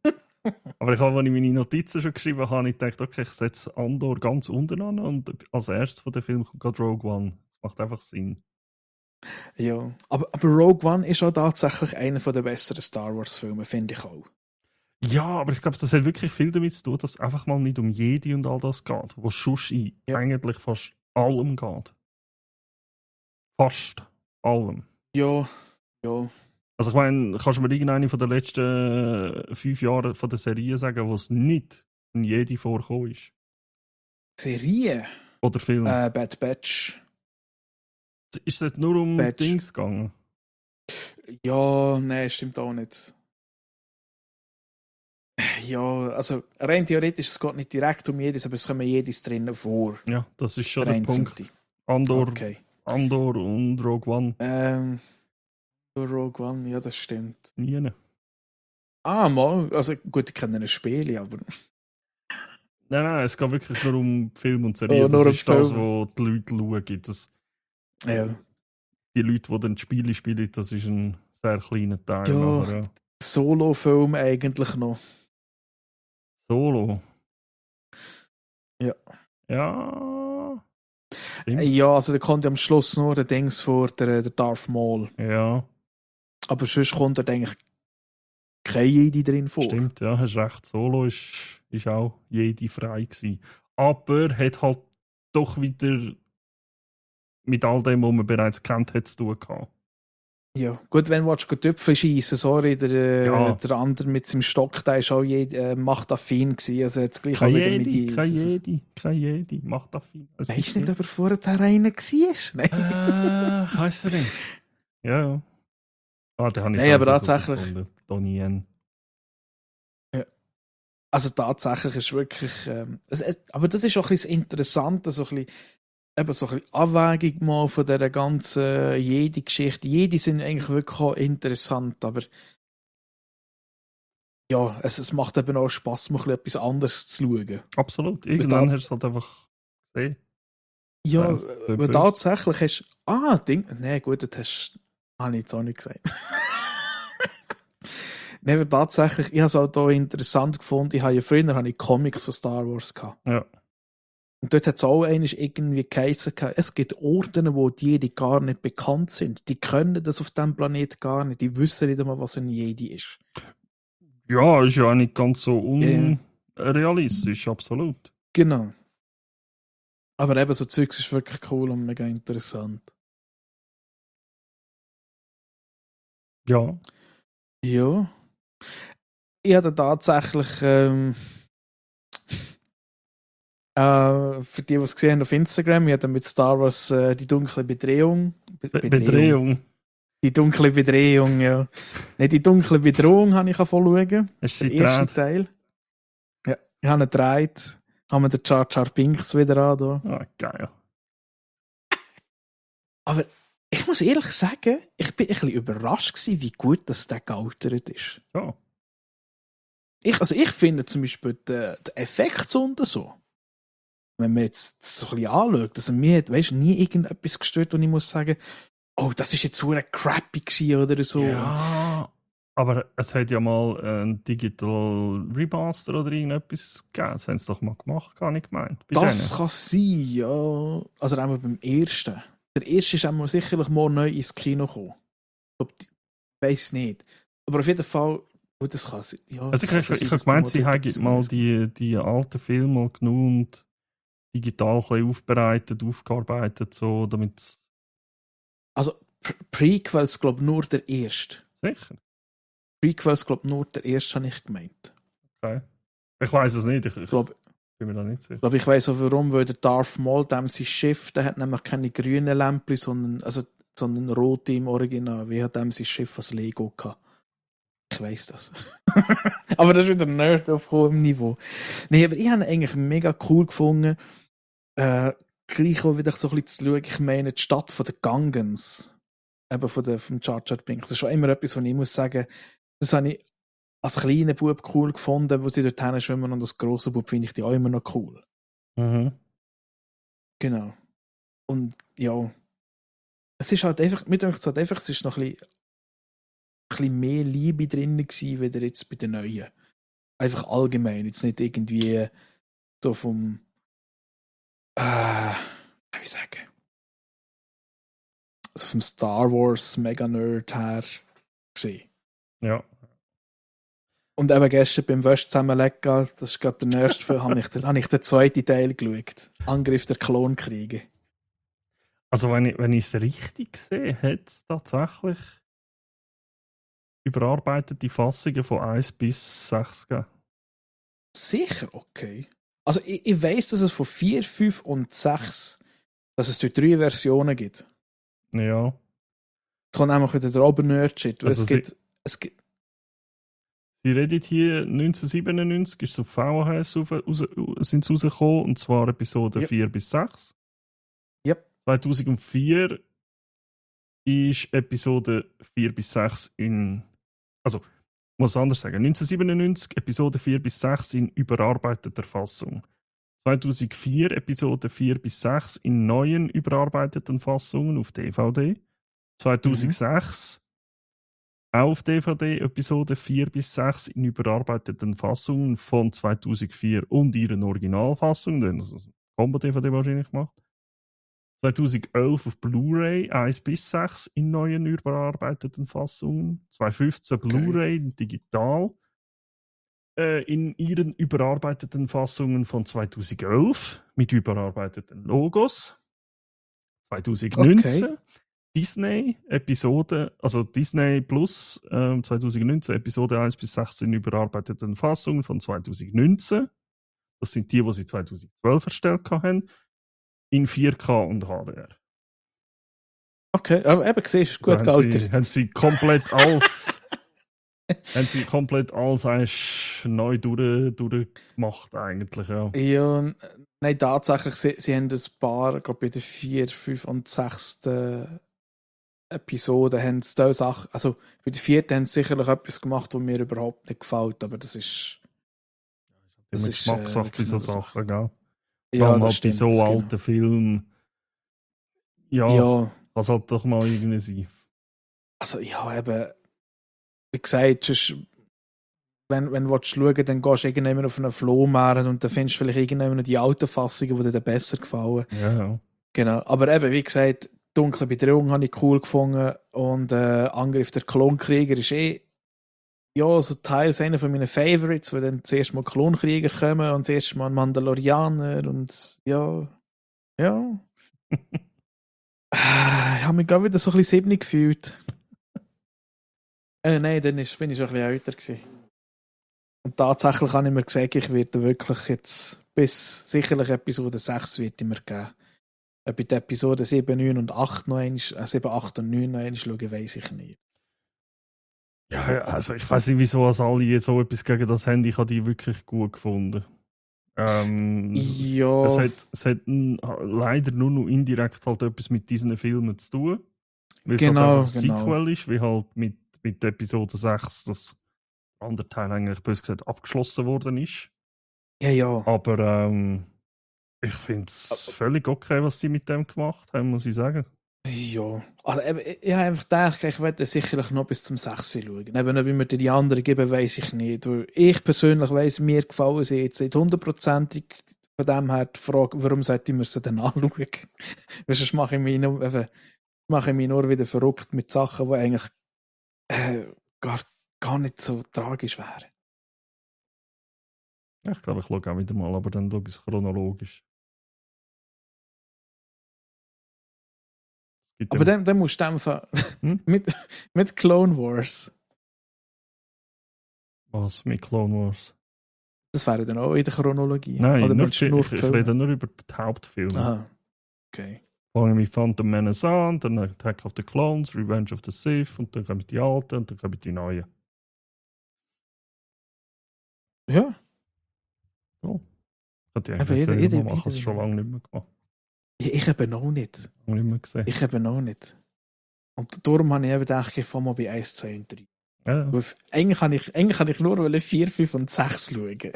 [SPEAKER 1] Aber als ich meine Notizen schon geschrieben habe, habe ich gedacht, okay, ich setze Andor ganz unten an und als erstes von dem Film kommt gerade Rogue One. Das macht einfach Sinn.
[SPEAKER 2] Ja, aber Rogue One ist auch tatsächlich einer der besseren Star Wars Filme, finde ich auch.
[SPEAKER 1] Ja, aber ich glaube, das hat wirklich viel damit zu tun, dass es einfach mal nicht um Jedi und all das geht, wo sonst eigentlich fast allem geht. Fast allem.
[SPEAKER 2] Ja.
[SPEAKER 1] Also ich meine, kannst du mir irgendeine von den letzten 5 Jahren von der Serie sagen, wo es nicht ein Jedi vorgekommen ist?
[SPEAKER 2] Serie?
[SPEAKER 1] Oder Film?
[SPEAKER 2] Bad Batch.
[SPEAKER 1] Ist es jetzt nur um
[SPEAKER 2] Batch.
[SPEAKER 1] Dings gegangen?
[SPEAKER 2] Ja, nein, stimmt auch nicht. Ja, also rein theoretisch, es geht nicht direkt um Jedis, aber es kommen Jedis drinnen vor.
[SPEAKER 1] Ja, das ist schon der Punkt. Andor und Rogue One.
[SPEAKER 2] Rogue One, ja, das stimmt.
[SPEAKER 1] Nie.
[SPEAKER 2] Mal, also gut, ich kenne ein Spiel, aber...
[SPEAKER 1] Nein, es geht wirklich nur um Film und Serie.
[SPEAKER 2] Oh,
[SPEAKER 1] das ist das, was die Leute schauen. Die Leute, die dann die Spiele spielen, das ist ein sehr kleiner Teil.
[SPEAKER 2] Ja, Solo-Film eigentlich noch.
[SPEAKER 1] Solo?
[SPEAKER 2] Ja.
[SPEAKER 1] Ja.
[SPEAKER 2] Ja, also da kommt am Schluss nur der Dings vor, der Darth Maul.
[SPEAKER 1] Ja.
[SPEAKER 2] Aber sonst kommt da eigentlich keine Jedi drin vor.
[SPEAKER 1] Stimmt, ja, hast recht. Solo ist auch Jedi frei gewesen. Aber hat halt doch wieder mit all dem, was man bereits kennt hat, zu tun gehabt.
[SPEAKER 2] Ja, gut, wenn du Töpfe schiessen, sorry, der andere mit seinem Stock, der ist auch machtaffin gewesen, also jetzt gleich auch wieder mit
[SPEAKER 1] Kein Jedi, machtaffin.
[SPEAKER 2] Also weißt du nicht, ob er vorher einer war?
[SPEAKER 1] Nein. Weiss ich nicht. Ja. Da habe ich
[SPEAKER 2] aber tatsächlich.
[SPEAKER 1] Donnie Yen.
[SPEAKER 2] Ja. Also tatsächlich ist wirklich, aber das ist auch ein bisschen interessant, so ein bisschen Abwägung mal von dieser ganzen Jedi-Geschichte. Jedi sind eigentlich wirklich auch interessant, aber ja, es macht eben auch Spass, mal etwas anderes zu schauen.
[SPEAKER 1] Absolut, irgendwann hast du es halt einfach gesehen.
[SPEAKER 2] Ja, weil tatsächlich hast nein, gut, das habe ich jetzt auch nicht gesagt. Nein, aber tatsächlich, ich habe es auch hier interessant gefunden, früher Comics von Star Wars gehabt.
[SPEAKER 1] Ja.
[SPEAKER 2] Und dort hat es auch irgendwie geheißen, es gibt Orte, wo die Jedi gar nicht bekannt sind. Die können das auf diesem Planet gar nicht. Die wissen nicht einmal, was ein Jedi ist.
[SPEAKER 1] Ja, ist ja nicht ganz so unrealistisch, absolut.
[SPEAKER 2] Genau. Aber eben so Zeugs ist wirklich cool und mega interessant.
[SPEAKER 1] Ja.
[SPEAKER 2] Ja. Ich hatte tatsächlich für die, die es gesehen haben auf Instagram, ich hatte mit Star Wars die dunkle Bedrohung.
[SPEAKER 1] Bedrohung.
[SPEAKER 2] Die dunkle Bedrohung, ja. Nicht die dunkle Bedrohung habe ich schauen.
[SPEAKER 1] Hast du
[SPEAKER 2] den ersten Teil. Ja, ich habe ihn gedreht. Haben wir den Jar Jar Binks wieder an. Da.
[SPEAKER 1] Ah, geil.
[SPEAKER 2] Aber ich muss ehrlich sagen, ich bin ein bisschen überrascht gewesen, wie gut das der gealtert ist.
[SPEAKER 1] Ja.
[SPEAKER 2] Ich finde zum Beispiel den Effekt so und so, wenn man jetzt das so ein bisschen anschaut, dass mir hat, weißt, nie irgendetwas gestört, wo ich muss sagen, oh, das ist jetzt so crappy gewesen oder so.
[SPEAKER 1] Ja, aber es hat ja mal ein Digital Remaster oder irgendetwas gegeben. Das haben sie doch mal gemacht, gar nicht gemeint. Bei
[SPEAKER 2] Das
[SPEAKER 1] denen.
[SPEAKER 2] kann sein, ja. Also auch beim ersten. Der erste ist einmal sicherlich mal neu ins Kino gekommen. Ich weiß nicht. Aber auf jeden Fall, gut, das kann sein. Ja,
[SPEAKER 1] Also
[SPEAKER 2] das kann schon
[SPEAKER 1] ich
[SPEAKER 2] sein,
[SPEAKER 1] habe
[SPEAKER 2] dass
[SPEAKER 1] gemeint, sie
[SPEAKER 2] dort
[SPEAKER 1] haben
[SPEAKER 2] etwas
[SPEAKER 1] mal
[SPEAKER 2] Neues kommt.
[SPEAKER 1] die alten Filme mal genommen und digital ein bisschen aufbereitet, aufgearbeitet, so, damit
[SPEAKER 2] Also, Prequels, glaube ich, nur der erste.
[SPEAKER 1] sicher.
[SPEAKER 2] Prequels, glaube ich, nur der erste, habe ich gemeint.
[SPEAKER 1] Okay. Ich weiß es nicht, ich
[SPEAKER 2] Glaub,
[SPEAKER 1] bin mir da nicht sicher.
[SPEAKER 2] glaube ich weiß auch warum, weil der Darth Maul, dem sein Schiff, der hat nämlich keine grünen Lämpchen, sondern rote im Original. Wie hat dem sein Schiff als Lego gehabt? Ich weiß das. Aber das ist wieder Nerd auf hohem Niveau. Nee, aber ich habe ihn eigentlich mega cool gefunden. Gleich auch wieder so ein bisschen zu schauen. Ich meine, die Stadt von den Gangens, eben vom Jar Jar Binks, das ist schon immer etwas, was ich muss sagen, das habe ich als kleiner Bub cool gefunden, wo sie dort schwimmen, und als grosser Bub finde ich die auch immer noch cool.
[SPEAKER 1] Mhm.
[SPEAKER 2] Genau. Und ja, es ist halt einfach, mir denkt es halt einfach, es ist noch ein bisschen mehr Liebe drin gewesen, wie jetzt bei den Neuen. Einfach allgemein, jetzt nicht irgendwie so vom, wie sagen, also vom Star Wars Mega Nerd her gesehen.
[SPEAKER 1] Ja.
[SPEAKER 2] Und eben gestern beim Wäsch zusammenlegen, das ist gerade der nächste Film, habe ich den zweiten Teil geschaut. Angriff der Klonkriege.
[SPEAKER 1] Also wenn ich es richtig sehe, hat es tatsächlich überarbeitete Fassungen von 1 bis 6 gegeben.
[SPEAKER 2] Sicher, okay. Also ich weiss, dass es von 4, 5 und 6, dass es dort 3 Versionen gibt.
[SPEAKER 1] Ja.
[SPEAKER 2] Jetzt kommt einfach wieder der Ober-Nerd-Shit.
[SPEAKER 1] Also
[SPEAKER 2] Es gibt
[SPEAKER 1] sie redet hier 1997, ist es auf VHS sind sie rausgekommen, und zwar Episode
[SPEAKER 2] Yep.
[SPEAKER 1] 4 bis 6.
[SPEAKER 2] Yep.
[SPEAKER 1] 2004 ist Episode 4 bis 6 also, ich muss es anders sagen, 1997 Episode 4 bis 6 in überarbeiteter Fassung. 2004 Episode 4 bis 6 in neuen überarbeiteten Fassungen auf DVD. 2006 auch auf DVD Episode 4 bis 6 in überarbeiteten Fassungen von 2004 und ihren Originalfassungen, denn das ist eine Combo-DVD wahrscheinlich gemacht. 2011 auf Blu-ray 1 bis 6 in neuen überarbeiteten Fassungen. 2015 Blu-ray digital in ihren überarbeiteten Fassungen von 2011 mit überarbeiteten Logos. 2019 Disney Episode, also Disney Plus 2019 Episode 1 bis 6 in überarbeiteten Fassungen von 2019. Das sind die sie 2012 erstellt haben. In 4K und HDR.
[SPEAKER 2] Okay, aber eben gesehen, ist gut gealtert.
[SPEAKER 1] Haben sie komplett alles neu durchgemacht eigentlich, ja.
[SPEAKER 2] Ja, nein, tatsächlich, sie haben ein paar, glaube bei der 4, 5 und 6. Episode haben sie da Sachen, also bei der 4. haben sie sicherlich etwas gemacht, was mir überhaupt nicht gefällt, aber das ist
[SPEAKER 1] Geschmackssache bei so Sachen, gell? Vor
[SPEAKER 2] ja,
[SPEAKER 1] allem
[SPEAKER 2] das
[SPEAKER 1] halt bei
[SPEAKER 2] stimmt,
[SPEAKER 1] so
[SPEAKER 2] genau.
[SPEAKER 1] alten Filmen. Ja, kann es halt doch mal irgendwie sein.
[SPEAKER 2] Also ja, eben, wie gesagt, sonst, wenn du schauen willst, dann gehst du irgendwann auf einen Flohmarkt und dann findest du vielleicht irgendwann die alten Fassungen, die dir besser gefallen.
[SPEAKER 1] Ja.
[SPEAKER 2] Genau, aber eben, wie gesagt, Dunkle Bedrohung habe ich cool gefunden und Angriff der Klonkrieger ist ja, so teils einer von meinen Favorites, weil dann zuerst mal Klonkrieger kommen und zuerst mal ein Mandalorianer und ja. Ich habe mich gerade wieder so ein bisschen 7 gefühlt. Nein, dann bin ich schon ein bisschen älter gewesen. Und tatsächlich habe ich mir gesagt, ich werde wirklich jetzt bis sicherlich Episode 6 wird ich mir geben. Ob ich die Episode 7, 9 und 8 noch einmal, 7, 8 und 9 noch einmal schaue, weiss ich nicht.
[SPEAKER 1] Ja, also ich weiß nicht, wieso als alle so etwas gegen das haben. Ich habe die wirklich gut gefunden.
[SPEAKER 2] Ja,
[SPEAKER 1] Es hat leider nur noch indirekt halt etwas mit diesen Filmen zu tun. Weil es halt
[SPEAKER 2] genau,
[SPEAKER 1] einfach ein
[SPEAKER 2] genau.
[SPEAKER 1] Sequel ist, wie halt mit Episode 6 das andere Teil eigentlich bös gesagt abgeschlossen worden ist.
[SPEAKER 2] Ja.
[SPEAKER 1] Aber ich finde es völlig okay, was sie mit dem gemacht haben, muss ich sagen.
[SPEAKER 2] Ja. Also, ich habe einfach gedacht, ich werde sicherlich noch bis zum 6 schauen. Eben, ob ich mir die anderen geben, weiß ich nicht. Weil ich persönlich weiss, mir gefallen sie jetzt nicht hundertprozentig. Von dem her die Frage, warum sollte ich mir sie dann anschauen? Weil sonst mache ich mich nur wieder verrückt mit Sachen, die eigentlich gar nicht so tragisch wären.
[SPEAKER 1] Ja, ich glaube, ich schaue auch wieder mal, aber dann schaue ich es chronologisch.
[SPEAKER 2] Aber dann musst du einfach
[SPEAKER 1] Hm?
[SPEAKER 2] mit Clone Wars.
[SPEAKER 1] Was mit Clone Wars?
[SPEAKER 2] Das wäre dann auch in der Chronologie.
[SPEAKER 1] Nein,
[SPEAKER 2] Oder
[SPEAKER 1] nur
[SPEAKER 2] meinst du nur
[SPEAKER 1] ich rede nur über die Hauptfilme.
[SPEAKER 2] Aha, okay.
[SPEAKER 1] Fangen wir mit Phantom Menace an, dann Attack of the Clones, Revenge of the Sith und dann kommen die alten und dann kommen die neuen.
[SPEAKER 2] Ja.
[SPEAKER 1] So. Könnte ich
[SPEAKER 2] Aber
[SPEAKER 1] eigentlich mal machen, ich habe es schon lange nicht mehr gemacht.
[SPEAKER 2] Ich eben auch nicht.
[SPEAKER 1] Lange nicht mehr gesehen.
[SPEAKER 2] Ich eben auch nicht. Und darum habe ich eben gedacht, ich fange mal bei 1, 2 und 3.
[SPEAKER 1] Ja.
[SPEAKER 2] Eigentlich kann ich nur 4, 5 und 6 schauen.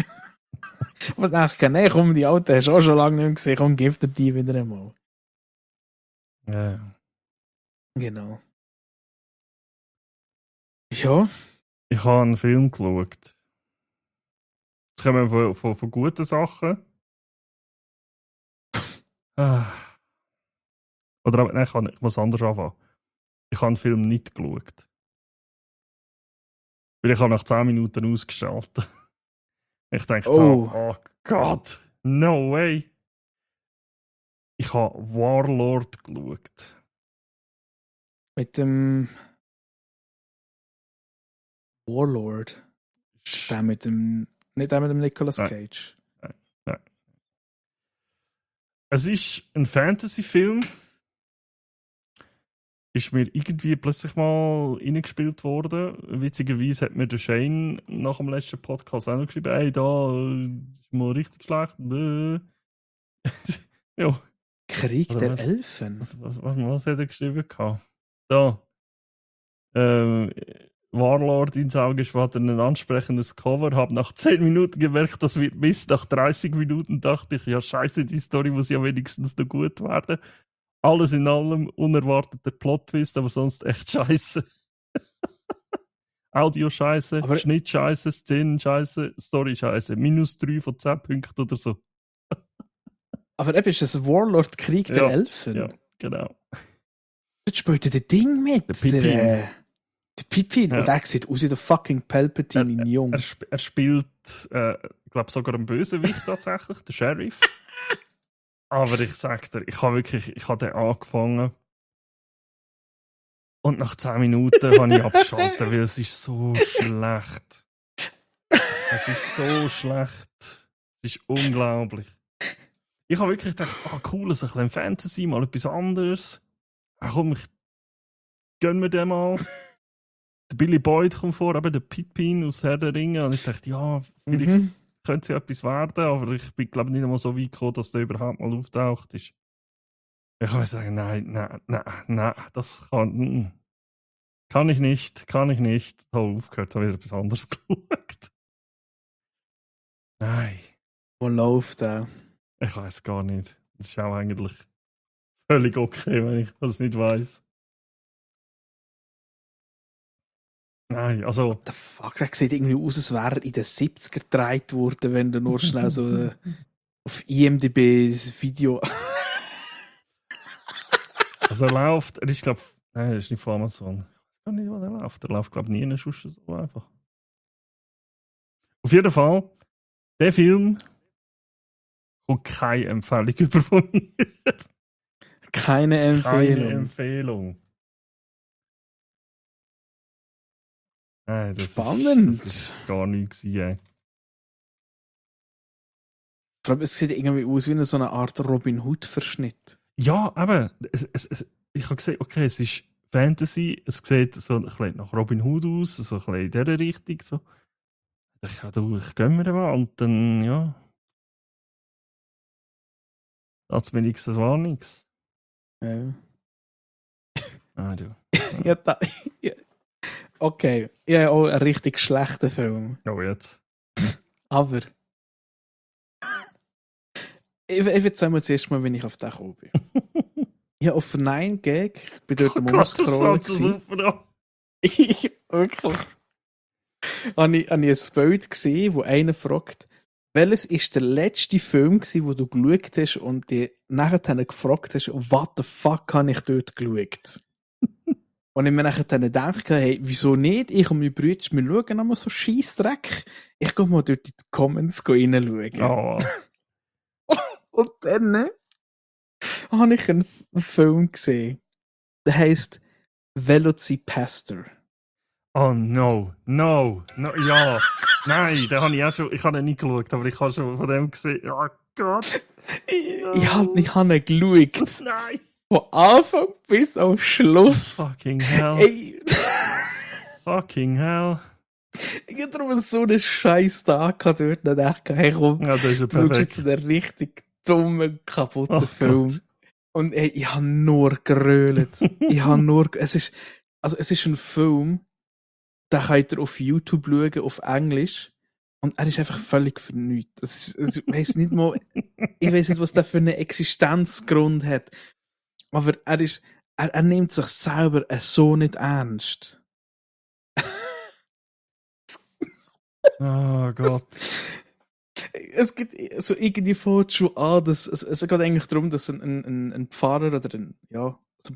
[SPEAKER 2] Aber dann dachte ich, nein, komm, die Alten hast du auch schon lange nicht mehr gesehen, komm, gib dir die wieder einmal.
[SPEAKER 1] Ja.
[SPEAKER 2] Genau. Ja.
[SPEAKER 1] Ich habe einen Film geschaut. Jetzt kommen wir von guten Sachen. Oder nein, ich muss anders anfangen. Ich habe einen Film nicht geschaut. Weil ich habe nach 10 Minuten ausgeschaltet. Ich dachte, oh Gott, no way. Ich habe Warlord geschaut.
[SPEAKER 2] Mit dem Warlord. Ist der mit dem. Nicht der mit dem Nicolas Cage.
[SPEAKER 1] Nein. Es ist ein Fantasy-Film. Ist mir irgendwie plötzlich mal reingespielt worden. Witzigerweise hat mir der Shane nach dem letzten Podcast auch noch geschrieben, ey, da ist mal richtig schlecht. Ja.
[SPEAKER 2] Krieg der Elfen?
[SPEAKER 1] Was hat er geschrieben? Da. Warlord ins Auge schwattern, ein ansprechendes Cover. Hab nach 10 Minuten gemerkt, das wird Mist. Nach 30 Minuten dachte ich, ja scheiße, die Story muss ja wenigstens noch gut werden. Alles in allem unerwarteter Plot-Twist, aber sonst echt scheiße. Audio scheiße, Schnitt scheiße, Szenen scheiße, Story scheiße. -3 von 10 Punkten oder so.
[SPEAKER 2] Aber eben ist das Warlord Krieg der Elfen?
[SPEAKER 1] Ja, genau.
[SPEAKER 2] Dort spielt der Ding mit.
[SPEAKER 1] Der Pippin.
[SPEAKER 2] Der Pippin. Ja. Und der sieht aus wie der fucking Palpatine in Jung.
[SPEAKER 1] Er spielt, ich glaube sogar einen Bösewicht tatsächlich, der Sheriff. Aber ich sag dir, ich habe den angefangen und nach 10 Minuten habe ich abgeschaltet, weil es ist so schlecht. Es ist so schlecht. Es ist unglaublich. Ich habe wirklich gedacht, cool, so ein bisschen Fantasy, mal etwas anderes. Komm, ich gönn mir den mal. Der Billy Boyd kommt vor, eben der Pippin aus Herr der Ringe. Und ich dachte, ja, vielleicht könnte es ja etwas werden, aber ich bin, glaube ich, nicht einmal so weit gekommen, dass der überhaupt mal auftaucht ist. Ich kann sagen, nein, das kann ich nicht. Toll, aufgehört, habe wieder etwas anderes geschaut. Nein.
[SPEAKER 2] Wo läuft der?
[SPEAKER 1] Ich weiß gar nicht. Das ist auch eigentlich völlig okay, wenn ich das nicht weiß. Nein, also.
[SPEAKER 2] What the fuck? Der sieht irgendwie aus, als wäre er in den 70er gedreht worden, wenn du nur schnell so auf IMDb Video.
[SPEAKER 1] Also er läuft, ich glaube, nein, er ist nicht von Amazon. Ich weiß gar nicht, wo er läuft. Er läuft, glaube ich, nie in der Schuss so einfach. Auf jeden Fall, der Film kommt keine Empfehlung über von mir.
[SPEAKER 2] Keine
[SPEAKER 1] Empfehlung. Nein,
[SPEAKER 2] Spannend.
[SPEAKER 1] Das ist gar nichts. Ey.
[SPEAKER 2] Vor allem, es sieht irgendwie aus wie so eine Art Robin Hood-Verschnitt.
[SPEAKER 1] Ja, aber ich habe gesehen, okay, es ist Fantasy, es sieht so ein bisschen nach Robin Hood aus, so ein bisschen in dieser Richtung. So. Ich gönne mir den mal und dann, ja. Das wenigstens war nichts.
[SPEAKER 2] Ja.
[SPEAKER 1] Ah, du.
[SPEAKER 2] Ja, ja. Okay, ja, auch ein richtig schlechter Film.
[SPEAKER 1] Oh, jetzt.
[SPEAKER 2] Aber ich erzähle mir zuerst mal, wenn ich auf den gekommen bin. Ja, auf 9gag, ich bin dort am
[SPEAKER 1] Gott, das
[SPEAKER 2] Umscrollen
[SPEAKER 1] fängt so super an.
[SPEAKER 2] Wirklich. Habe ich ein Bild gesehen, wo einer fragt, welches ist der letzte Film gewesen, wo du geschaut hast und dir nachher gefragt hast, what the fuck habe ich dort geschaut? Und ich mir nachher dann gedacht, hey, wieso nicht? Ich und meine Brüder, wir schauen einmal so Scheissdreck. Ich gehe mal dort in die Comments reinschauen.
[SPEAKER 1] Oh.
[SPEAKER 2] Und dann habe ich einen Film gesehen. Der heisst Velocipastor.
[SPEAKER 1] Oh no, ja. Nein, den habe ich auch schon, ich habe ihn nicht geschaut, aber ich habe schon von dem gesehen. Oh Gott.
[SPEAKER 2] Ich habe ihn geschaut.
[SPEAKER 1] Nein.
[SPEAKER 2] Von Anfang bis am Schluss.
[SPEAKER 1] Fucking hell.
[SPEAKER 2] Ey.
[SPEAKER 1] Fucking hell.
[SPEAKER 2] Ich hatte darum so einen scheiß Tag dort und dachte, hey komm,
[SPEAKER 1] Ja, das ist ja
[SPEAKER 2] du schaust
[SPEAKER 1] perfekt.
[SPEAKER 2] jetzt einen richtig dummen, kaputten
[SPEAKER 1] Oh
[SPEAKER 2] Film.
[SPEAKER 1] Gott.
[SPEAKER 2] Und ey, ich habe nur gerölt. Es ist ein Film, den könnt ihr auf YouTube schauen, auf Englisch. Und er ist einfach völlig vernünftig. Ich weiss nicht, was der für einen Existenzgrund hat. Aber er nimmt sich selber so nicht ernst.
[SPEAKER 1] Oh Gott.
[SPEAKER 2] Es geht so irgendwie fängt schon an, dass es geht eigentlich darum, dass ein Pfarrer oder ein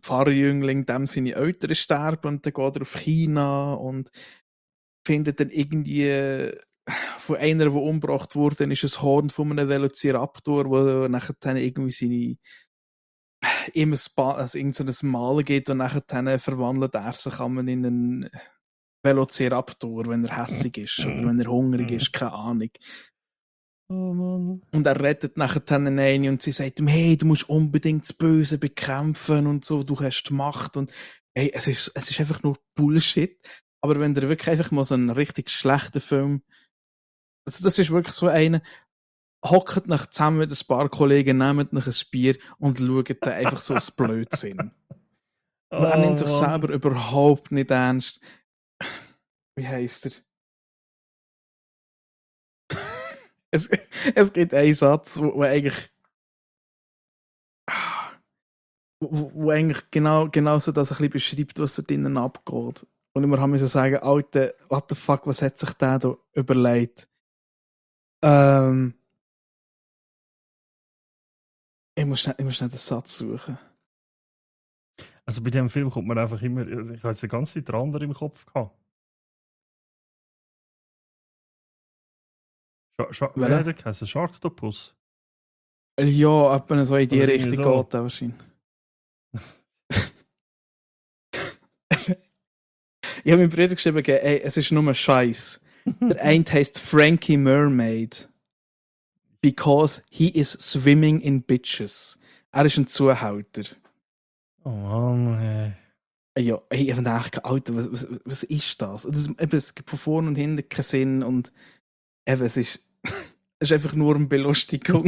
[SPEAKER 2] Pfarrerjüngling dem seine Eltern sterben und dann geht er auf China und findet dann irgendwie von einer, die umgebracht wurde, ist ein Horn von einem Velociraptor, wo nachher dann irgendwie seine irgend so ein Mal geht und nachher dann verwandelt er sich in einen Velociraptor, wenn er hässig ist oder wenn er hungrig ist, keine Ahnung.
[SPEAKER 1] Oh Mann.
[SPEAKER 2] Und er rettet nachher dann eine und sie sagt ihm, hey, du musst unbedingt das Böse bekämpfen und so, du hast die Macht und hey, es ist einfach nur Bullshit. Aber wenn der wirklich einfach mal so einen richtig schlechten Film, also das ist wirklich so einer, hockt nach zusammen mit ein paar Kollegen, nehmt nach ein Bier und schaut dann einfach so das Blödsinn.
[SPEAKER 1] Oh,
[SPEAKER 2] Er nimmt sich
[SPEAKER 1] Mann.
[SPEAKER 2] selber überhaupt nicht ernst. Wie heisst er? Es gibt einen Satz, wo eigentlich wo eigentlich genau so das ein bisschen beschreibt, was da drinnen abgeht. Und immer haben wir so sagen, Alter, what the fuck, was hat sich der da überlegt? Ich muss schnell den Satz suchen.
[SPEAKER 1] Also bei dem Film kommt man einfach immer, also ich habe jetzt die ganze Zeit den anderen im Kopf gehabt. Wie hat der geheißen? Sharktopus?
[SPEAKER 2] Ja, etwa so in die
[SPEAKER 1] Oder
[SPEAKER 2] Richtung
[SPEAKER 1] irgendwie so.
[SPEAKER 2] geht er wahrscheinlich. Ich habe meinem Bruder geschrieben, ey, es ist nur Scheiß. Der eine heisst Frankie Mermaid. Because he is swimming in bitches. Er ist ein Zuhälter.
[SPEAKER 1] Oh Mann, hey.
[SPEAKER 2] Ja, ich habe gedacht, Alter, was ist das? Es gibt von vorne und hinten keinen Sinn und eben, es ist einfach nur eine Belustigung.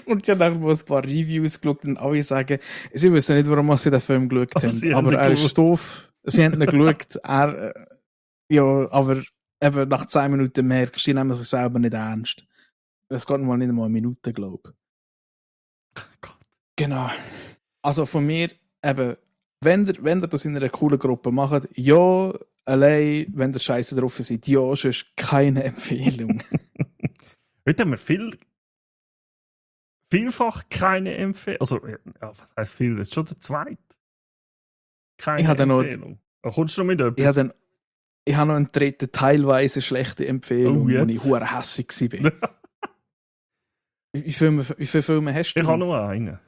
[SPEAKER 2] Und ich habe dann mal ein paar Reviews geschaut und alle sagen, sie wissen nicht, warum sie den Film geschaut haben, aber er ist doof. Sie haben ihn geschaut, aber eben nach 10 Minuten merkst du, die nehmen sich selber nicht ernst. Das geht mal nicht einmal eine Minute, glaube ich. Genau. Also von mir, eben, wenn ihr das in einer coolen Gruppe macht, ja, allein, wenn ihr scheiße drauf seid, ja, sonst keine Empfehlung.
[SPEAKER 1] Heute haben wir vielfach keine Empfehlung. Also, ja, was heißt viel? Das ist schon der zweite. Keine Empfehlung. Kommst du mit etwas?
[SPEAKER 2] Ich habe noch einen dritten, teilweise schlechte Empfehlung, wo ich hure hässig war. Wie viele Filme hast du?
[SPEAKER 1] Ich habe nur einen.
[SPEAKER 2] Einen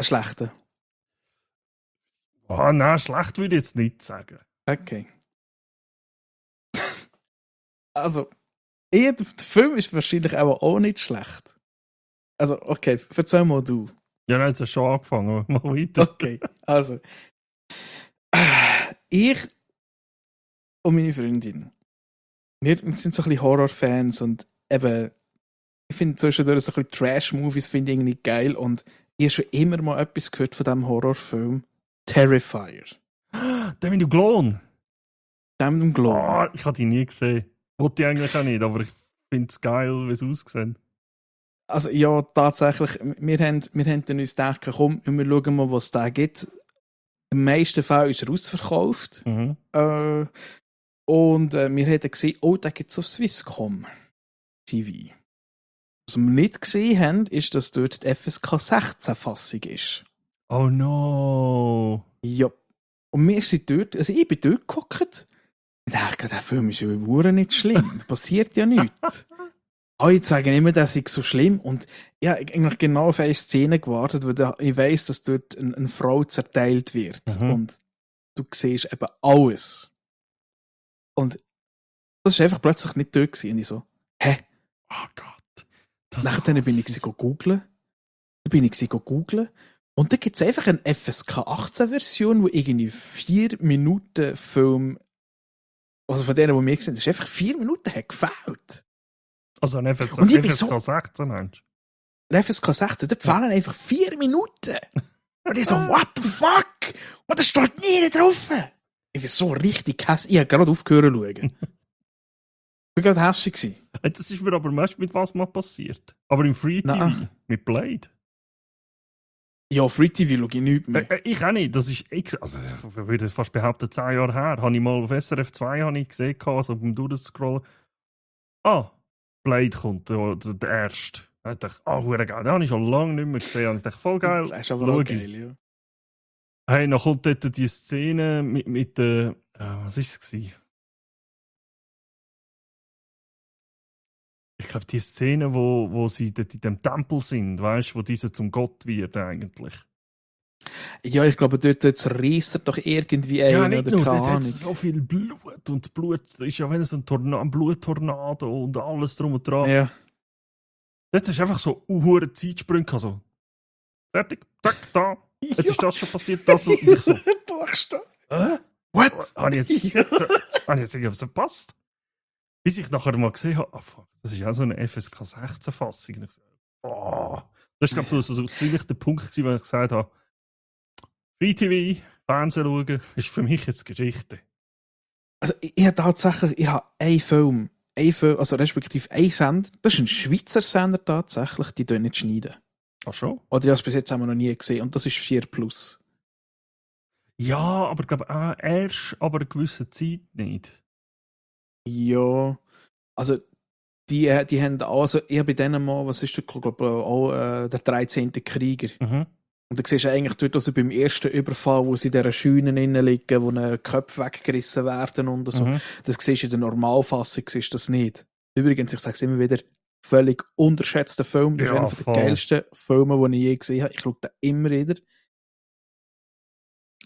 [SPEAKER 2] schlechten?
[SPEAKER 1] Oh, nein, schlecht würde ich jetzt nicht sagen.
[SPEAKER 2] Okay. Also, der Film ist wahrscheinlich auch nicht schlecht. Also, okay, erzähl mal du.
[SPEAKER 1] Ja, nein, jetzt hast du schon angefangen. Mal weiter.
[SPEAKER 2] Okay, also. Ich und meine Freundin, wir sind so ein bisschen Horrorfans und eben Ich finde zwischendurch so ein bisschen Trash-Movies finde ich irgendwie geil und ich habe schon immer mal etwas gehört von diesem Horrorfilm Terrifier.
[SPEAKER 1] Der mit dem Klon.
[SPEAKER 2] Dem Glow.
[SPEAKER 1] Oh, ich habe die nie gesehen. Wollte ich eigentlich auch nicht, aber ich finde es geil, wie es aussieht.
[SPEAKER 2] Also ja, tatsächlich, wir haben dann uns gedacht, komm, wir schauen mal, was es da gibt. Im meisten Fall ist er ausverkauft.
[SPEAKER 1] Mhm.
[SPEAKER 2] Und wir haben gesehen, oh, da gibt es auf Swisscom TV. Was wir nicht gesehen haben, ist, dass dort die FSK 16-Fassung ist.
[SPEAKER 1] Oh no.
[SPEAKER 2] Ja. Und wir sind dort, also ich bin dort gehockt. Ich dachte, der Film ist ja überhaupt nicht schlimm. Da passiert ja nichts. Alle sagen immer, das ist so schlimm. Und ich habe eigentlich genau auf eine Szene gewartet, wo ich weiss, dass dort eine Frau zerteilt wird.
[SPEAKER 1] Mhm.
[SPEAKER 2] Und du siehst eben alles. Und das war einfach plötzlich nicht dort gewesen. Und ich so, hä?
[SPEAKER 1] Oh Gott.
[SPEAKER 2] Nachher bin ich sie googeln. Und da gibt es einfach eine FSK 18-Version, wo irgendwie 4 Minuten Film, also von denen, die wir gesehen haben, ist einfach 4 Minuten hat gefällt.
[SPEAKER 1] Also ein FSK,
[SPEAKER 2] Und ich bin
[SPEAKER 1] FSK
[SPEAKER 2] so-
[SPEAKER 1] 16 Mensch.
[SPEAKER 2] Der FSK 16, da fehlen einfach 4 Minuten. Und ich so, what the fuck? Und das steht nie drauf. Ich war so richtig hässlich. Ich habe gerade aufgehört zu schauen. Ich war gerade hässlich gewesen.
[SPEAKER 1] Das ist mir aber meist mit was mal passiert. Aber im Free TV,
[SPEAKER 2] Nein.
[SPEAKER 1] mit Blade.
[SPEAKER 2] Ja, Free TV schaue ich nicht mehr.
[SPEAKER 1] Ich auch nicht. Das ist, also ich würde fast behaupten, 10 Jahre her. Habe ich mal auf SRF 2 habe ich gesehen, also beim Durchscrollen. Ah, Blade kommt, der erste. Da dachte ich, geil. Den habe ich schon lange nicht mehr gesehen. Und ich dachte, voll geil.
[SPEAKER 2] Das ist aber
[SPEAKER 1] schau
[SPEAKER 2] auch
[SPEAKER 1] ich.
[SPEAKER 2] geil, ja.
[SPEAKER 1] Hey, dann kommt dort die Szene mit der. Was war es? Ich glaube, die Szene, wo sie dort in dem Tempel sind, weißt du, wo dieser zum Gott wird eigentlich.
[SPEAKER 2] Ja, ich glaube, dort reisst er doch irgendwie
[SPEAKER 1] Ja,
[SPEAKER 2] ein
[SPEAKER 1] nicht
[SPEAKER 2] oder
[SPEAKER 1] nur,
[SPEAKER 2] keine
[SPEAKER 1] dort hat
[SPEAKER 2] Ahnung.
[SPEAKER 1] es so viel Blut. Und Blut ist ja wenn so ein Bluttornado und alles drum und dran.
[SPEAKER 2] Ja.
[SPEAKER 1] Dort ist einfach so hure Zeitsprünge gehabt, so. Fertig, zack, da. Jetzt ist das schon passiert, das und ich so.
[SPEAKER 2] Durchstehen.
[SPEAKER 1] What? Habe ich
[SPEAKER 2] Ja.
[SPEAKER 1] jetzt irgendwas verpasst? Bis ich nachher mal gesehen habe, fuck, das ist auch so eine FSK 16-Fassung. Und ich so, oh. Das war, glaube ich, so ziemlich der Punkt gewesen, wo ich gesagt habe, Free TV, Fernsehen schauen, ist für mich jetzt Geschichte.
[SPEAKER 2] Also, ich habe tatsächlich, einen Film, also respektive einen Sender, das ist ein Schweizer Sender tatsächlich, die nicht schneiden.
[SPEAKER 1] Ach schon?
[SPEAKER 2] Oder ich habe es bis jetzt noch nie gesehen und das ist 4+.
[SPEAKER 1] Ja, aber ich glaube auch erst aber eine gewisse Zeit nicht.
[SPEAKER 2] Ja, also die haben auch, also ich habe bei denen mal, was ist das, glaube auch der 13. Krieger.
[SPEAKER 1] Mhm.
[SPEAKER 2] Und da siehst du eigentlich dort, also beim ersten Überfall, wo sie in dieser Scheune innen liegen, wo ihnen Köpfe weggerissen werden und so.
[SPEAKER 1] Mhm.
[SPEAKER 2] Das siehst du in der Normalfassung, siehst du das nicht. Übrigens, ich sage es immer wieder, völlig unterschätzter Film. Das ist
[SPEAKER 1] Ja,
[SPEAKER 2] einer der
[SPEAKER 1] voll.
[SPEAKER 2] geilsten Filme, die ich je gesehen habe. Ich schaue den immer wieder.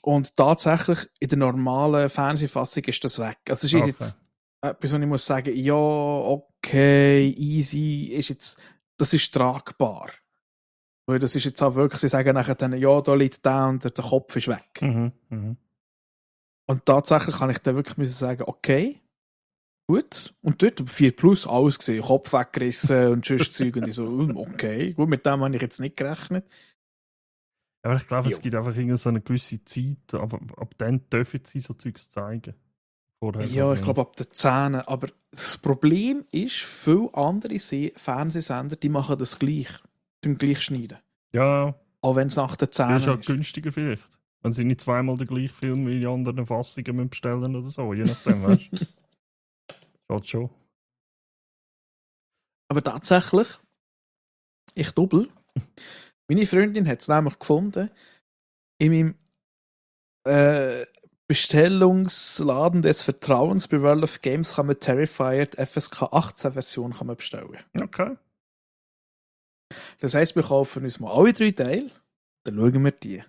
[SPEAKER 2] Und tatsächlich, in der normalen Fernsehfassung ist das weg. Also es ist
[SPEAKER 1] Okay.
[SPEAKER 2] jetzt etwas, wo ich muss sagen, ja, okay, easy, ist jetzt, das ist tragbar. Weil das ist jetzt auch wirklich, sie sagen nachher dann, ja, da liegt der und der Kopf ist weg.
[SPEAKER 1] Mhm. Mhm.
[SPEAKER 2] Und tatsächlich kann ich dann wirklich müssen sagen, okay, gut. Und dort 4+, alles gesehen, Kopf weggerissen und sonst Zeug. Und ich so, okay, gut, mit dem habe ich jetzt nicht gerechnet.
[SPEAKER 1] Aber ich glaube, es
[SPEAKER 2] Jo.
[SPEAKER 1] gibt einfach so eine gewisse Zeit, aber ab dann dürfen sie so Zeugs zeigen. Vorher
[SPEAKER 2] Ja, ich glaube ab der 10. Aber das Problem ist, viele andere Fernsehsender, die machen das gleich. Die gleich schneiden.
[SPEAKER 1] Ja,
[SPEAKER 2] Auch wenn es nach der 10
[SPEAKER 1] das ist ja
[SPEAKER 2] ist.
[SPEAKER 1] günstiger vielleicht. Wenn sie nicht zweimal den gleichen Film wie die anderen Fassungen müssen bestellen oder so, je nachdem, weißt du. Geht schon.
[SPEAKER 2] Aber tatsächlich, ich doppel. Meine Freundin hat es nämlich gefunden, in meinem Bestellungsladen des Vertrauens bei World of Games kann man Terrifier die FSK 18 Version kann man bestellen.
[SPEAKER 1] Okay.
[SPEAKER 2] Das heisst, wir kaufen uns mal alle 3 Teile, dann schauen wir die.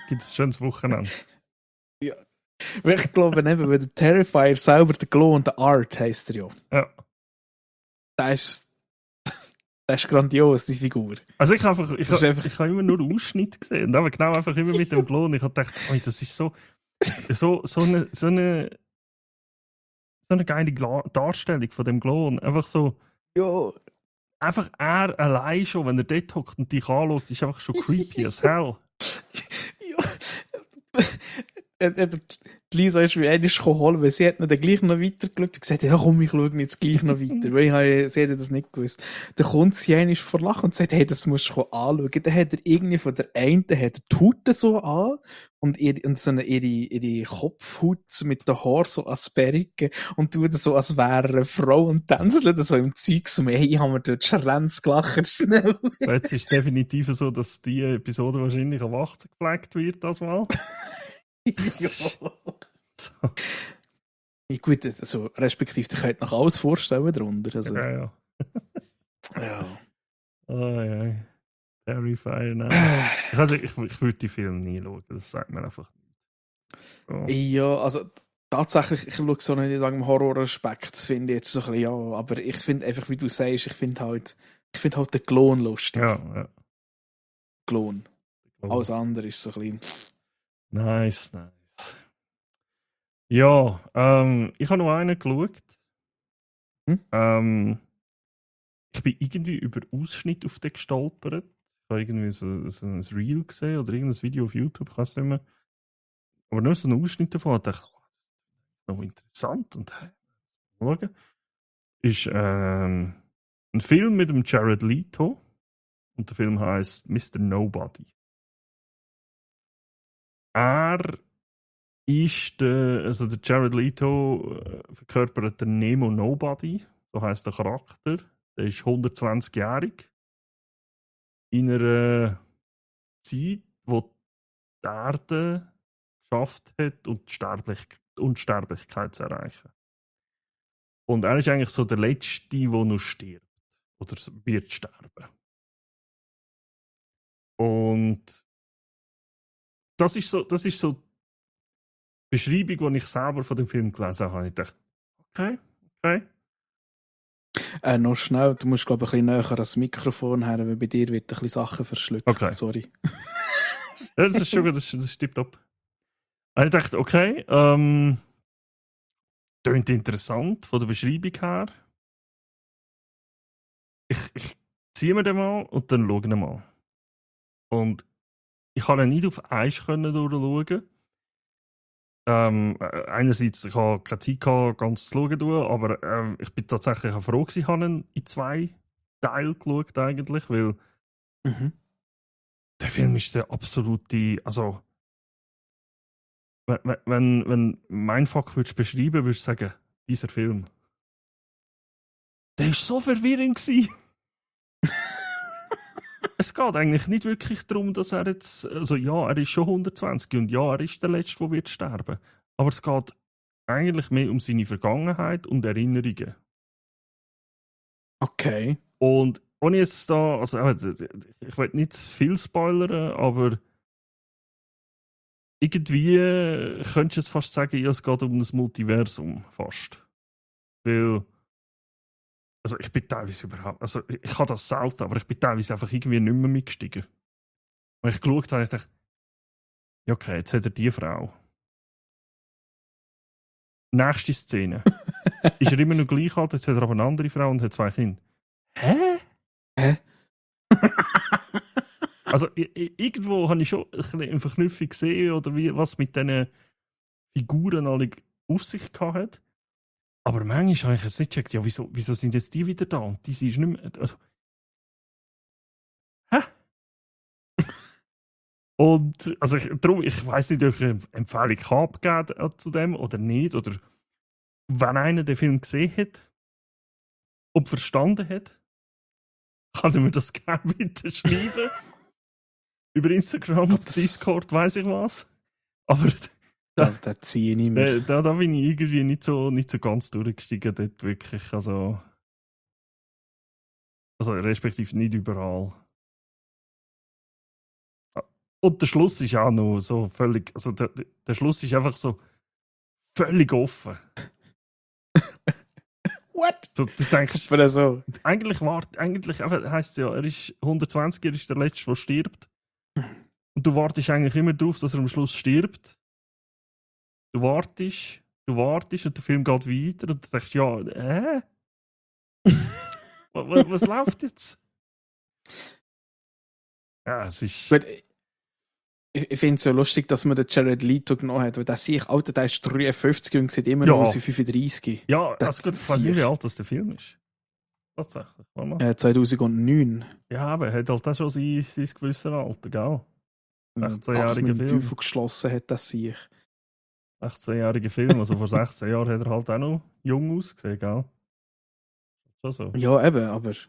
[SPEAKER 1] Gibt es ein schönes Wochenende.
[SPEAKER 2] Weil ich glaube, eben, weil der Terrifier selber, der Glow und der Art heisst er ja.
[SPEAKER 1] Ja.
[SPEAKER 2] Das ist grandios, die Figur.
[SPEAKER 1] Also ich habe
[SPEAKER 2] Das ist einfach-
[SPEAKER 1] ich habe immer nur Ausschnitt gesehen und aber genau einfach immer mit dem Klon. Ich habe gedacht, oh, das ist so eine geile Darstellung von dem Klon. Einfach so,
[SPEAKER 2] Ja,
[SPEAKER 1] einfach er allein schon, wenn er dort hockt und dich anschaut, ist einfach schon creepy as hell.
[SPEAKER 2] Die Lisa ist wie einmal geholt, weil sie hat ihn dann gleich noch weitergeschaut und gesagt, ja komm, ich schaue jetzt gleich noch weiter, weil sie hat das nicht gewusst. Dann kommt sie einmal vor Lachen und sagt, hey, das musst du anschauen. Dann hat er irgendwie von der einen, hat er die Haut so an und so ihre Kopfhaut mit den Haaren so als Perücke und tut so, als wäre eine Frau und tänzelt so im Zeug so, hey, ich habe mir dort Schrenz gelacht, schnell.
[SPEAKER 1] Jetzt ist es definitiv so, dass die Episode wahrscheinlich am 8. gepflegt wird, das mal.
[SPEAKER 2] Ja.
[SPEAKER 1] So.
[SPEAKER 2] Ja, gut, also, respektive, ihr könnt noch alles vorstellen darunter. Also.
[SPEAKER 1] Ja.
[SPEAKER 2] Ja.
[SPEAKER 1] Oh ja. Terrifying. Also, ich würde die Filme nie schauen, das sagt mir einfach nicht. So.
[SPEAKER 2] Ja, also tatsächlich, ich schaue so nicht wegen dem Horroraspekt, das finde ich jetzt so ein bisschen, ja, aber ich finde einfach, wie du sagst, ich finde halt den Klon lustig.
[SPEAKER 1] Ja.
[SPEAKER 2] Klon. Alles andere ist so ein bisschen...
[SPEAKER 1] Nice. Ja, ich habe noch einen geschaut. Ich bin irgendwie über Ausschnitt auf den gestolpert. Ich habe irgendwie so ein Reel gesehen oder irgendein Video auf YouTube, ich weiß nicht mehr. Aber nur so einen Ausschnitt davon. Ich dachte, das ist noch interessant. Und schauen. Ist ein Film mit dem Jared Leto. Und der Film heißt Mr. Nobody. Er ist der Jared Leto verkörpert den Nemo Nobody, so heisst der Charakter. Der ist 120-jährig. In einer Zeit, wo die Erde geschafft hat, und die Unsterblichkeit zu erreichen. Und er ist eigentlich so der Letzte, der noch stirbt. Oder wird sterben. Und das ist so die Beschreibung, die ich selber von dem Film gelesen habe. Ich dachte, okay.
[SPEAKER 2] Noch schnell, du musst, glaube ich, ein bisschen näher ans Mikrofon her, weil bei dir wird ein bisschen Sachen verschluckt.
[SPEAKER 1] Okay.
[SPEAKER 2] Sorry.
[SPEAKER 1] Ja, das ist schon gut, das ist tipptopp. Und ich dachte, okay, klingt interessant von der Beschreibung her. Ich ziehe mir den mal und dann schaue ich ihn mal. Und ich kann ihn nicht auf Eis durchschauen. Einerseits, ich habe keine Zeit gehabt, ganz zu schauen, aber ich bin tatsächlich auch froh gewesen, ich habe ihn in 2 Teilen geschaut eigentlich, weil der Film ist der absolute, also wenn Mindfuck würdest beschreiben, würdest du sagen, dieser Film. Der war so verwirrend gewesen. Es geht eigentlich nicht wirklich darum, dass er jetzt, also ja, er ist schon 120 und ja, er ist der Letzte, der wird sterben. Aber es geht eigentlich mehr um seine Vergangenheit und Erinnerungen.
[SPEAKER 2] Okay.
[SPEAKER 1] Und ohne jetzt da, also ich will nicht zu viel spoilern, aber irgendwie könntest du jetzt fast sagen, ja, es geht um das Multiversum fast. Weil, also ich bin teilweise überhaupt, also ich habe das selten, aber ich bin teilweise einfach irgendwie nicht mehr mitgestiegen. Und ich geschaut habe, ich dachte, ja okay, jetzt hat er die Frau. Nächste Szene. Ist er immer noch gleich alt, jetzt hat er aber eine andere Frau und hat 2 Kinder. Hä? Also irgendwo habe ich schon eine Verknüpfung gesehen oder was mit diesen Figuren alle auf sich gehabt hat. Aber manchmal habe ich jetzt nicht gecheckt, ja, wieso sind jetzt die wieder da und die ist nicht mehr. Also, hä? Und also ich weiss nicht, ob ich eine Empfehlung abgeben zu dem oder nicht. Oder wenn einer den Film gesehen hat und verstanden hat, kann er mir das gerne bitte schreiben. Über Instagram, Discord, weiss ich was. Aber
[SPEAKER 2] da ziehe ich nicht mehr.
[SPEAKER 1] Da bin ich irgendwie nicht so ganz durchgestiegen dort wirklich. Also respektive nicht überall. Und der Schluss ist auch noch so völlig, also der Schluss ist einfach so völlig offen.
[SPEAKER 2] What?
[SPEAKER 1] So, du denkst,
[SPEAKER 2] so.
[SPEAKER 1] eigentlich heisst es ja, er ist 120, er ist der Letzte, der stirbt. Und du wartest eigentlich immer darauf, dass er am Schluss stirbt. Du wartest und der Film geht weiter und du denkst, ja, Was läuft jetzt? Ja, es ist...
[SPEAKER 2] Gut, ich finde es so lustig, dass man den Jared Leto genommen hat, weil der sich, Alter, der ist 53 und sieht immer noch aus wie 35.
[SPEAKER 1] Ja,
[SPEAKER 2] Das
[SPEAKER 1] also gut, ich weiß nicht, wie alt das der Film ist. Tatsächlich. Warte mal.
[SPEAKER 2] 2009.
[SPEAKER 1] Ja, aber er hat halt auch schon sein gewisses Alter, gell? 16-jähriger
[SPEAKER 2] Film.
[SPEAKER 1] Film.
[SPEAKER 2] Teufel geschlossen hat das sich.
[SPEAKER 1] 16-jähriger Film, also vor 16 Jahren hat er halt auch noch jung ausgesehen, gell? Schon so.
[SPEAKER 2] Ja, eben, aber ich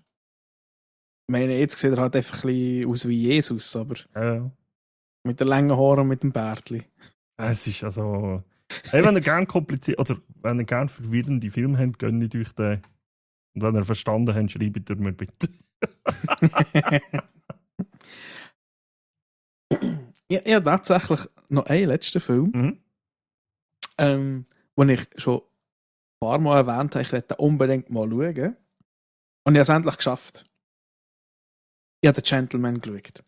[SPEAKER 2] meine, jetzt sieht er halt einfach ein bisschen aus wie Jesus, aber
[SPEAKER 1] Ja.
[SPEAKER 2] mit den langen Haaren und mit dem Bärtli.
[SPEAKER 1] Es ist also... Hey, wenn ihr gerne kompliziert, oder wenn ihr gerne verwirrende Filme habt, gönnt euch den. Und wenn ihr verstanden habt, schreibt ihr mir bitte.
[SPEAKER 2] Ja, tatsächlich noch einen letzten Film, den ich schon ein paar Mal erwähnt habe, ich werde unbedingt mal schauen. Und ich habe es endlich geschafft. Ich habe den Gentleman geschaut.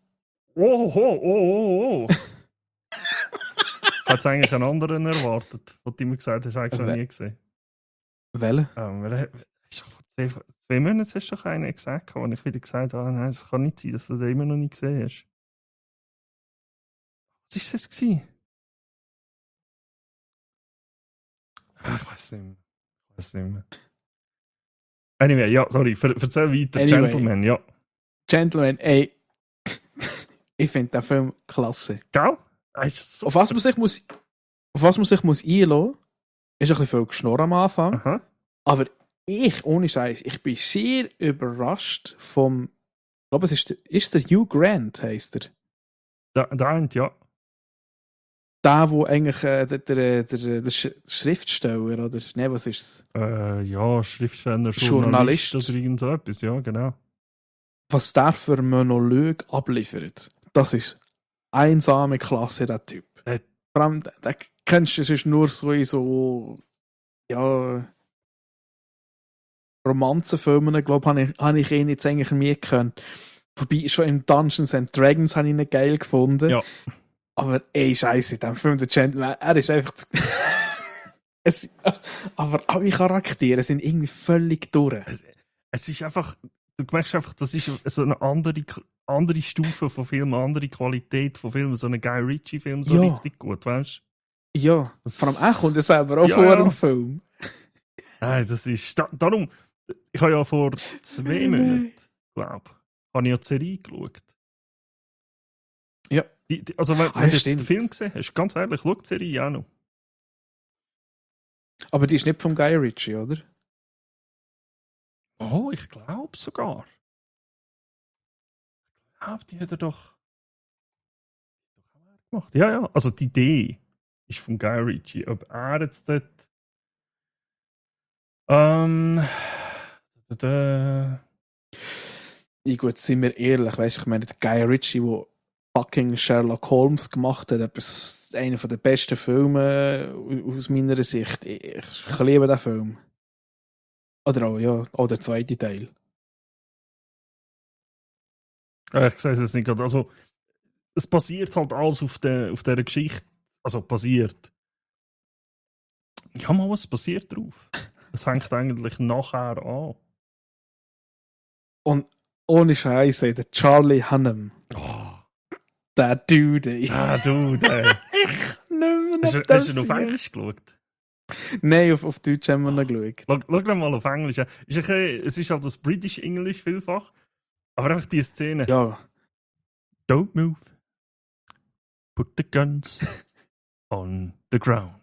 [SPEAKER 1] Oh. Ich hätte eigentlich einen anderen erwartet, was du mir gesagt hast, eigentlich noch nie gesehen.
[SPEAKER 2] Welchen?
[SPEAKER 1] Vor 2 Monaten hast du doch einen gesagt, und ich wieder gesagt habe, nein, es kann nicht sein, dass du den immer noch nicht gesehen hast. Was war das gewesen? Ich weiß nicht mehr. Anyway, ja, sorry, erzähl weiter.
[SPEAKER 2] Anyway.
[SPEAKER 1] Gentleman, ja.
[SPEAKER 2] Gentleman, ey. Ich finde den Film klasse.
[SPEAKER 1] Gell? So
[SPEAKER 2] auf was man sich muss einlassen, ist ein bisschen viel Geschnurr am Anfang.
[SPEAKER 1] Aha.
[SPEAKER 2] Aber ohne Scheiß, ich bin sehr überrascht vom, ich glaube, es ist der Hugh Grant, heisst er.
[SPEAKER 1] Der, ja.
[SPEAKER 2] Der, wo eigentlich der Schriftsteller, oder? Nein, was ist es?
[SPEAKER 1] Ja, Schriftsteller,
[SPEAKER 2] Journalist
[SPEAKER 1] oder irgend so etwas, ja, genau.
[SPEAKER 2] Was der für Monolog abliefert, das ist einsame Klasse, der Typ. Vor allem, den kennst du sonst nur so in so, ja, Romanzenfilmen, glaube ich, habe ich ihn jetzt eigentlich nie gekannt. Wobei, schon im Dungeons and Dragons habe ich ihn geil gefunden.
[SPEAKER 1] Ja.
[SPEAKER 2] Aber ey, scheiße, in dem Film, der Gentleman, er ist einfach... aber alle Charaktere sind irgendwie völlig durch.
[SPEAKER 1] Es ist einfach... Du merkst einfach, das ist so eine andere Stufe von Film, eine andere Qualität von Film, so ein Guy Ritchie-Film, so richtig gut, weißt du?
[SPEAKER 2] Ja, vor allem er kommt ja selber auch vor im Film.
[SPEAKER 1] Nein, das ist... Darum, ich habe ja vor 2 Monaten, glaube ich, habe ich ja die Serie geschaut.
[SPEAKER 2] Ja.
[SPEAKER 1] Also, wenn du jetzt den Film gesehen hast, ganz ehrlich, schau die Serie auch noch.
[SPEAKER 2] Aber die ist nicht vom Guy Ritchie, oder?
[SPEAKER 1] Oh, ich glaube sogar. Ich glaube, die hat er doch gemacht. Ja, also die Idee ist von Guy Ritchie. Ob er jetzt dort...
[SPEAKER 2] Gut, sind wir ehrlich, weißt du, ich meine, der Guy Ritchie, der fucking Sherlock Holmes gemacht hat, ist einer der besten Filme aus meiner Sicht. Ich liebe den Film. Oder auch, ja, auch der zweite Teil.
[SPEAKER 1] Ich sehe es nicht gerade. Also, es basiert halt alles auf dieser Geschichte. Also, basiert. Ja, mal was basiert drauf. Es hängt eigentlich nachher an.
[SPEAKER 2] Und ohne Scheiße, der Charlie Hunnam.
[SPEAKER 1] Oh.
[SPEAKER 2] Der Dude.
[SPEAKER 1] Dude.
[SPEAKER 2] Ich nicht mehr.
[SPEAKER 1] Hast du auf Englisch geschaut?
[SPEAKER 2] Nein, auf Deutsch haben wir noch geschaut.
[SPEAKER 1] Schau mal auf Englisch. Es ist halt das British English vielfach. Aber einfach die Szene.
[SPEAKER 2] Ja.
[SPEAKER 1] Don't move. Put the guns on the ground.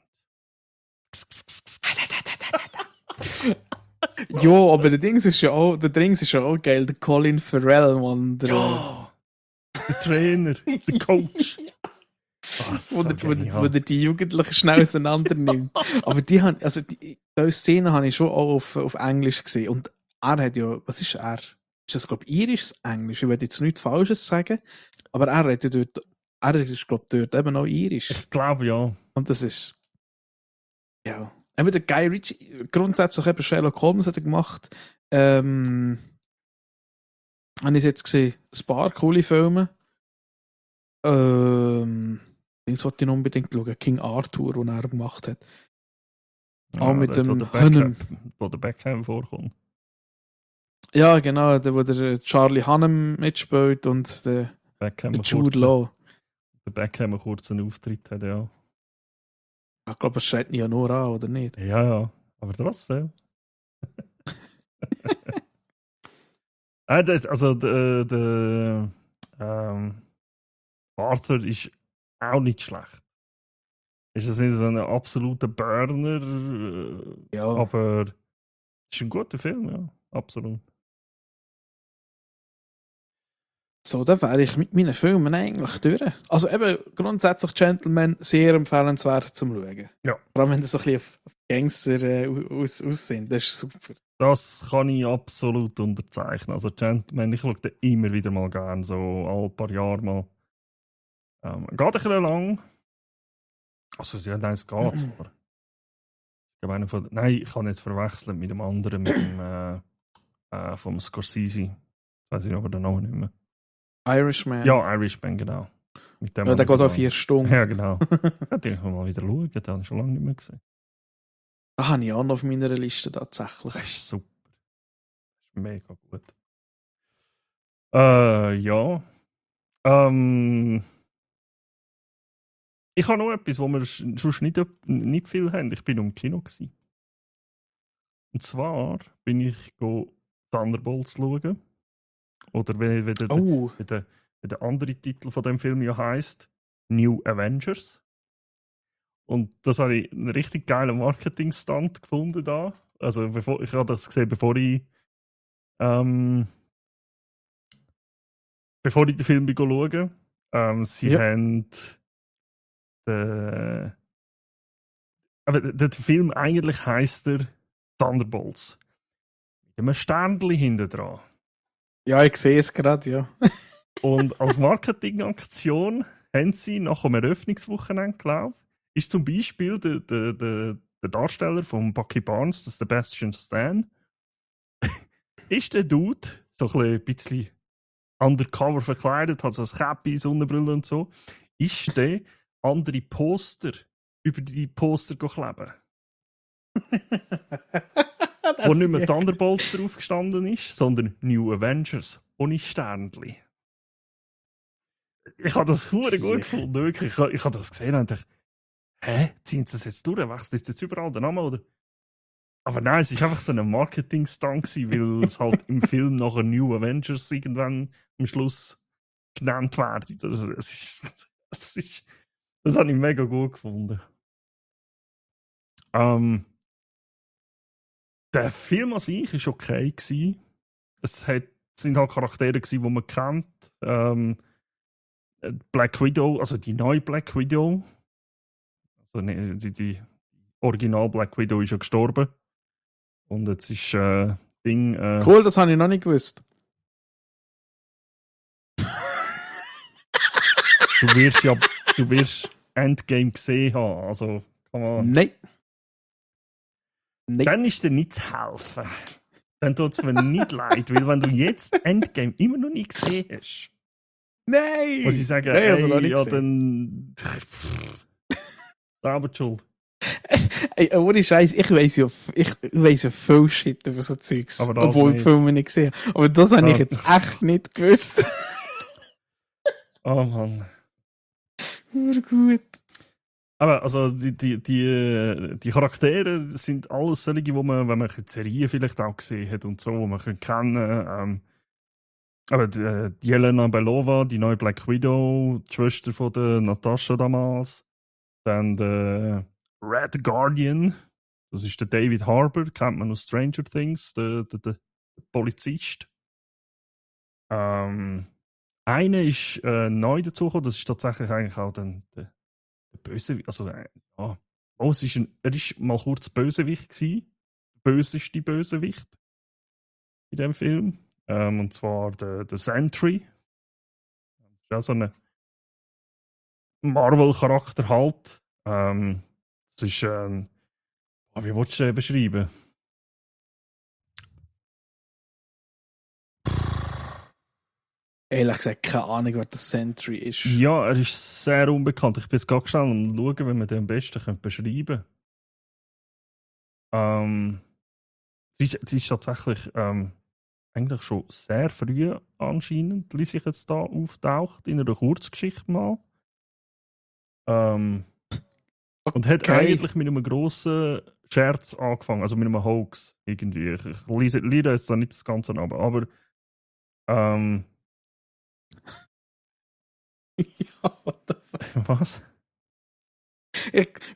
[SPEAKER 2] Ja, aber der Dings ist ja auch geil. Der Colin Farrell, Mann.
[SPEAKER 1] Der Trainer, der Coach.
[SPEAKER 2] Wo der die Jugendlichen schnell auseinander nimmt. Aber diese Szene habe ich schon auch auf Englisch gesehen. Und er hat ja, was ist er? Ist das, glaube ich, irisches Englisch? Ich will jetzt nichts Falsches sagen. Aber er ist, glaube ich, dort eben auch irisch.
[SPEAKER 1] Ich glaube, ja.
[SPEAKER 2] Und das ist, ja. Eben der Guy Ritchie, grundsätzlich eben Sherlock Holmes hat er gemacht. Habe ich jetzt gesehen, ein paar coole Filme. Das wollte ich unbedingt schauen. King Arthur, den er gemacht hat.
[SPEAKER 1] Ja,
[SPEAKER 2] auch mit dem
[SPEAKER 1] Hunnam. Wo der Beckham vorkommt.
[SPEAKER 2] Ja, genau, wo der Charlie Hunnam mitspielt und der Jude Law.
[SPEAKER 1] Der Beckham kurz einen Auftritt hat, ja.
[SPEAKER 2] Ich glaube, er schreit ihn ja nur an, oder nicht?
[SPEAKER 1] Ja, aber trotzdem. Also, Arthur ist auch nicht schlecht. Ist es nicht so ein absoluter Burner,
[SPEAKER 2] Ja.
[SPEAKER 1] aber es ist ein guter Film, ja, absolut.
[SPEAKER 2] So, da wäre ich mit meinen Filmen eigentlich durch. Also eben grundsätzlich Gentleman sehr empfehlenswert zum Schauen.
[SPEAKER 1] Ja.
[SPEAKER 2] Vor allem, wenn das so ein bisschen auf Gangster aussehen. Das ist super.
[SPEAKER 1] Das kann ich absolut unterzeichnen. Also Gentleman, ich schaue den immer wieder mal gern, so alle paar Jahre mal. Geht ein bisschen lang. Also ja, nein, es geht zwar. Nein, ich kann jetzt verwechseln mit dem anderen, mit dem vom Scorsese. Das weiß ich aber den Namen nicht mehr.
[SPEAKER 2] Irishman.
[SPEAKER 1] Ja, Irishman, genau. Mit dem
[SPEAKER 2] ja, der geht auch 4 Stunden.
[SPEAKER 1] Ja, genau. Ja, den kann mal wieder schauen, den habe ich schon lange nicht mehr gesehen.
[SPEAKER 2] Da habe ich auch noch auf meiner Liste tatsächlich.
[SPEAKER 1] Das ist super. Das ist mega gut. Ja. Ich habe noch etwas, wo wir sonst nicht viel haben. Ich bin im Kino gewesen. Und zwar bin ich Thunderbolts schauen. Oder wie der andere Titel von dem Film ja heisst, New Avengers. Und das habe ich einen richtig geilen Marketing-Stunt gefunden da. Also ich habe das gesehen, bevor ich den Film schauen. Sie haben aber der Film eigentlich heisst er Thunderbolts. Mit einem Sternchen hinten dran.
[SPEAKER 2] Ja, ich sehe es gerade, ja.
[SPEAKER 1] Und als Marketingaktion haben sie nach dem Eröffnungswochenende, glaube ich, ist zum Beispiel der Darsteller von Bucky Barnes, das Sebastian Stan, ist der Dude so ein bisschen undercover verkleidet, hat so ein Käppi, Sonnenbrille und so, ist der andere Poster über die Poster kleben. Wo nicht mehr Thunderbolts drauf gestanden ist, sondern New Avengers ohne Sternchen. Ich habe das hure gut gefunden, wirklich. Ich habe das gesehen und dachte, hä, ziehen sie das jetzt durch? Wechselt jetzt überall der Name? Oder? Aber nein, es war einfach so ein Marketing-Stunt, weil es halt im Film nachher New Avengers irgendwann am Schluss genannt wird. Das habe ich mega gut gefunden. Der Film an sich war okay. Es sind halt Charaktere, die man kennt. Black Widow, also die neue Black Widow. Also die Original Black Widow ist ja gestorben. Und jetzt ist Ding.
[SPEAKER 2] Cool, das habe ich noch nicht gewusst.
[SPEAKER 1] Du wirst Endgame gesehen haben. Also,
[SPEAKER 2] Nein.
[SPEAKER 1] Dann ist dir nicht zu helfen. Dann tut es mir nicht leid, weil wenn du jetzt Endgame immer noch nicht gesehen hast.
[SPEAKER 2] Nein!
[SPEAKER 1] Muss ich sagen,
[SPEAKER 2] nein, also
[SPEAKER 1] ja, dann. Aber schuld.
[SPEAKER 2] Ey, ohne Scheiß, ich weiss ja viel Shit über so Zeugs. Obwohl ich Filme nicht gesehen habe. Aber das habe ich jetzt echt nicht gewusst.
[SPEAKER 1] Oh Mann.
[SPEAKER 2] Nur gut.
[SPEAKER 1] Aber also die Charaktere sind alles solche, wo man, wenn man die Serie vielleicht auch gesehen hat und so, wo man kennen kann. Aber die Jelena Belova, die neue Black Widow, die Schwester von der Natascha damals. Dann der Red Guardian, das ist der David Harbour, kennt man aus Stranger Things, der Polizist. Einer ist neu dazugekommen, das ist tatsächlich eigentlich auch der Bösewicht. Also, ja. Er ist mal kurz Bösewicht gewesen. Der böseste Bösewicht in dem Film. Und zwar der Sentry. Das ist auch so ein Marvel-Charakter halt. Das ist, wie willst du den beschreiben?
[SPEAKER 2] Ehrlich gesagt, keine Ahnung, wer das Sentry ist.
[SPEAKER 1] Ja, er ist sehr unbekannt. Ich bin jetzt gerade schnell und schauen, wie wir den am besten beschreiben können. Sie ist tatsächlich eigentlich schon sehr früh anscheinend, ließ sich jetzt da auftaucht, in einer Kurzgeschichte mal. Und hat eigentlich mit einem grossen Scherz angefangen, also mit einem Hoax irgendwie. Ich lese jetzt da nicht das Ganze ab, aber
[SPEAKER 2] Ja, what the fuck?
[SPEAKER 1] was?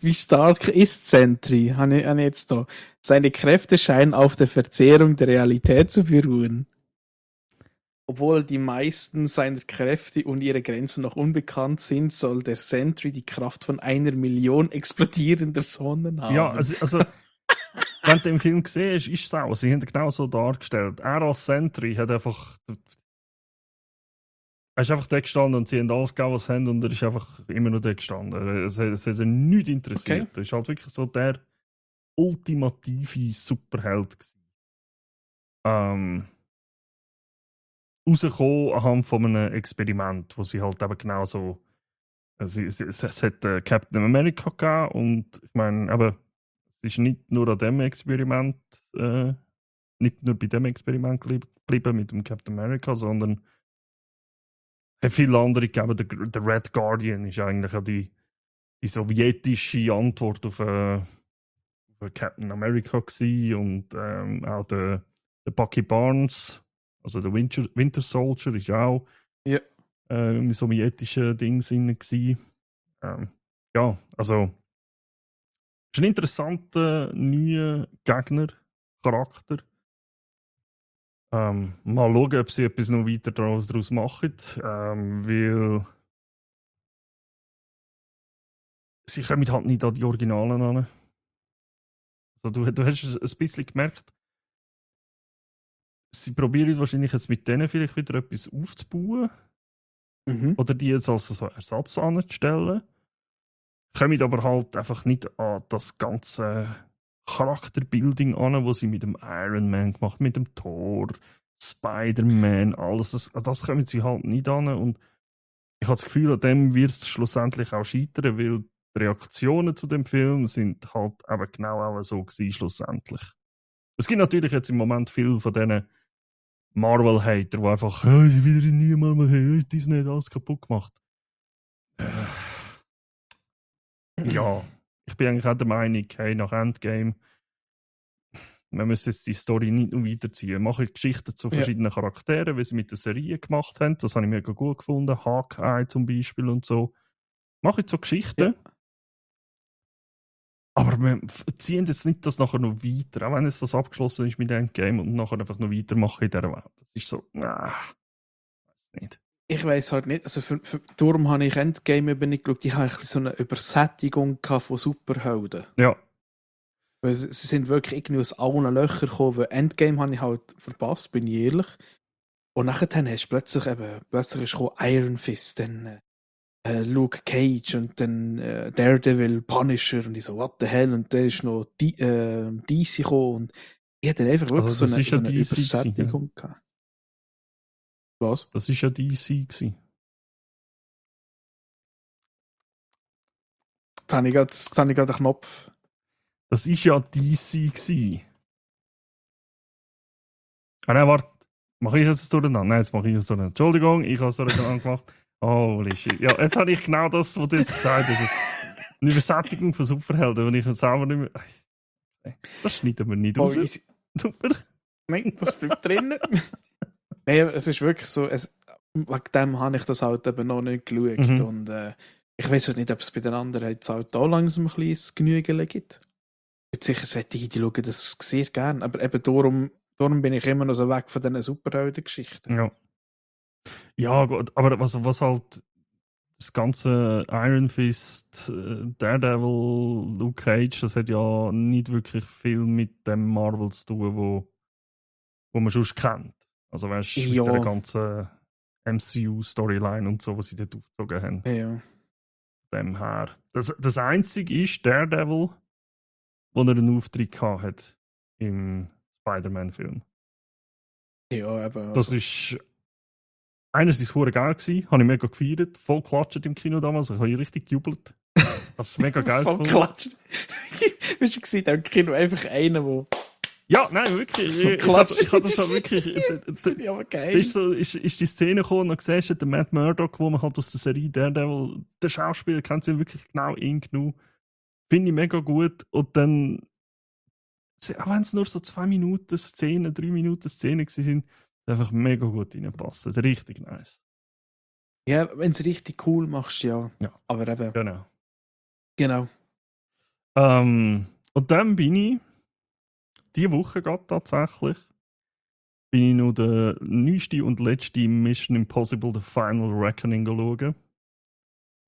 [SPEAKER 2] Wie stark ist Sentry? Habe ich jetzt da. Seine Kräfte scheinen auf der Verzehrung der Realität zu beruhen. Obwohl die meisten seiner Kräfte und ihre Grenzen noch unbekannt sind, soll der Sentry die Kraft von 1 Million explodierender Sonnen haben.
[SPEAKER 1] Ja, also wenn du im Film siehst, ist es auch. Sie haben genau so dargestellt. Er als Sentry hat einfach. Er ist einfach da gestanden und sie haben alles gegeben, was sie haben, und er ist einfach immer noch da gestanden. Es hat ihn nichts interessiert.
[SPEAKER 2] Okay.
[SPEAKER 1] Er ist halt wirklich so der ultimative Superheld gewesen. Rausgekommen anhand von einem Experiment, wo sie halt eben genau so. Es hat Captain America gegeben, und ich meine, aber es ist nicht nur an dem Experiment, nicht nur bei dem Experiment geblieben mit dem Captain America, sondern hat viele andere gegeben. Der Red Guardian ist eigentlich auch die sowjetische Antwort auf Captain America gewesen, und auch der Bucky Barnes, also der Winter Soldier, ist auch
[SPEAKER 2] Ja.
[SPEAKER 1] im sowjetischen Ding gewesen. Ja, also ist ein interessanter neuer Gegner-Charakter. Mal schauen, ob sie etwas noch weiter daraus machen, weil sie kommen halt nicht an die Originalen an. Also du hast ein bisschen gemerkt, sie probieren wahrscheinlich jetzt mit denen vielleicht wieder etwas aufzubauen, oder die jetzt als so Ersatz anzustellen, kommen aber halt einfach nicht an das ganze Charakterbuilding an, was sie mit dem Iron Man gemacht haben, mit dem Thor, Spider-Man, alles. Das kommen sie halt nicht an, und ich habe das Gefühl, an dem wird es schlussendlich auch scheitern, weil die Reaktionen zu dem Film sind halt eben genau auch so gewesen, schlussendlich. Es gibt natürlich jetzt im Moment viel von diesen Marvel-Hater, die einfach, sie wieder nie mal machen, Disney hat alles kaputt gemacht. Ja, ich bin eigentlich auch der Meinung, hey, nach Endgame, man müsste jetzt die Story nicht nur weiterziehen. Mache Geschichten zu verschiedenen Charakteren, wie sie mit der Serie gemacht haben. Das habe ich mega gut gefunden. Hawkeye zum Beispiel und so. Mache ich so Geschichten. Ja. Aber wir ziehen jetzt nicht das nachher noch weiter, auch wenn jetzt das abgeschlossen ist mit Endgame, und nachher einfach noch weitermachen in dieser Welt. Das ist so, weiß nicht.
[SPEAKER 2] Ich weiß halt nicht, also darum habe ich Endgame eben nicht geschaut. Ich habe so eine Übersättigung von Superhelden.
[SPEAKER 1] Ja.
[SPEAKER 2] Weil sie sind wirklich irgendwie aus allen Löchern gekommen, weil Endgame habe ich halt verpasst, bin ich ehrlich. Und nachher hast du plötzlich ist Iron Fist, dann Luke Cage und dann Daredevil, Punisher, und ich so, what the hell, und dann ist noch DC gekommen, und ich hatte dann einfach wirklich
[SPEAKER 1] also
[SPEAKER 2] so eine Übersättigung gehabt. Was?
[SPEAKER 1] Das war ja DC gewesen.
[SPEAKER 2] Jetzt habe ich gerade den Knopf.
[SPEAKER 1] Das war ja DC gewesen. Ah nein, warte. Mache ich jetzt durcheinander? Nein, jetzt mache ich es durcheinander. Entschuldigung, ich habe es durcheinander gemacht. Holy shit. Ja, jetzt habe ich genau das, was du jetzt gesagt hast. Eine Übersättigung von Superhelden, wenn ich es selber nicht mehr... Das schneiden wir nicht raus. Super.
[SPEAKER 2] Nein, das bleibt drinnen. Nein, es ist wirklich so, wegen dem habe ich das halt eben noch nicht geschaut. Und ich weiß halt nicht, ob es bei den anderen jetzt halt da langsam ein bisschen Genügen gibt. Ich bin sicher, solche, die schauen das sehr gerne. Aber eben darum bin ich immer noch so weg von diesen Superhelden-Geschichten.
[SPEAKER 1] Ja. Ja, gut, aber was halt das ganze Iron Fist, Daredevil, Luke Cage, das hat ja nicht wirklich viel mit dem Marvel zu tun, wo man schon kennt. Also weißt du, mit der ganzen MCU-Storyline und so, was sie dort aufgezogen haben.
[SPEAKER 2] Ja.
[SPEAKER 1] Dem her. Das Einzige ist Daredevil, wo er einen Auftritt hat im Spider-Man-Film.
[SPEAKER 2] Ja, eben. Also.
[SPEAKER 1] Das ist einerseits verdammt geil gewesen, habe ich mega gefeiert, voll klatscht im Kino damals, ich habe richtig gejubelt. Das ist mega geil
[SPEAKER 2] voll
[SPEAKER 1] gefunden.
[SPEAKER 2] Klatscht. Bist du gesehen, im Kino einfach einer, der
[SPEAKER 1] Ja, nein, wirklich.
[SPEAKER 2] So
[SPEAKER 1] Ich hatte das halt wirklich.
[SPEAKER 2] Das finde ich aber geil.
[SPEAKER 1] Ist die Szene gekommen und dann siehst du den Matt Murdock, wo man halt aus der Serie Daredevil, der Schauspieler kennt sich wirklich genau ihn genug. Finde ich mega gut. Und dann, auch wenn es nur so 2 Minuten Szene, 3 Minuten Szene sind, einfach mega gut reinpassen. Richtig nice.
[SPEAKER 2] Ja, wenn es richtig cool machst, ja.
[SPEAKER 1] Ja.
[SPEAKER 2] Aber eben,
[SPEAKER 1] Genau.
[SPEAKER 2] genau.
[SPEAKER 1] Und dann bin ich, diese Woche gerade tatsächlich, bin ich noch den neuesten und letzten Mission Impossible The Final Reckoning schauen.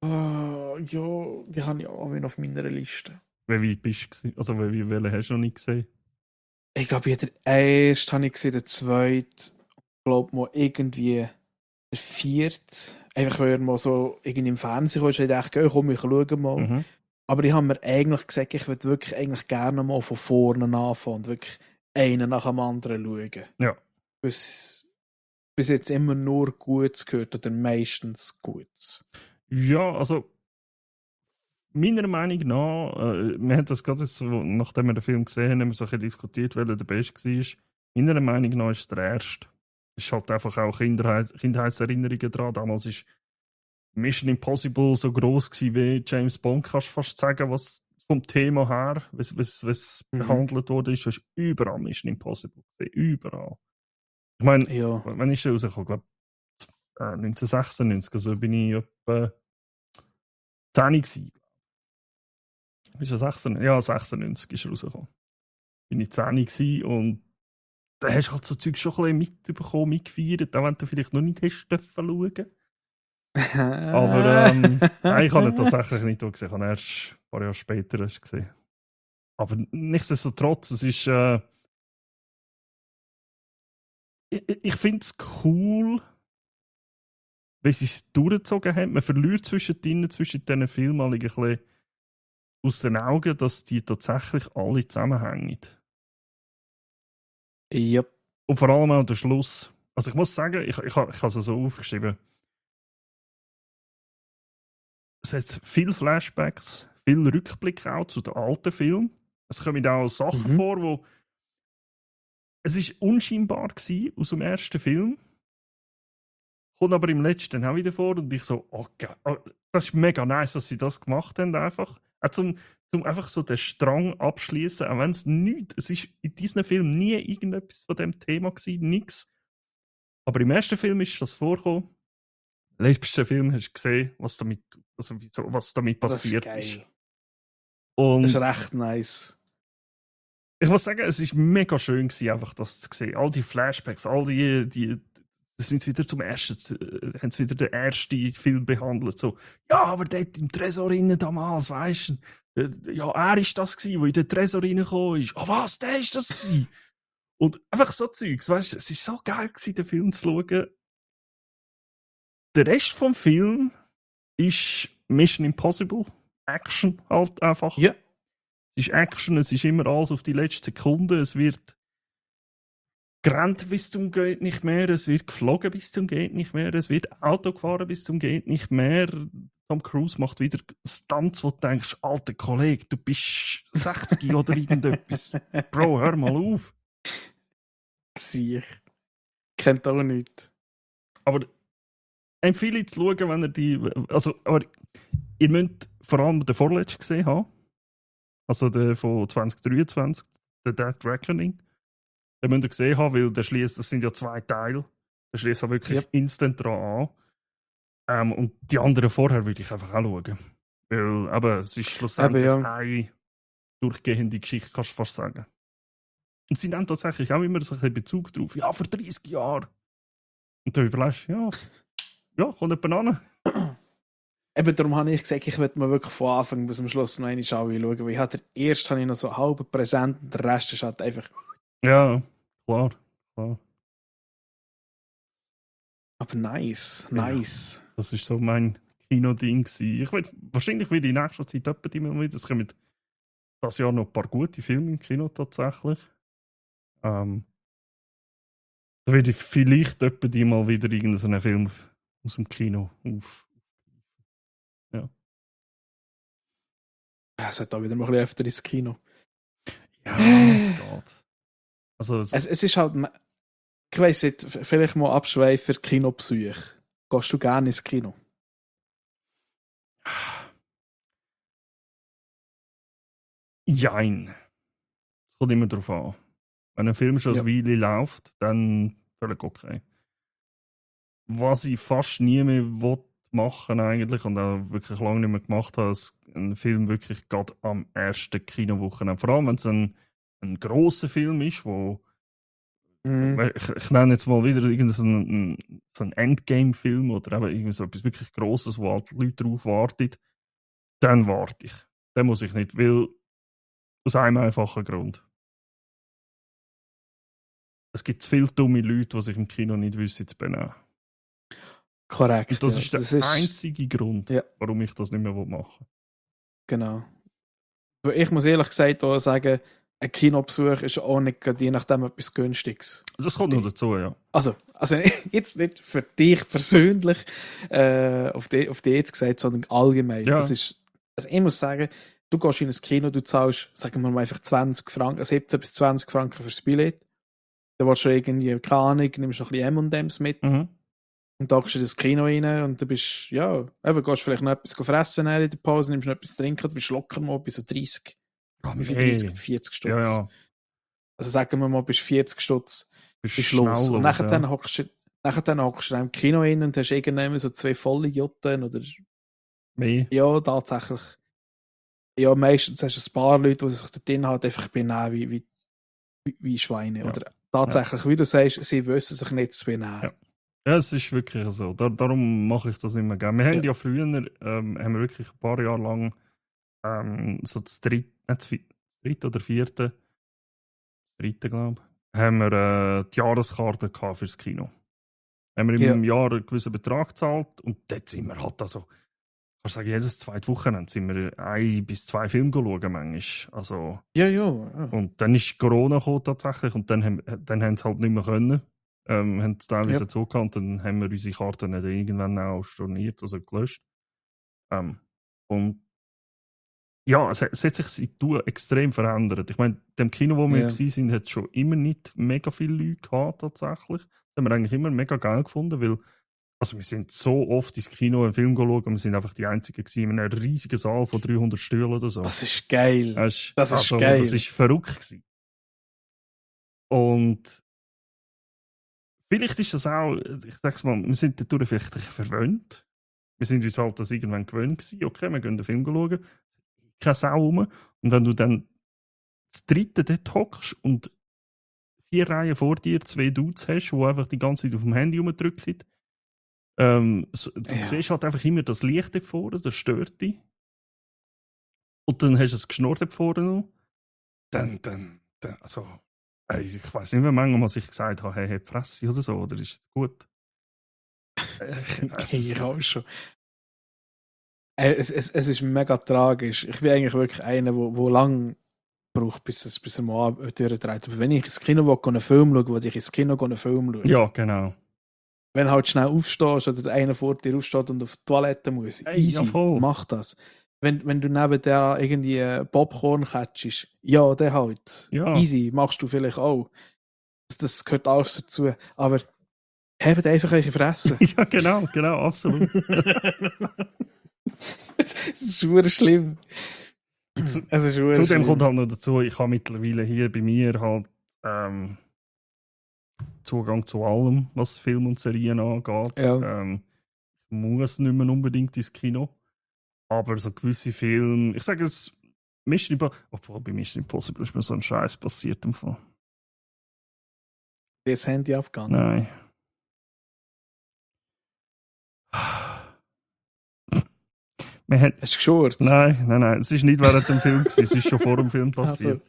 [SPEAKER 2] Ja, die habe ich auch wieder auf meiner Liste.
[SPEAKER 1] Wie weit bist du? Also, welchen hast du noch nicht gesehen?
[SPEAKER 2] Ich glaube, der erste habe ich gesehen, der zweite, ich glaube mal irgendwie der vierte. Einfach weil er mal so irgendwie im Fernsehen kam, ich dachte, komm, ich schaue mal.
[SPEAKER 1] Mhm.
[SPEAKER 2] Aber ich habe mir eigentlich gesagt, ich würde wirklich eigentlich gerne mal von vorne anfangen und wirklich einen nach dem anderen schauen.
[SPEAKER 1] Ja.
[SPEAKER 2] Bis jetzt immer nur Gutes gehört oder meistens Gutes.
[SPEAKER 1] Ja, also meiner Meinung nach, wir haben das gerade so, nachdem wir den Film gesehen haben, haben wir so ein bisschen diskutiert, welcher der beste war. Meiner Meinung nach ist es der erste. Es ist halt einfach auch Kindheitserinnerungen dran. Damals war Mission Impossible so gross gewesen wie James Bond, kannst du fast sagen, was vom Thema her, was behandelt wurde, ist, du hast überall Mission Impossible gesehen. Überall. Ich meine,
[SPEAKER 2] Ja.
[SPEAKER 1] wann ist der rausgekommen? Ich glaube, 1996, also bin ich etwa 10 gewesen. Ist er 96? Ja, 96 ist er rausgekommen. Bin ich 10 gewesen und da hast du halt so Zeug schon ein bisschen mitbekommen, mitgefeiert, auch wenn du vielleicht noch nicht hast schauen. Aber nein, ich habe ihn tatsächlich nicht gesehen. Ich habe ihn erst ein paar Jahre später erst gesehen. Aber nichtsdestotrotz, es ist ich finde es cool, wie sie es durchgezogen haben. Man verliert zwischen diesen Filmen ein bisschen aus den Augen, dass die tatsächlich alle zusammenhängen.
[SPEAKER 2] Ja.
[SPEAKER 1] Und vor allem auch der Schluss. Also ich muss sagen, ich habe es so aufgeschrieben. Es hat viele Flashbacks, viel Rückblick auch zu den alten Filmen. Es kommen auch Sachen vor, wo es ist unscheinbar war aus dem ersten Film. Kommt aber im letzten auch wieder vor und ich so, okay, das ist mega nice, dass sie das gemacht haben einfach. Auch zum einfach so den Strang abschließen, auch wenn es nichts, es ist in diesem Film nie irgendetwas von dem Thema gewesen, nichts. Aber im ersten Film ist das vorgekommen. Im letzten Film hast du gesehen, was damit passiert ist. Und
[SPEAKER 2] Das ist recht nice.
[SPEAKER 1] ich muss sagen, es ist mega schön gewesen, einfach das zu sehen. All die Flashbacks, all das sind wieder haben sie wieder den ersten Film behandelt. So, ja, aber dort im Tresor innen damals, weißt du, ja, er ist das gewesen, der in den Tresor reingekommen ist. Oh, was, der ist das gewesen? Und einfach so Zeugs, weißt du, es ist so geil gewesen, den Film zu schauen. Der Rest vom Film ist Mission Impossible. Action halt einfach.
[SPEAKER 2] Ja.
[SPEAKER 1] Es ist Action, es ist immer alles auf die letzte Sekunde. Es wird gerannt bis zum geht nicht mehr, es wird geflogen bis zum geht nicht mehr, es wird Auto gefahren bis zum geht nicht mehr. Tom Cruise macht wieder Stunts, wo du denkst, alter Kollege, du bist 60 oder irgendetwas. Bro, hör mal auf.
[SPEAKER 2] Sicher. Kennt auch nicht.
[SPEAKER 1] Aber empfehle ich zu schauen, wenn ihr die. Also, aber ihr müsst vor allem den vorletzten gesehen haben. Also den von 2023, der Dead Reckoning. Den müsst ihr gesehen haben, weil das sind ja 2 Teile. Der schließt auch wirklich instant dran an. Und die anderen vorher würde ich einfach auch schauen. Weil aber es ist schlussendlich eine durchgehende Geschichte, kannst du fast sagen. Und sie nehmen tatsächlich auch immer so einen Bezug drauf. Ja, vor 30 Jahren. Und dann überlegst du, ja, kommt jemand an.
[SPEAKER 2] Eben darum habe ich gesagt, ich würde mal wirklich von Anfang bis zum Schluss noch eine schauen. Weil ich hatte erst habe ich noch so halb präsent und der Rest ist halt einfach.
[SPEAKER 1] Ja, klar.
[SPEAKER 2] Aber nice.
[SPEAKER 1] Ja, das ist so mein Kino-Ding gewesen. Wahrscheinlich werde ich in nächster Zeit etwa mal wieder. Es kommen das Jahr noch ein paar gute Filme im Kino tatsächlich. Da werde ich vielleicht etwa mal wieder irgendeinen Film aus dem Kino auf. Ja.
[SPEAKER 2] Es hat auch wieder mal ein bisschen öfter ins Kino.
[SPEAKER 1] Ja, es geht. Also,
[SPEAKER 2] Es ist halt, ich weiss nicht, vielleicht mal Abschweifer, Kinobesuch. Gehst du gerne ins Kino?
[SPEAKER 1] jein. Es kommt immer drauf an. Wenn ein Film schon
[SPEAKER 2] Ja.
[SPEAKER 1] eine Weile läuft, dann völlig okay. Was ich fast nie mehr machen eigentlich und auch wirklich lange nicht mehr gemacht habe, ist einen Film wirklich gerade am ersten Kinowochenende. Vor allem, wenn es ein grosser Film ist, wo
[SPEAKER 2] Mhm.
[SPEAKER 1] ich nenne jetzt mal wieder irgendeinen so einen Endgame-Film oder eben irgendwie so etwas wirklich Grosses, wo halt die Leute drauf warten, dann warte ich. Dann muss ich nicht, weil aus einem einfachen Grund. Es gibt zu viele dumme Leute, die sich im Kino nicht wissen zu benehmen.
[SPEAKER 2] Korrekt,
[SPEAKER 1] Und das
[SPEAKER 2] ja.
[SPEAKER 1] ist der
[SPEAKER 2] Das ist,
[SPEAKER 1] einzige Grund,
[SPEAKER 2] ja,
[SPEAKER 1] warum ich das nicht mehr machen will.
[SPEAKER 2] genau. Weil ich muss ehrlich gesagt auch sagen, ein Kinobesuch ist auch nicht gerade je nachdem etwas Günstiges.
[SPEAKER 1] Das kommt noch dazu, ja.
[SPEAKER 2] Also jetzt nicht für dich persönlich auf die jetzt gesagt, sondern allgemein.
[SPEAKER 1] Ja.
[SPEAKER 2] Es ist, also ich muss sagen, du gehst in ein Kino, du zahlst, sagen wir mal einfach 20 Franken, 17 bis 20 Franken fürs Billett. Da willst du irgendwie, keine Ahnung, nimmst noch ein bisschen M&M's mit
[SPEAKER 1] Mhm.
[SPEAKER 2] und da gehst du in das Kino rein und du bist, ja, eben, gehst vielleicht noch etwas fressen in der Pause, nimmst noch etwas trinken, du bist locker mal bei so 30, wie viel 30, 40 Stutz.
[SPEAKER 1] Ja, ja.
[SPEAKER 2] Also sagen wir mal, bist 40 Stutz, bist
[SPEAKER 1] Schnell
[SPEAKER 2] los. Und
[SPEAKER 1] los,
[SPEAKER 2] nachher
[SPEAKER 1] ja.
[SPEAKER 2] hockst du im Kino rein und hast irgendwann so 2 volle Jotten oder,
[SPEAKER 1] Mehr.
[SPEAKER 2] ja, tatsächlich. Ja, meistens hast du ein paar Leute, die sich da drin halt einfach benehmen wie Schweine.
[SPEAKER 1] Ja.
[SPEAKER 2] Oder tatsächlich, wie du sagst, sie wissen sich nicht zu benehmen.
[SPEAKER 1] Ja. Ja, es ist wirklich so. Darum mache ich das nicht mehr gerne. Wir haben ja früher haben wir wirklich ein paar Jahre lang so das dritte oder vierte, das dritte, glaube ich, haben wir die Jahreskarte gehabt fürs Kino. Haben wir
[SPEAKER 2] Ja.
[SPEAKER 1] im Jahr einen gewissen Betrag gezahlt und dort sind wir halt also, kannst du sagen, jedes zweite Wochenende sind wir 1 bis 2 Filme schauen manchmal. Also,
[SPEAKER 2] Ja, ja.
[SPEAKER 1] und dann ist Corona gekommen tatsächlich und dann haben sie halt nicht mehr können. Haben es teilweise
[SPEAKER 2] Ja.
[SPEAKER 1] zugekannt und dann haben wir unsere Karten dann irgendwann auch storniert, also gelöscht. Und ja, es hat sich seitdem extrem verändert. Ich meine, dem Kino, wo wir
[SPEAKER 2] Ja.
[SPEAKER 1] waren, hat es schon immer nicht mega viele Leute gehabt, tatsächlich. Das haben wir eigentlich immer mega geil gefunden, weil also wir sind so oft ins Kino einen Film geschaut und wir sind einfach die Einzigen gewesen in einem riesigen Saal von 300 Stühlen oder so.
[SPEAKER 2] Das ist geil. Das ist geil.
[SPEAKER 1] Das ist verrückt gewesen. Und vielleicht ist das auch, ich sag's mal, wir sind dadurch vielleicht ein bisschen verwöhnt. Wir sind uns halt das irgendwann gewöhnt gewesen. Okay, wir gehen den Film schauen. Keine Sau rum. Und wenn du dann das dritte dort hockst und 4 Reihen vor dir 2 Dudes hast, die einfach die ganze Zeit auf dem Handy rumdrücken, du siehst halt einfach immer das Licht dort vorne, das stört dich. Und dann hast du es geschnurrt dort vorne noch. Dann, also, ich weiß nicht mehr, manchmal ich gesagt habe, hey, hab Fresse oder so, oder ist jetzt gut?
[SPEAKER 2] Ich auch schon. Es ist mega tragisch. Ich bin eigentlich wirklich einer, wo lang braucht, bis er mal durchdreht. Aber wenn ich ins Kino will, einen Film schaue, will ich ins Kino einen Film schauen.
[SPEAKER 1] Ja, genau.
[SPEAKER 2] Wenn du halt schnell aufstehst oder einer vor dir aufsteht und auf die Toilette muss, easy,
[SPEAKER 1] ja,
[SPEAKER 2] mach das. Wenn du neben der irgendwie Popcorn catchst, ja, der halt.
[SPEAKER 1] Ja.
[SPEAKER 2] Easy, machst du vielleicht auch. Das gehört alles dazu. Aber habt einfach eure Fresse.
[SPEAKER 1] Ja, genau, absolut.
[SPEAKER 2] Das ist schon schlimm.
[SPEAKER 1] Zudem kommt halt noch dazu, ich habe mittlerweile hier bei mir halt Zugang zu allem, was Film und Serien angeht.
[SPEAKER 2] Ja.
[SPEAKER 1] Ich muss nicht mehr unbedingt ins Kino. Aber so gewisse Filme, ich sage es, obwohl bei Mission Impossible ist mir so ein Scheiß passiert im Fall.
[SPEAKER 2] Dir das Handy abgegangen?
[SPEAKER 1] Nein.
[SPEAKER 2] Hast du geschurzt?
[SPEAKER 1] Nein. Es ist nicht während dem Film, es ist schon vor dem Film passiert.
[SPEAKER 2] Also.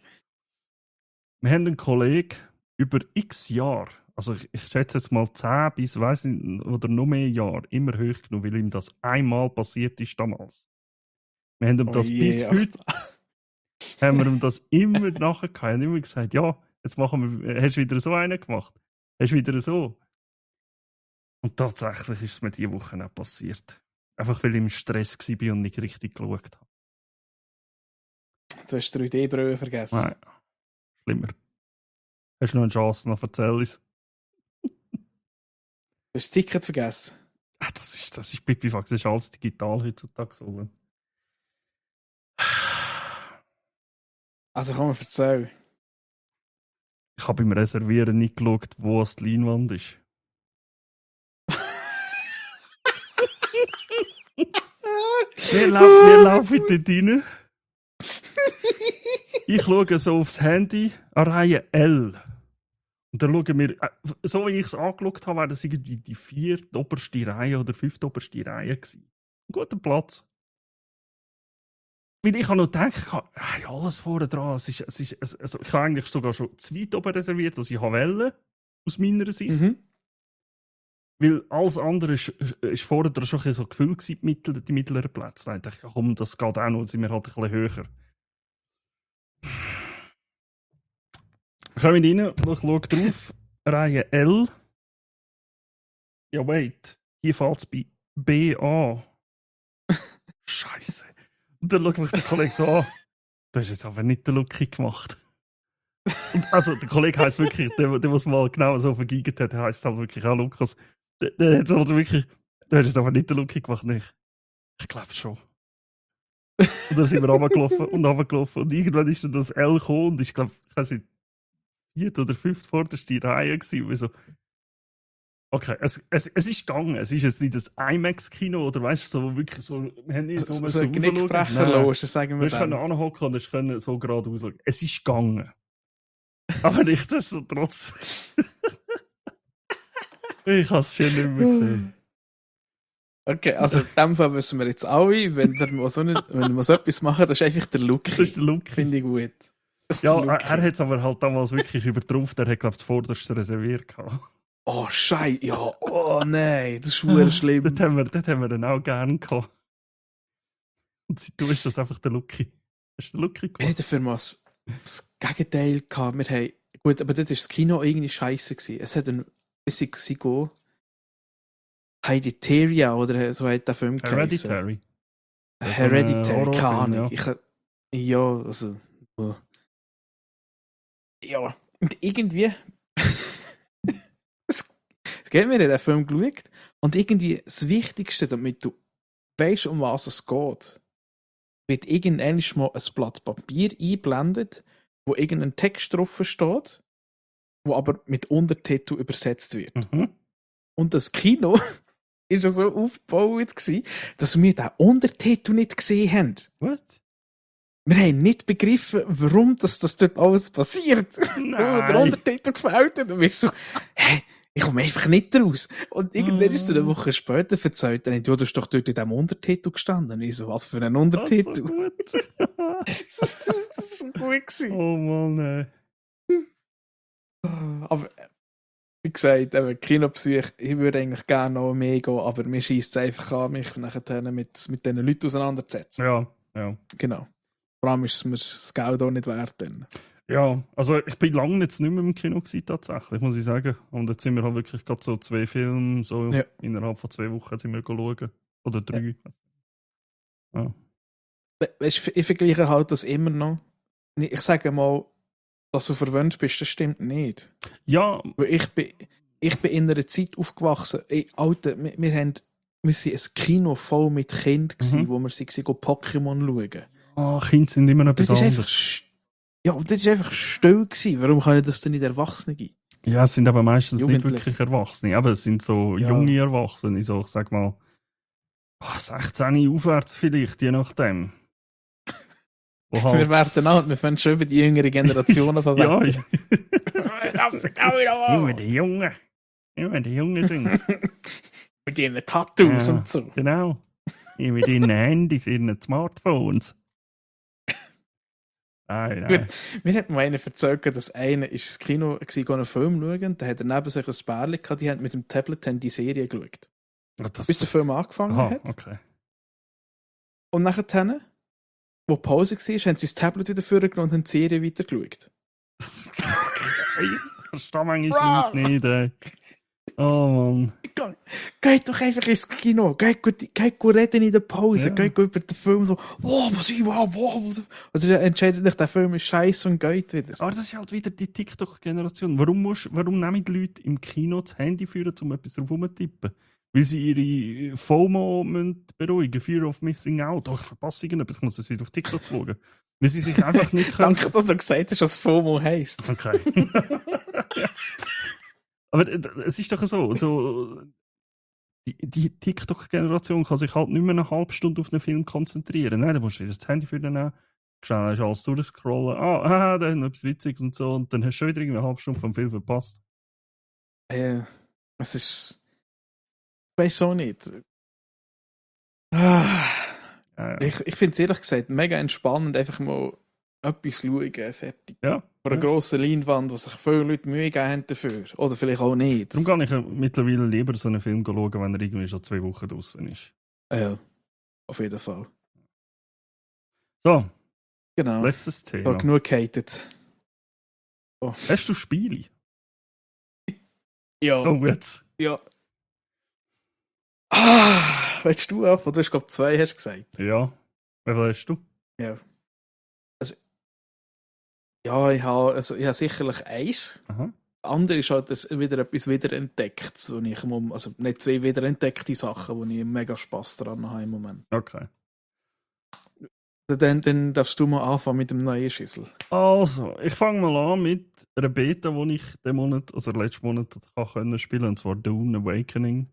[SPEAKER 1] Wir haben einen Kollegen über x Jahre, also ich schätze jetzt mal 10 bis, weiss nicht, oder noch mehr Jahre, immer hoch genug, weil ihm das einmal passiert ist damals. Wir haben ihm das bis heute, haben wir ihm das immer nachher gehabt. Wir haben immer gesagt, ja, jetzt machen wir, hast du wieder so einen gemacht? Hast du wieder so? Und tatsächlich ist es mir diese Woche auch passiert. Einfach weil ich im Stress war und nicht richtig geschaut habe.
[SPEAKER 2] Du hast 3D-Brille vergessen.
[SPEAKER 1] Nein, schlimmer. Hast du noch eine Chance? Noch erzähl es.
[SPEAKER 2] Du hast das Ticket vergessen.
[SPEAKER 1] Das ist Pipifax, das ist alles digital heutzutage so.
[SPEAKER 2] Also komm, erzähl.
[SPEAKER 1] Ich habe beim Reservieren nicht geschaut, wo es die Leinwand ist. Wir laufen dort rein. Ich schaue so aufs Handy an Reihe L. Und dann schauen wir, so wie ich es angeschaut habe, wäre das irgendwie die 4. oberste Reihe oder 5. oberste Reihe gewesen. Ein guter Platz. Weil ich habe noch gedacht, hey, alles vorne dran. Also ich habe eigentlich sogar schon zu weit oben reserviert, als ich wollte, aus meiner Sicht.
[SPEAKER 2] Mhm.
[SPEAKER 1] Weil alles andere ist vorne dran schon ein bisschen so gefüllt gewesen, die mittleren Plätze. Da dachte ich, ja, komm, das geht auch noch, sind wir halt ein bisschen höher. Wir kommen rein, ich schaue drauf, Reihe L. Ja, wait, hier fällt es bei B an. Scheiße. Und dann schaut mich der Kollege so an. Du hast jetzt aber nicht den Lucky gemacht. Und also, der Kollege heisst wirklich, der was mal genau so vergeigt hat, heisst halt wirklich auch Lukas. Der hat also wirklich, du hast jetzt aber nicht den Lucky gemacht, nicht? Ich glaube schon. Und dann sind wir runtergelaufen und irgendwann ist dann das L gekommen und ich glaube, ich weiß nicht, 4. oder 5. vorderste Reihe gewesen. Und so, okay, es ist gegangen. Es ist jetzt nicht das IMAX-Kino oder weißt du, so wirklich so, wir haben nicht
[SPEAKER 2] so ein Genickbrecher los, sagen wir
[SPEAKER 1] dann. Wir können anhocken und können so gerade ausschauen. Es ist gegangen. Aber nichtsdestotrotz. Ich habe es schon nicht mehr gesehen.
[SPEAKER 2] Okay, also in dem Fall wissen wir jetzt alle, wenn wir so etwas machen, das ist einfach der Look.
[SPEAKER 1] Das ist der Look.
[SPEAKER 2] Finde ich gut.
[SPEAKER 1] Ja, er hat es aber halt damals wirklich übertrumpft. Er hat, glaube ich, das vorderste reserviert gehabt.
[SPEAKER 2] Oh, Scheiße. Ja, oh nein, das ist schwer schlimm.
[SPEAKER 1] Dort haben wir dann auch gerne gehabt. Und seitdem ist das einfach der Lucky. Das ist der Lucky
[SPEAKER 2] Wir hatten dafür mal das Gegenteil gehabt. Wir haben, gut, aber dort war das Kino irgendwie scheiße gewesen. Es hat ein bisschen Hereditaria oder so hat der Film geheißen.
[SPEAKER 1] Hereditary.
[SPEAKER 2] Keine Ahnung. Ja, also. Ja, und irgendwie. es geht mir in den Film geschaut. Und irgendwie das Wichtigste, damit du weißt, um was es geht, wird irgendwann mal ein Blatt Papier eingeblendet, wo irgendein Text drauf steht, wo aber mit Untertitel übersetzt wird.
[SPEAKER 1] Mhm.
[SPEAKER 2] Und das Kino ist ja so aufgebaut gewesen, dass wir den Untertitel nicht gesehen haben.
[SPEAKER 1] What?
[SPEAKER 2] Wir haben nicht begriffen, warum das dort alles passiert.
[SPEAKER 1] Nein.
[SPEAKER 2] Der Untertitel gefällt hat. Und wir so, hä? Ich komme einfach nicht raus. Und irgendwann ist es eine Woche später erzählt, dann du hast doch dort in diesem Untertitel gestanden. Und ich so, was für ein Untertitel?
[SPEAKER 1] Das ist so gut.
[SPEAKER 2] Das war so gut gewesen.
[SPEAKER 1] Oh Mann,
[SPEAKER 2] Aber wie gesagt, Kinobesuch, ich würde eigentlich gerne noch mehr gehen, aber mir schießt es einfach an, mich nachher mit diesen Leuten auseinanderzusetzen.
[SPEAKER 1] Ja.
[SPEAKER 2] Genau. Vor allem ist es mir das Geld auch nicht wert. Dann.
[SPEAKER 1] Ja, also ich bin lange jetzt nicht mehr im Kino gewesen, tatsächlich, muss ich sagen. Und jetzt sind wir halt wirklich gerade so 2 Filme, so innerhalb von 2 Wochen sind wir schauen. Oder 3. Ja.
[SPEAKER 2] Weißt, ich vergleiche halt das immer noch. Ich sage mal, dass du verwöhnt bist, das stimmt nicht.
[SPEAKER 1] Ja.
[SPEAKER 2] Weil ich bin in einer Zeit aufgewachsen. Ey, Alter, wir waren ein Kino voll mit Kindern, wo wir Pokémon schauen.
[SPEAKER 1] Oh, Kinder sind immer noch etwas anderes.
[SPEAKER 2] Das ist einfach still gewesen. Warum können das denn nicht Erwachsene geben?
[SPEAKER 1] Ja, es sind aber meistens nicht wirklich Erwachsene. Aber es sind so junge Erwachsene, so, ich sag mal, 16 aufwärts vielleicht, je nachdem.
[SPEAKER 2] Halt wir werden alt, wir fangen schon über die jüngere Generationen verwenden.
[SPEAKER 1] Immer die Jungen sind es.
[SPEAKER 2] Mit ihren Tattoos und so.
[SPEAKER 1] Genau. Mit ihren Handys, ihren Smartphones. Nein.
[SPEAKER 2] Gut, mir hat mal einer erzählt, dass einer ist ins Kino einen Film schauen, da hat er neben sich ein Bärchen gehabt, die haben mit dem Tablet die Serie geschaut. Bis der Film angefangen hat.
[SPEAKER 1] Okay.
[SPEAKER 2] Und nachher, wo Pause war, haben sie das Tablet wieder vorgenommen und haben die Serie weiter geschaut.
[SPEAKER 1] Ich verstehe manchmal nicht. Oh Mann.
[SPEAKER 2] Geht doch einfach ins Kino. Geht gut reden in der Pause.
[SPEAKER 1] Ja.
[SPEAKER 2] Geht über den Film so, wow. Also entscheidet sich, der Film ist scheiße und geht wieder.
[SPEAKER 1] Aber das ist halt wieder die TikTok-Generation. Warum nehmen die Leute im Kino das Handy führen, um etwas drauf rumzutippen? Weil sie ihre FOMO müssen beruhigen, Fear of Missing Out. Oh, ich verpasse irgendetwas, ich muss jetzt wieder auf TikTok schauen. Weil sie sich einfach nicht können.
[SPEAKER 2] Danke, dass du gesagt hast, was FOMO heisst.
[SPEAKER 1] Okay. Aber es ist doch so die TikTok-Generation kann sich halt nicht mehr eine halbe Stunde auf einen Film konzentrieren. Nein, dann musst du wieder das Handy für den nehmen. Schnell hast du alles durchscrollen. Da ist noch etwas Witziges und so. Und dann hast du schon wieder eine halbe Stunde vom Film verpasst.
[SPEAKER 2] Es ist... Ich weiß auch nicht. Ah,
[SPEAKER 1] Ja.
[SPEAKER 2] Ich finde es ehrlich gesagt mega entspannend, einfach mal etwas schauen, fertig.
[SPEAKER 1] Ja.
[SPEAKER 2] Vor einer grossen Leinwand, wo sich viele Leute Mühe gegeben haben dafür. Oder vielleicht auch nicht.
[SPEAKER 1] Darum kann ich mittlerweile lieber so einen Film schauen, wenn er irgendwie schon 2 Wochen draußen ist.
[SPEAKER 2] Ja, auf jeden Fall.
[SPEAKER 1] So,
[SPEAKER 2] Genau.
[SPEAKER 1] letztes
[SPEAKER 2] Ich
[SPEAKER 1] Thema.
[SPEAKER 2] habe genug gehatet. Oh.
[SPEAKER 1] Hast du Spiele?
[SPEAKER 2] Ja.
[SPEAKER 1] Oh, jetzt.
[SPEAKER 2] Ja. Willst du anfangen? Du hast, glaube ich, 2 hast gesagt.
[SPEAKER 1] Ja. Wie viel hast du?
[SPEAKER 2] Ja. Also, ja, ich habe sicherlich 1.
[SPEAKER 1] Aha.
[SPEAKER 2] Andere ist halt wieder etwas wiederentdeckt. Also nicht 2 wiederentdeckte Sachen, wo ich mega Spass daran habe im Moment.
[SPEAKER 1] Okay.
[SPEAKER 2] Dann darfst du mal anfangen mit dem neuen Schüssel.
[SPEAKER 1] Also, ich fange mal an mit einer Beta, die ich den Monat, also letzten Monat können spielen, und zwar Dune Awakening.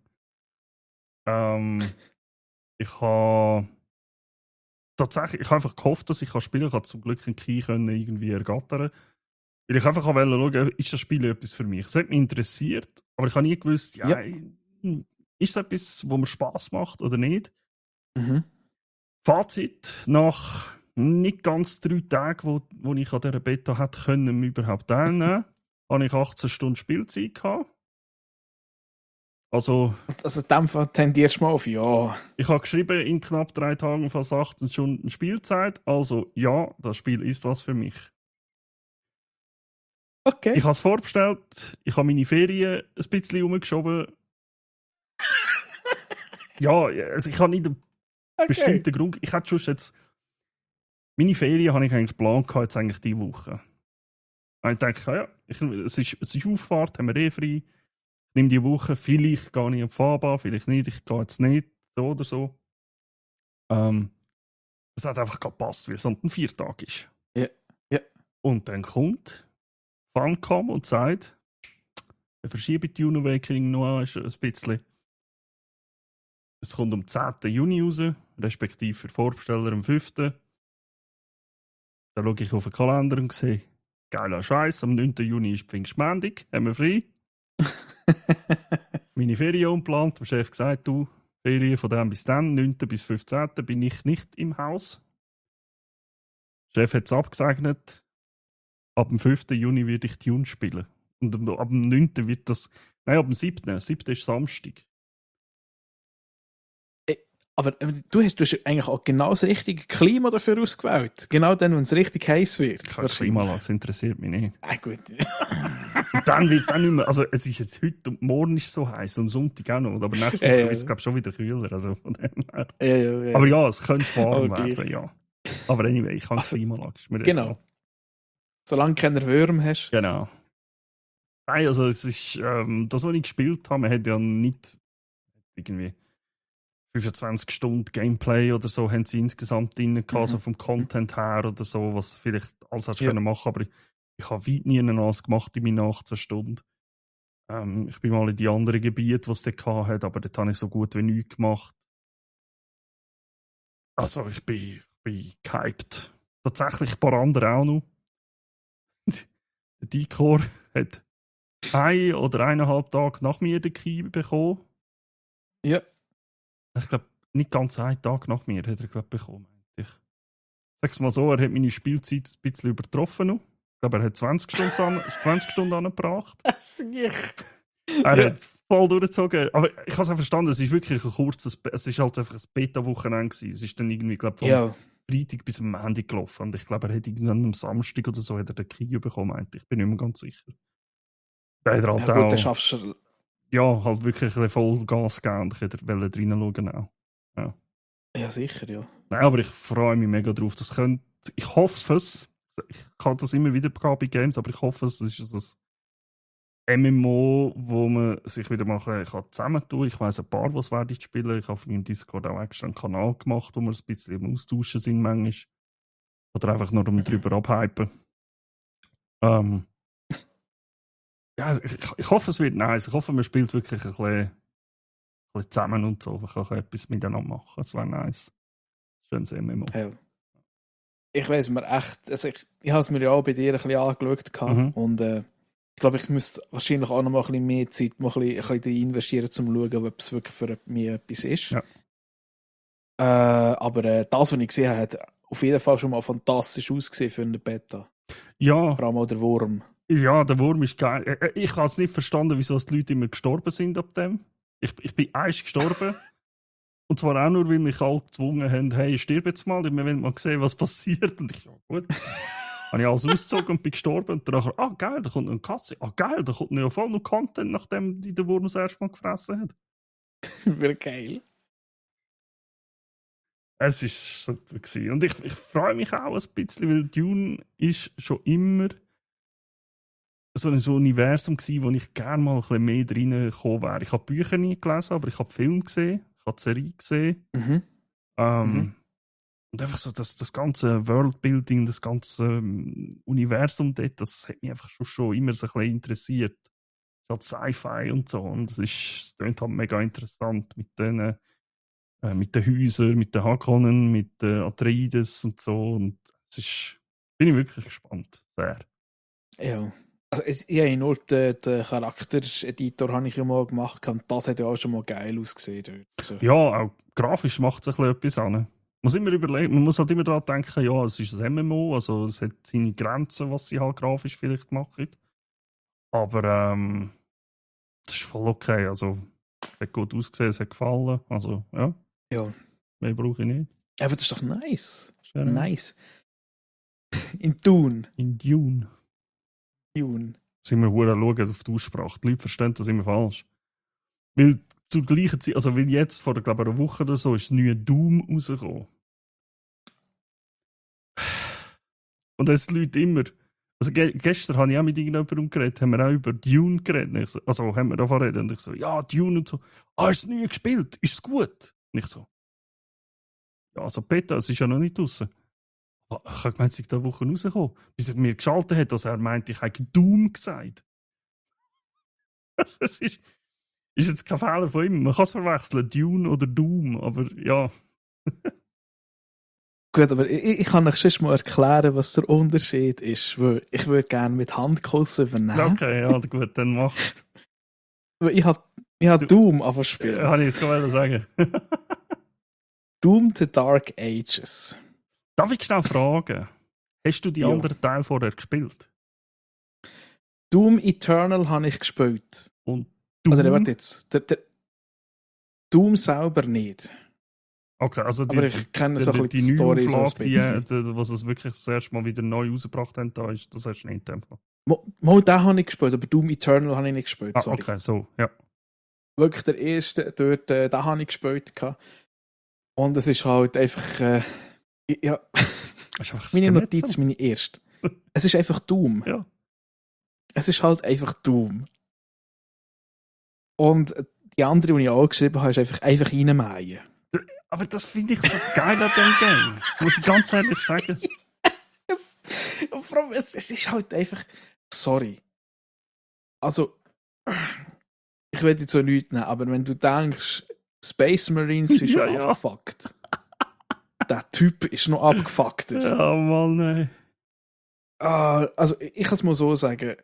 [SPEAKER 1] Ich habe tatsächlich, ich habe einfach gehofft, dass ich spielen kann. Ich habe zum Glück einen Key können irgendwie ergattern. Weil ich einfach schauen, ist das Spiel etwas für mich? Es hat mich interessiert, aber ich habe nie gewusst, ist es etwas, wo mir Spaß macht oder nicht?
[SPEAKER 2] Mhm.
[SPEAKER 1] Fazit, nach nicht ganz 3 Tagen, wo ich an dieser Beta hätte können, mich überhaupt teilnehmen, habe ich 18 Stunden Spielzeit gehabt. Also
[SPEAKER 2] in dem Fall tendierst du mal auf ja.
[SPEAKER 1] ich habe geschrieben, in knapp 3 Tagen fast 18 Stunden Spielzeit. Also ja, das Spiel ist was für mich.
[SPEAKER 2] Okay.
[SPEAKER 1] Ich habe es vorbestellt, ich habe meine Ferien ein bisschen umgeschoben. Ja, also ich habe nicht einen bestimmten Grund. Ich hätte schon jetzt... Meine Ferien habe ich eigentlich geplant, jetzt eigentlich diese Woche. Und ich denke, ja, es ist Auffahrt, haben wir frei. Ich nehme die Woche, vielleicht gehe ich auf Fahrbahn, vielleicht nicht, ich gehe jetzt nicht, so oder so. Das hat einfach gepasst, weil es ein 4 Tag ist.
[SPEAKER 2] Ja.
[SPEAKER 1] Und dann kommt Funcom und sagt, wir verschieben die Dune Awakening noch ein bisschen. Es kommt am 10. Juni raus, respektive für Vorbesteller am 5. Da schaue ich auf den Kalender und sehe, geiler Scheiß, am 9. Juni ist Pfingstmontag, haben wir frei. Meine Ferien umplant, der Chef gesagt, du, Ferien von dem bis dann, 9. bis 15. bin ich nicht im Haus. Der Chef hat es abgesegnet, ab dem 5. Juni werde ich Dune spielen. Und ab dem 9. wird das, nein, ab dem 7. 7. ist Samstag.
[SPEAKER 2] Aber du hast eigentlich auch genau das richtige Klima dafür ausgewählt. Genau dann, wenn es richtig heiß wird.
[SPEAKER 1] Keine Klimaanlage, das interessiert mich nicht.
[SPEAKER 2] Gut.
[SPEAKER 1] Und dann wird es auch nicht mehr, also es ist jetzt heute und morgen ist so heiß und Sonntag auch noch, aber nächste Woche wird es glaube ich schon wieder kühler. Also von dem her.
[SPEAKER 2] Ja.
[SPEAKER 1] Aber ja, es könnte warm
[SPEAKER 2] Okay.
[SPEAKER 1] werden, ja. Aber anyway, ich habe Klimaanlage.
[SPEAKER 2] Genau. Solange du keine Würmer hast.
[SPEAKER 1] Genau. Nein, also es ist, das, was ich gespielt habe, man hat ja nicht irgendwie 25 Stunden Gameplay oder so haben sie insgesamt drin gehabt, also vom Content her oder so, was vielleicht alles hättest können machen, aber ich habe weit nie alles gemacht in meinen 18 Stunden. Ich bin mal in die anderen Gebiete, die es dort hat, aber dort habe ich so gut wie nichts gemacht. Also ich bin gehypt. Tatsächlich ein paar andere auch noch. Der Dicor hat 1 oder 1,5 Tage nach mir den Key bekommen.
[SPEAKER 2] Ja.
[SPEAKER 1] Ich glaube, nicht ganz 1 Tag nach mir hat er bekommen. Ich sag's mal so, er hat meine Spielzeit ein bisschen übertroffen noch. Ich glaube, er hat 20 Stunden angebracht. Er hat voll durchgezogen. Aber ich habe es auch verstanden, es ist wirklich ein kurzes, es ist halt einfach ein Beta-Wochenende gewesen. Es ist dann irgendwie, glaube ich, von Freitag bis am Ende gelaufen. Und ich glaube, er hat irgendwann am Samstag oder so hat er den Key bekommen. Ich bin nicht mehr ganz sicher. Der hat halt
[SPEAKER 2] Ja, gut, dann schaffst du
[SPEAKER 1] ja, halt wirklich ein bisschen voll Gas geben und ich wollte reinschauen auch. Ja.
[SPEAKER 2] Ja, sicher, ja.
[SPEAKER 1] Nein, aber ich freue mich mega drauf. Das könnte, ich hoffe es, ich kann das immer wieder bei Games, aber ich hoffe es ist ein MMO, wo man sich wieder mal zusammentun kann. Ich weiss ein paar, was werde ich spielen. Ich habe auf meinem Discord auch extra einen Kanal gemacht, wo wir ein bisschen im Austauschen sind manchmal. Oder einfach nur drüber abhypen. Ja, ich hoffe, es wird nice. Ich hoffe, man spielt wirklich ein bisschen zusammen und so. Man kann etwas miteinander machen. Das wäre nice. Schönes MMO.
[SPEAKER 2] Ja. Ich weiss mir echt, also ich habe es mir ja auch bei dir ein bisschen angeschaut und ich glaube, ich müsste wahrscheinlich auch noch mal ein bisschen mehr Zeit mal ein bisschen investieren, um zu schauen, ob es wirklich für mich etwas ist.
[SPEAKER 1] Ja.
[SPEAKER 2] Aber das, was ich gesehen habe, hat auf jeden Fall schon mal fantastisch ausgesehen für eine Beta.
[SPEAKER 1] Ja.
[SPEAKER 2] Vor allem auch der Wurm.
[SPEAKER 1] Ja, der Wurm ist geil. Ich habe es nicht verstanden, wieso die Leute immer gestorben sind ab dem. Ich bin eins gestorben. Und zwar auch nur, weil mich alle gezwungen haben, hey, stirb jetzt mal, wir wollen mal sehen, was passiert. Und ich, ja gut. Habe ich alles ausgezogen und bin gestorben. Und dann geil, da kommt noch eine Katze. Geil, da kommt noch voll noch Content, nachdem die der Wurm das erste Mal gefressen hat.
[SPEAKER 2] Wäre geil.
[SPEAKER 1] Es war super gewesen. Und ich freue mich auch ein bisschen, weil Dune ist schon immer so ein Universum gewesen, wo ich gerne mal ein bisschen mehr reingekommen wäre. Ich habe Bücher nie gelesen, aber ich habe Film gesehen, ich habe die Serie gesehen. Und einfach so das ganze Worldbuilding, das ganze Universum dort, das hat mich einfach schon immer so ein bisschen interessiert. Halt Sci-Fi und so. Und es klingt halt mega interessant mit den Häusern, mit den Harkonnen, mit den Atreides und so. Und bin ich wirklich gespannt. Sehr.
[SPEAKER 2] Ja. Also ich habe nur den Charaktereditor habe ich ja mal gemacht und das hat ja auch schon mal geil ausgesehen dort. Also.
[SPEAKER 1] Ja, auch grafisch macht es ein bisschen etwas an. Man muss halt immer daran denken, ja, es ist ein MMO, also es hat seine Grenzen, was sie halt grafisch vielleicht machen. Aber das ist voll okay. Also, es hat gut ausgesehen, es hat gefallen. Also, ja.
[SPEAKER 2] Ja.
[SPEAKER 1] Mehr brauche ich nicht.
[SPEAKER 2] Aber das ist doch nice.
[SPEAKER 1] Ja.
[SPEAKER 2] Nice. In Dune.
[SPEAKER 1] In Dune. Sind wir schauen auf die Aussprache. Die Leute verstehen das immer falsch. Weil zur gleichen Zeit, also weil jetzt vor, glaube ich, einer Woche oder so, ist das neue Doom rausgekommen. Und da sind die Leute immer. Also gestern habe ich auch mit irgendjemandem geredet, haben wir auch über Dune geredet. So, also haben wir davon geredet. Und ich so, ja, Dune und so. Ist es nie gespielt? Ist es gut? Und ich so, ja, also Beta, es ist ja noch nicht draussen. Ich habe gemeint, es ist diese Woche rausgekommen. Bis er mir geschaltet hat, dass er meint, ich habe Doom gesagt. Das ist jetzt kein Fehler von ihm. Man kann es verwechseln, Dune oder Doom, aber ja.
[SPEAKER 2] Gut, aber ich kann euch schon mal erklären, was der Unterschied ist. Weil ich würde gerne mit Handkuss übernehmen.
[SPEAKER 1] Okay, ja, gut, dann mach.
[SPEAKER 2] Weil ich habe Doom angefangen zu spielen.
[SPEAKER 1] Kann ich jetzt gerade sagen.
[SPEAKER 2] Doom The Dark Ages.
[SPEAKER 1] Darf ich schnell fragen? Hast du die anderen Teile vorher gespielt?
[SPEAKER 2] Doom Eternal habe ich gespielt.
[SPEAKER 1] Und Doom?
[SPEAKER 2] Also, warte jetzt. Der Doom selber nicht.
[SPEAKER 1] Okay, also
[SPEAKER 2] aber ich kenne so ein bisschen die Story so ein bisschen.
[SPEAKER 1] Was es wirklich das erste Mal wieder neu rausgebracht haben, das hast du nicht in dem Fall.
[SPEAKER 2] Mal den habe ich gespielt, aber Doom Eternal habe ich nicht gespielt, sorry.
[SPEAKER 1] Okay, so, ja.
[SPEAKER 2] Wirklich der erste dort, den habe ich gespielt. Und es ist halt einfach, ja, meine Notiz, meine erste. Es ist einfach Doom.
[SPEAKER 1] Ja.
[SPEAKER 2] Es ist halt einfach Doom. Und die andere, die ich auch geschrieben habe, ist einfach reinmähen.
[SPEAKER 1] Aber das finde ich so geil an dem Game. Muss ich ganz ehrlich sagen.
[SPEAKER 2] Es ist halt einfach. Sorry. Also, ich will jetzt so nichts nehmen, aber wenn du denkst, Space Marines ist schon abgefuckt. Der Typ ist noch abgefuckter.
[SPEAKER 1] Ja, Mann, ey.
[SPEAKER 2] Also, ich kann es mal so sagen.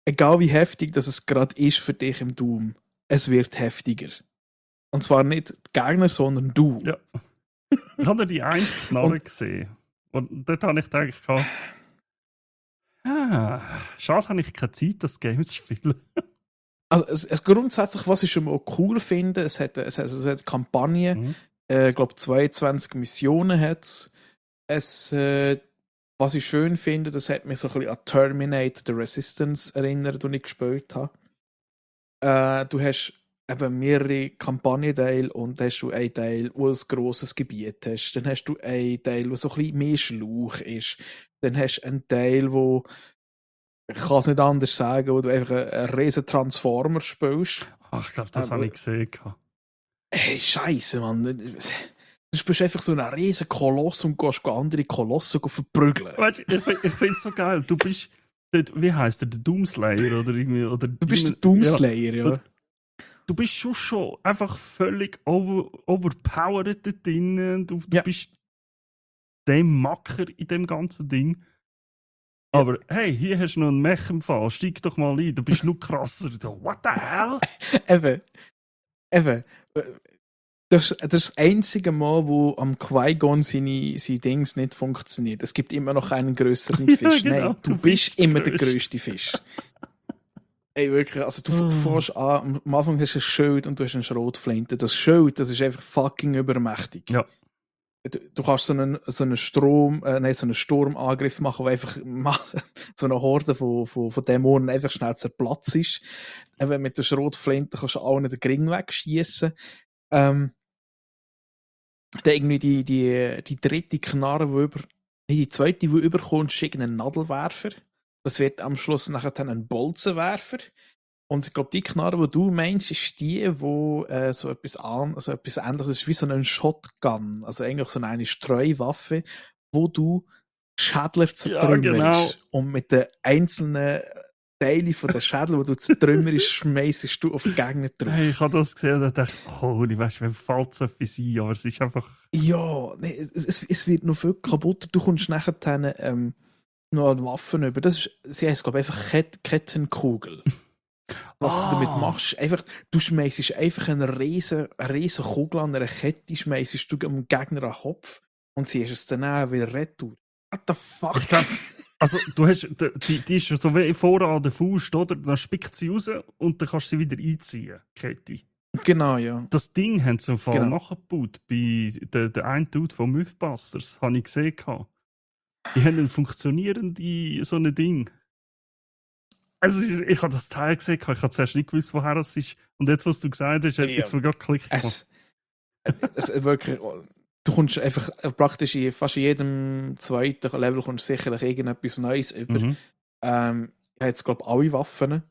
[SPEAKER 2] Egal wie heftig das es gerade ist für dich im Doom, es wird heftiger. Und zwar nicht die Gegner, sondern du.
[SPEAKER 1] Ja. Ich habe die eine Knarre gesehen. Und dort habe ich gedacht, schade, habe ich keine Zeit, das Game zu spielen.
[SPEAKER 2] Also grundsätzlich, was ich schon mal cool finde, es hat eine Kampagne, ich glaube 22 Missionen hat es. Was ich schön finde, das hat mich so ein bisschen an Terminate the Resistance erinnert, den ich gespielt habe. Du hast eben mehrere Kampagnenteile und hast du einen Teil, wo ein grosses Gebiet hast. Dann hast du einen Teil, wo so ein bisschen mehr Schlauch ist. Dann hast du einen Teil, wo, ich kann es nicht anders sagen, wo du einfach einen riesen Transformer spielst.
[SPEAKER 1] Ach, ich glaube, das habe ich gesehen.
[SPEAKER 2] Hey, Scheiße, Mann. Du bist einfach so ein riesen Koloss und gehst andere Kolosse verprügeln.
[SPEAKER 1] Weißt, ich finde es so geil. Du bist, wie heißt der Doomslayer oder irgendwie? Oder
[SPEAKER 2] du bist der Doomslayer, ja.
[SPEAKER 1] Du bist schon einfach völlig overpowered da drinnen. Du bist der Macker in dem ganzen Ding. Aber hey, hier hast du noch einen Mech im Fall. Steig doch mal ein, du bist nur krasser. So, what the hell?
[SPEAKER 2] Eben. Das ist das einzige Mal, wo am Qui-Gon seine Dings nicht funktioniert. Es gibt immer noch einen größeren Fisch.
[SPEAKER 1] Ja, genau,
[SPEAKER 2] Nein, du bist immer der größte Fisch. Ey, wirklich, also du fährst an, am Anfang hast du ein Schild und du hast eine Schrotflinte. Das Schild, das ist einfach fucking übermächtig.
[SPEAKER 1] Ja.
[SPEAKER 2] Du kannst so einen Sturmangriff machen, wo einfach so eine Horde von Dämonen einfach schnell zerplatzt ist. Eben mit der Schrotflinte kannst du auch nicht den Ring wegschießen. Dann irgendwie die dritte Knarre, die zweite, die überkommt, ist irgendein Nadelwerfer. Das wird am Schluss nachher dann ein Bolzenwerfer. Und ich glaube, die Knarre, die du meinst, ist die, wo so etwas Ähnliches ist wie so ein Shotgun. Also eigentlich so eine Streuwaffe, wo du Schädler zertrümmerst. Ja, genau. Und mit den einzelnen Teile von den Schädeln, die du zertrümmerst, schmeißt du auf den Gegner drauf.
[SPEAKER 1] Hey, ich habe das gesehen und dachte, oh, ich weiss, wenn fällt so etwas ein, aber es ist einfach...
[SPEAKER 2] Ja, nee, es wird noch viel kaputt. Du kommst nachher dann noch an Waffen über. Sie heisst, glaube ich, einfach Kettenkugel. Was du damit machst, einfach, du schmeißt einfach eine riesen Kugel an einer Kette, schmeißt du am Gegner an den Kopf und ziehst es dann auch wieder retour. What the fuck?
[SPEAKER 1] Ich glaub, also, du hast, die ist so wie vorne an der Faust, oder? Dann spickt sie raus und dann kannst du sie wieder einziehen, Kette.
[SPEAKER 2] Genau, ja.
[SPEAKER 1] Das Ding haben sie im Fall nachgebaut bei der einen Dude von Mythbusters, habe ich gesehen. Die haben ein funktionierendes so ein Ding. Also ich habe das Teil gesehen, ich habe zuerst nicht gewusst, woher das ist. Und jetzt, was du gesagt hast, hat jetzt mir gerade geklickt.
[SPEAKER 2] Es wirklich, du kommst einfach praktisch fast in jedem zweiten Level kommst sicherlich irgendetwas Neues über. Ich habe jetzt, glaube ich, alle Waffen.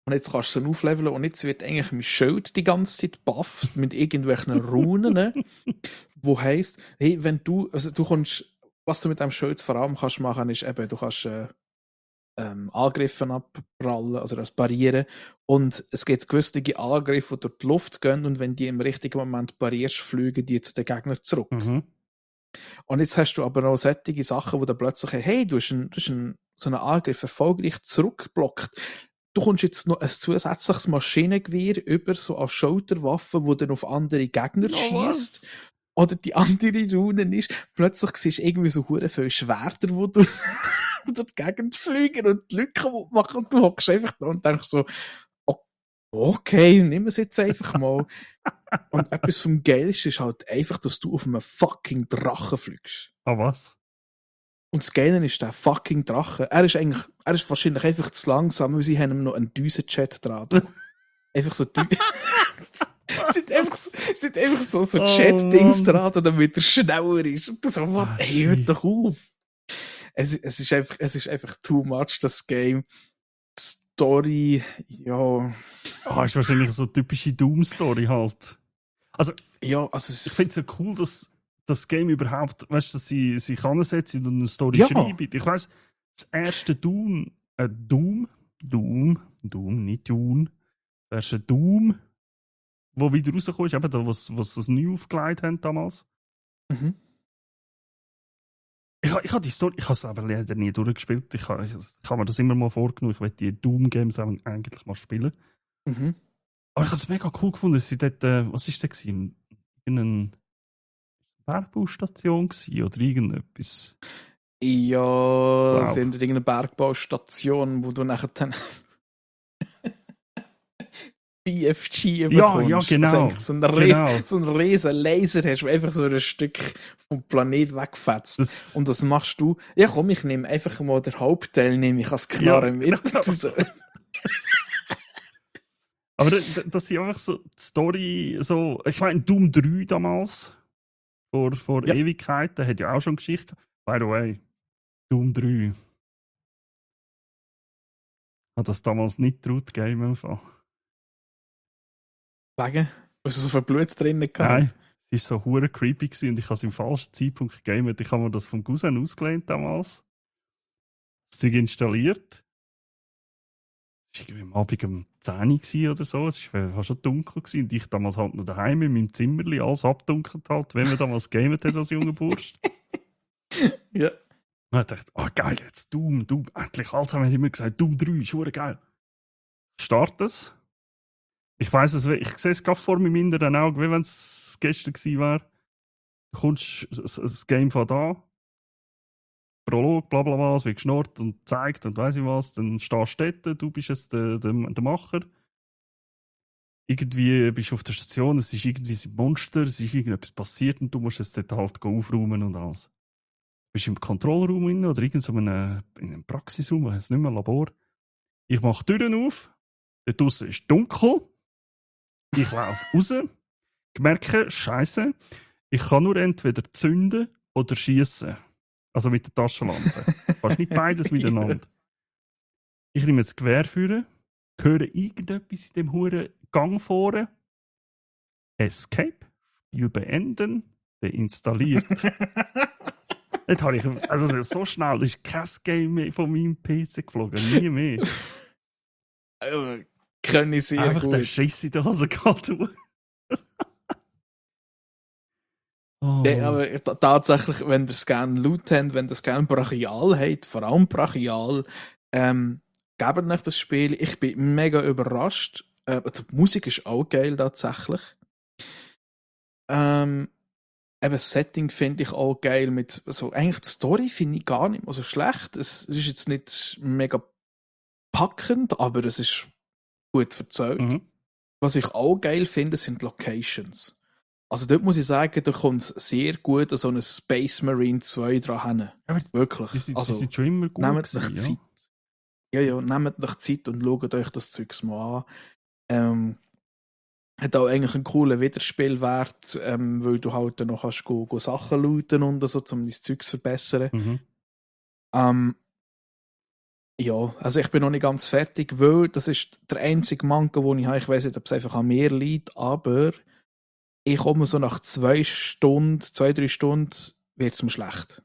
[SPEAKER 2] Und jetzt kannst du sie aufleveln und jetzt wird eigentlich mein Schild die ganze Zeit bufft mit irgendwelchen Runen, wo heisst, hey, wenn du kommst, was du mit dem Schild vor allem kannst machen, ist eben, du kannst Angriffe abprallen, also das parieren. Und es gibt gewisse Angriffe, die durch die Luft gehen und wenn die im richtigen Moment parierst, fliegen die zu den Gegner zurück. Und jetzt hast du aber noch solche Sachen, wo du plötzlich, hey, du hast so einen Angriff erfolgreich zurückblockt. Du kommst jetzt noch ein zusätzliches Maschinengewehr über, so als Schulterwaffe, wo dann auf andere Gegner schießt. Oder die andere Rune ist, plötzlich siehst du irgendwie so hure viele Schwerter, wo du durch die Gegend fliegen und die Leute kaputt machen und du hockst einfach da und denkst so, okay, nimm es jetzt einfach mal. Und etwas vom Geilsten ist halt einfach, dass du auf einem fucking Drachen fliegst.
[SPEAKER 1] Ah, was?
[SPEAKER 2] Und das Geile ist der fucking Drache. Er ist wahrscheinlich einfach zu langsam, weil sie haben ihm noch einen Düsenjet dran. Einfach so sind einfach so Jet-Dings dran, damit er schneller ist. Und du so, hey, hört doch auf. Es ist einfach too much, das Game. Story, ja.
[SPEAKER 1] Ist wahrscheinlich so eine typische Doom-Story halt. Also,
[SPEAKER 2] ja, also
[SPEAKER 1] ich finde es ja cool, dass das Game überhaupt, weißt du, dass sie sich ansetzen und eine Story schreiben. Ich weiss, das erste Doom, nicht Dune, das erste Doom, wo wieder rausgekommen ist, eben da, was das neu aufgelegt haben damals. Ich habe die Story, ich habe es aber leider nie durchgespielt. Ich habe mir das immer mal vorgenommen, ich will die Doom-Games eigentlich mal spielen. Aber ich habe es mega cool gefunden, dass sie dort, was war das? Eine Bergbaustation oder irgendetwas?
[SPEAKER 2] Ja, sie haben irgendeine Bergbaustation, wo du nachher dann BFG
[SPEAKER 1] Ja,
[SPEAKER 2] bekommst.
[SPEAKER 1] genau.
[SPEAKER 2] Also
[SPEAKER 1] Genau.
[SPEAKER 2] so einen riesen Laser hast, der einfach so ein Stück vom Planet wegfetzt.
[SPEAKER 1] Das,
[SPEAKER 2] Und was machst du? Ja komm, ich nehme einfach mal den Hauptteil, nehme ich als Knarre mit.
[SPEAKER 1] genau.
[SPEAKER 2] So.
[SPEAKER 1] Aber das sind einfach so die Story, so, ich meine, Doom 3 damals, vor
[SPEAKER 2] Ja.
[SPEAKER 1] Ewigkeiten, hat ja auch schon Geschichte gehabt. By the way, Doom 3. Hat das damals nicht getraut, Game einfach.
[SPEAKER 2] Wegen? Was so viel Blut drin gehabt?
[SPEAKER 1] Nein, es war so hure creepy gewesen und ich habe es im falschen Zeitpunkt gegeben. Ich habe mir das vom Cousin ausgelehnt damals. Das Zeug installiert. Es war irgendwie am Abend um 10 Uhr oder so. Es war fast schon dunkel gewesen. Und ich damals halt noch daheim in meinem Zimmerli alles abdunkelt halt, wenn wir damals gamet hat als junger Bursch.
[SPEAKER 2] Ja.
[SPEAKER 1] Und ich dachte, oh geil, jetzt Doom, endlich. Alles haben wir immer gesagt, Doom 3 ist hure geil. Start es. Ich weiss es, ich sehe es gerade vor meinem inneren Auge, wie wenn es gestern gewesen wäre. Du kommst, das Game von da. Prolog, bla bla bla, es wird geschnurrt und gezeigt und weiss ich was. Dann stehst du dort, du bist jetzt der Macher. Irgendwie bist du auf der Station, es ist irgendwie ein Monster, es ist irgendetwas passiert und du musst es dort halt aufräumen und alles. Du bist im Kontrollraum drin oder in einem Praxisraum, ich weiß nicht mehr, Labor. Ich mache die Türen auf, dort draussen ist dunkel, ich laufe raus, merke, Scheiße, ich kann nur entweder zünden oder schießen. Also mit der Taschenlampe. Du kannst nicht beides miteinander. Ich nehme das Gewehr führen, höre irgendetwas in dem huren Gang vorne. Escape, Spiel beenden, deinstalliert. Jetzt habe ich, also so schnell ist kein Game mehr von meinem PC geflogen, nie mehr.
[SPEAKER 2] Kann ich sehr
[SPEAKER 1] Einfach
[SPEAKER 2] gut.
[SPEAKER 1] der Schiss in der Hose gehabt. Oh.
[SPEAKER 2] Ja, aber tatsächlich, wenn ihr es gerne Loot habt, wenn ihr es gerne brachial habt, vor allem brachial, gebt euch das Spiel. Ich bin mega überrascht. Die Musik ist auch geil tatsächlich. Eben das Setting finde ich auch geil mit so, eigentlich die Story finde ich gar nicht mehr so schlecht. Es ist jetzt nicht mega packend, aber es ist gut erzählt.
[SPEAKER 1] Mhm.
[SPEAKER 2] Was ich auch geil finde, sind Locations. Also dort muss ich sagen, da kommt es sehr gut an so einen Space Marine 2 dran hin.
[SPEAKER 1] Aber
[SPEAKER 2] Wirklich.
[SPEAKER 1] Die sind
[SPEAKER 2] Also
[SPEAKER 1] schon immer gut
[SPEAKER 2] nehmt
[SPEAKER 1] gewesen,
[SPEAKER 2] euch Zeit. Ja, nehmt euch Zeit und schaut euch das Zeugs mal an. Hat auch eigentlich einen coolen Wiederspielwert, weil du halt dann noch kannst go Sachen looten und so, um dein Zeug zu verbessern.
[SPEAKER 1] Mhm.
[SPEAKER 2] Ja, also ich bin noch nicht ganz fertig, weil das ist der einzige Manko, den ich habe. Ich weiß nicht, ob es einfach an mir liegt, aber ich komme so nach 2, 3 Stunden wird es mir schlecht.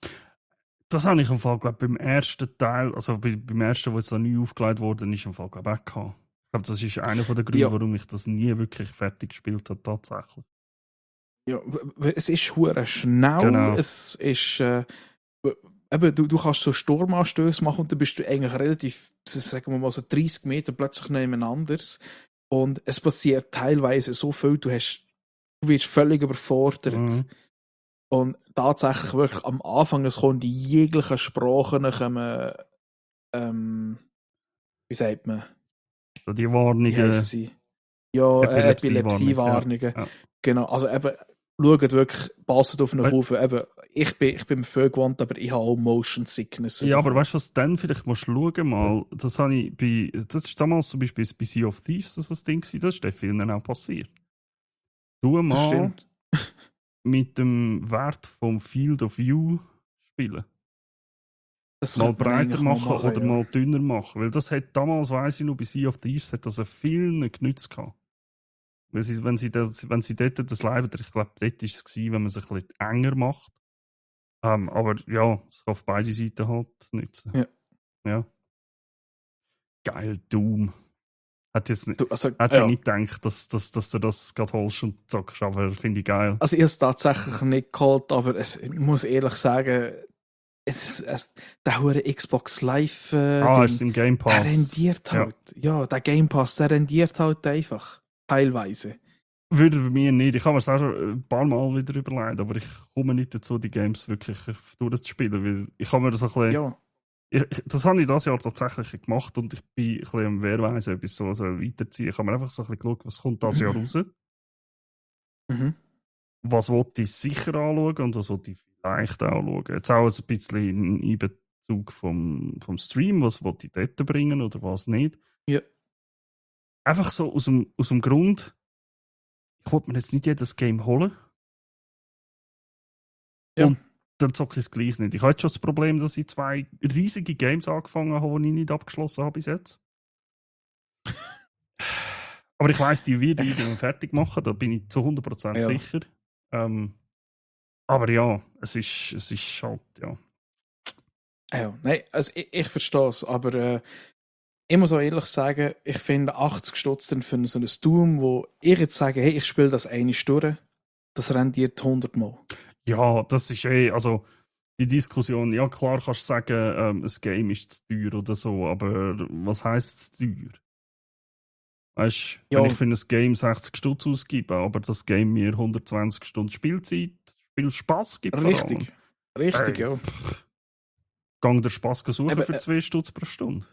[SPEAKER 1] Das habe ich im Fall, glaube beim ersten Teil, also beim ersten, wo jetzt noch neu aufgelegt wurde, ist im Fall, glaube ich, auch gehabt. Ich glaube, das ist einer der Gründe, warum ich das nie wirklich fertig gespielt habe, tatsächlich.
[SPEAKER 2] Ja, es ist hure schnell,
[SPEAKER 1] Genau.
[SPEAKER 2] es ist eben, du kannst so Sturmanstöße machen und dann bist du eigentlich relativ, sagen wir mal so 30 Meter plötzlich nebeneinander und es passiert teilweise so viel, du wirst völlig überfordert.
[SPEAKER 1] Mhm.
[SPEAKER 2] Und tatsächlich wirklich am Anfang, es kommen die jeglichen Sprachen, wie sagt man?
[SPEAKER 1] So die Warnungen.
[SPEAKER 2] Wie heissen sie? Ja, Epilepsiewarnungen.
[SPEAKER 1] Ja.
[SPEAKER 2] Genau, also eben, schaut wirklich, passt auf einen Haufen. Eben, ich bin mir viel gewohnt, aber ich habe auch Motion Sickness.
[SPEAKER 1] Ja, aber weißt du, was dann vielleicht musst du schauen mal, das ist damals zum Beispiel bei Sea of Thieves das Ding gewesen, das ist den Filmen auch passiert. Du mal mit dem Wert vom Field of View spielen.
[SPEAKER 2] Das
[SPEAKER 1] mal breiter machen oder
[SPEAKER 2] ja.
[SPEAKER 1] mal dünner machen. Weil das hat damals, weiss ich noch, bei Sea of Thieves hat das vielen genützt gehabt. Weil wenn sie dort das Leib, ich glaube, dort war es gewesen, wenn man es ein bisschen enger macht. Aber ja, es kann auf beide Seiten halt nützen. Ja. Geil, Doom. Hätte ich nicht gedacht, dass du das gerade holst und zockst, aber finde ich geil.
[SPEAKER 2] Also ich habe es tatsächlich nicht geholt, aber ich muss ehrlich sagen, der hure Xbox Live
[SPEAKER 1] ist im Game Pass.
[SPEAKER 2] Der rendiert halt. Ja, der Game Pass, der rendiert halt einfach. Teilweise.
[SPEAKER 1] Würde bei mir nicht. Ich habe mir es auch schon ein paar Mal wieder überlegt, aber ich komme nicht dazu, die Games wirklich durchzuspielen, weil ich habe mir das ein bisschen...
[SPEAKER 2] Ja.
[SPEAKER 1] Das habe ich dieses Jahr tatsächlich gemacht und ich bin ein bisschen am Wehrweise, ob ich so weiterziehen. Ich habe mir einfach so ein bisschen geschaut, was kommt dieses Jahr raus.
[SPEAKER 2] Mhm.
[SPEAKER 1] Was wollte ich sicher anschauen und was wollte ich vielleicht auch schauen. Jetzt auch ein bisschen in Einbezug vom Stream, was wollte ich dort bringen oder was nicht.
[SPEAKER 2] Ja.
[SPEAKER 1] Einfach so aus dem Grund, ich wollte mir jetzt nicht jedes Game holen.
[SPEAKER 2] Ja.
[SPEAKER 1] Und dann zocke ich es gleich nicht. Ich habe jetzt schon das Problem, dass ich 2 riesige Games angefangen habe, die ich nicht abgeschlossen habe bis jetzt. Aber ich weiss, die werde ich irgendwann fertig machen, da bin ich zu 100%
[SPEAKER 2] Ja.
[SPEAKER 1] sicher. Aber ja, es ist halt, ja.
[SPEAKER 2] Ja, nein, also ich verstehe es, aber ich muss auch ehrlich sagen, ich finde 80 Stutz dann für so ein Doom, wo ich jetzt sage, hey, ich spiele das eine Stunde, das rendiert 100 Mal.
[SPEAKER 1] Ja, das ist also die Diskussion, ja klar kannst du sagen, ein Game ist zu teuer oder so, aber was heisst zu teuer? Weißt du,
[SPEAKER 2] Ja,
[SPEAKER 1] wenn ich für ein Game 60 Stutz ausgebe, aber das Game mir 120 Stunden Spielzeit, Spielspaß gibt vor allem.
[SPEAKER 2] richtig,
[SPEAKER 1] Hey,
[SPEAKER 2] ja.
[SPEAKER 1] gang der Spaß suchen
[SPEAKER 2] Eben,
[SPEAKER 1] für 2 Stutz pro Stunde.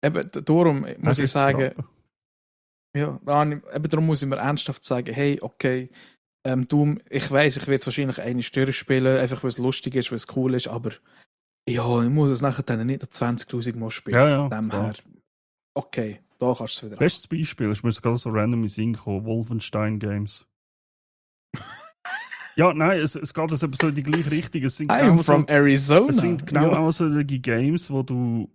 [SPEAKER 2] darum muss
[SPEAKER 1] Einfach
[SPEAKER 2] ich
[SPEAKER 1] ins
[SPEAKER 2] sagen,
[SPEAKER 1] Graben.
[SPEAKER 2] ja, darum muss ich mir ernsthaft sagen, hey, okay, Doom, ich weiß, ich werde es wahrscheinlich eine Stunde spielen, einfach weil es lustig ist, weil es cool ist, aber ja, ich muss es nachher dann nicht noch 20.000 Mal spielen.
[SPEAKER 1] Ja, ja,
[SPEAKER 2] Von dem
[SPEAKER 1] klar.
[SPEAKER 2] her, okay, da kannst du es wieder
[SPEAKER 1] Bestes Beispiel ist mir jetzt gerade so random in den Sinn gekommen, Wolfenstein Games. Ja, nein, es geht also so in die gleiche Richtung. Es sind
[SPEAKER 2] I'm
[SPEAKER 1] genau
[SPEAKER 2] from Arizona.
[SPEAKER 1] es sind genau
[SPEAKER 2] Ja.
[SPEAKER 1] auch solche Games, wo du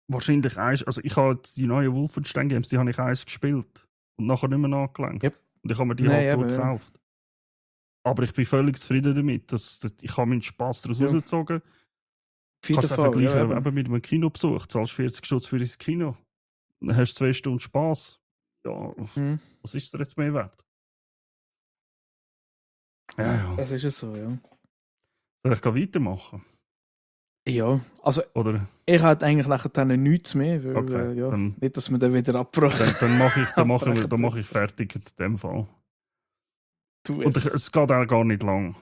[SPEAKER 1] wahrscheinlich also ich habe jetzt die neuen Wolfenstein Games, die habe ich eins gespielt und nachher nicht mehr nachgelenkt.
[SPEAKER 2] Yep.
[SPEAKER 1] Und ich habe mir die
[SPEAKER 2] Nein,
[SPEAKER 1] halt
[SPEAKER 2] eben, ja.
[SPEAKER 1] durchgekauft. Aber ich bin völlig zufrieden damit. Ich habe meinen Spass daraus
[SPEAKER 2] Ja.
[SPEAKER 1] rausgezogen.
[SPEAKER 2] Auf jeden
[SPEAKER 1] Kannst du
[SPEAKER 2] Fall,
[SPEAKER 1] vergleichen
[SPEAKER 2] ja, eben.
[SPEAKER 1] eben mit einem Kinobesuch. Zahlst 40 Stutz für ins Kino. Dann hast du 2 Stunden Spass. Ja,
[SPEAKER 2] Mhm.
[SPEAKER 1] was ist dir jetzt mehr wert? Ja, ja.
[SPEAKER 2] Das ist ja so, ja.
[SPEAKER 1] Soll ich weitermachen?
[SPEAKER 2] Ja, also
[SPEAKER 1] Oder?
[SPEAKER 2] ich hatte eigentlich nachher dann nichts mehr, weil
[SPEAKER 1] Okay,
[SPEAKER 2] ja,
[SPEAKER 1] dann,
[SPEAKER 2] nicht, dass wir dann wieder abbrechen.
[SPEAKER 1] dann mache ich,
[SPEAKER 2] abbrechen
[SPEAKER 1] dann mache ich
[SPEAKER 2] dürfen.
[SPEAKER 1] fertig in dem Fall.
[SPEAKER 2] Tu
[SPEAKER 1] Und
[SPEAKER 2] es.
[SPEAKER 1] es geht auch gar nicht lang.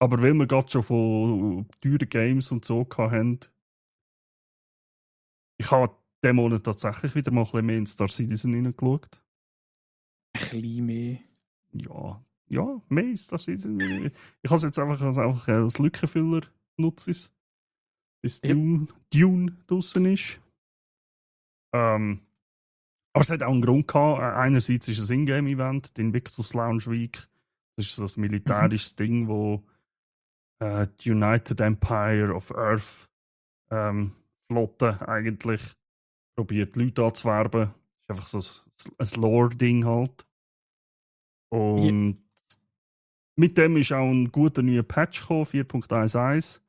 [SPEAKER 1] Aber weil wir gerade schon von teuren Games und so hatten, ich habe diesen Monat tatsächlich wieder mal ein bisschen mehr in Star Citizen reingeschaut.
[SPEAKER 2] Ein bisschen mehr.
[SPEAKER 1] Ja, mehr in Star Citizen. Ich habe es jetzt einfach als Lückenfüller nutze, bis
[SPEAKER 2] Yep.
[SPEAKER 1] Dune draußen ist. Aber es hat auch einen Grund gehabt. Einerseits ist es ein Ingame-Event, die Invictus Lounge Week. Das ist so das militärische Ding, wo die United Empire of Earth Flotte eigentlich probiert, Leute anzuwerben. Das ist einfach so ein Lore-Ding halt.
[SPEAKER 2] Ja.
[SPEAKER 1] Und mit dem ist auch ein guter neuer Patch gekommen, 4.11.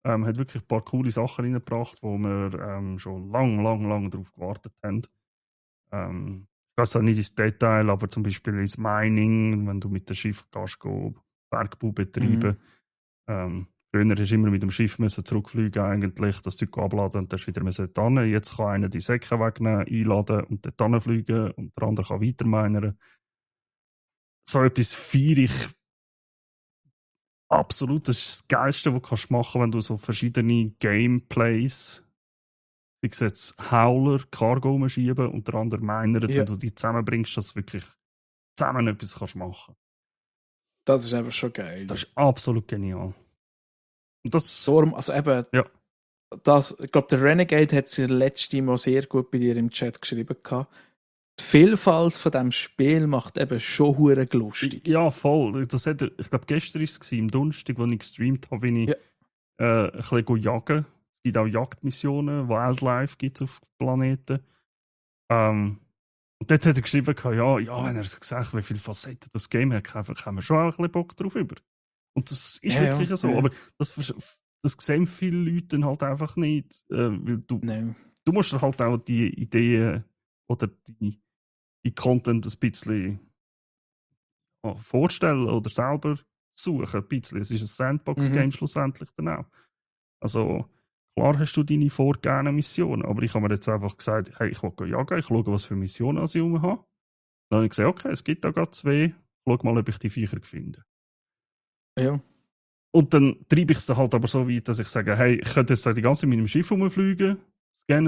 [SPEAKER 1] Hat wirklich ein paar coole Sachen reingebracht, wo wir schon lang darauf gewartet haben. Ich weiß auch nicht ins Detail, aber zum Beispiel ins Mining, wenn du mit dem Schiff gehst, Bergbau betreiben. Früher hast du immer mit dem Schiff zurückfliegen, eigentlich, das Zeug abladen und dann wieder hin. Jetzt kann einer die Säcke wegnehmen, einladen und dort hinfliegen und der andere kann weiter minern. So etwas feiere ich absolut. Das ist das Geilste, was du machen kannst, wenn du so verschiedene Gameplays, sei es jetzt Howler, Cargo umschieben und der andere minert,
[SPEAKER 2] Ja.
[SPEAKER 1] wenn du die zusammenbringst, dass du wirklich zusammen etwas kannst machen.
[SPEAKER 2] Das ist einfach schon geil.
[SPEAKER 1] Das ist absolut genial. Und das,
[SPEAKER 2] Darum, also eben,
[SPEAKER 1] ja.
[SPEAKER 2] ich glaube, der Renegade hat es letztes Mal sehr gut bei dir im Chat geschrieben gehabt. Die Vielfalt von diesem Spiel macht eben schon hure lustig.
[SPEAKER 1] Ja, voll. Ich glaube, gestern war es, im Donnerstag, als ich gestreamt habe, bin ich ein bisschen jagen. Es gibt auch Jagdmissionen, Wildlife gibt es auf Planeten. Und dort hat er geschrieben, wenn er gesagt wie viele Facetten das Game hat, haben wir schon auch ein bisschen Bock drauf über. Und das ist wirklich so.
[SPEAKER 2] Ja.
[SPEAKER 1] Aber das sehen viele Leute dann halt einfach nicht. Weil du musst dir halt auch die Ideen oder die Content ein bisschen vorstellen oder selber suchen. Ein bisschen. Es ist ein Sandbox-Game schlussendlich dann auch. Also, klar hast du deine vorgegebenen Missionen, aber ich habe mir jetzt einfach gesagt, hey, ich will jagen, ich schaue, was für Missionen ich habe. Dann habe ich gesagt, okay, es gibt da gerade 2, schau mal, ob ich die Viecher finde.
[SPEAKER 2] Ja.
[SPEAKER 1] Und dann treibe ich es dann halt aber so weit, dass ich sage, hey, ich könnte jetzt die ganze Zeit mit dem Schiff rumfliegen,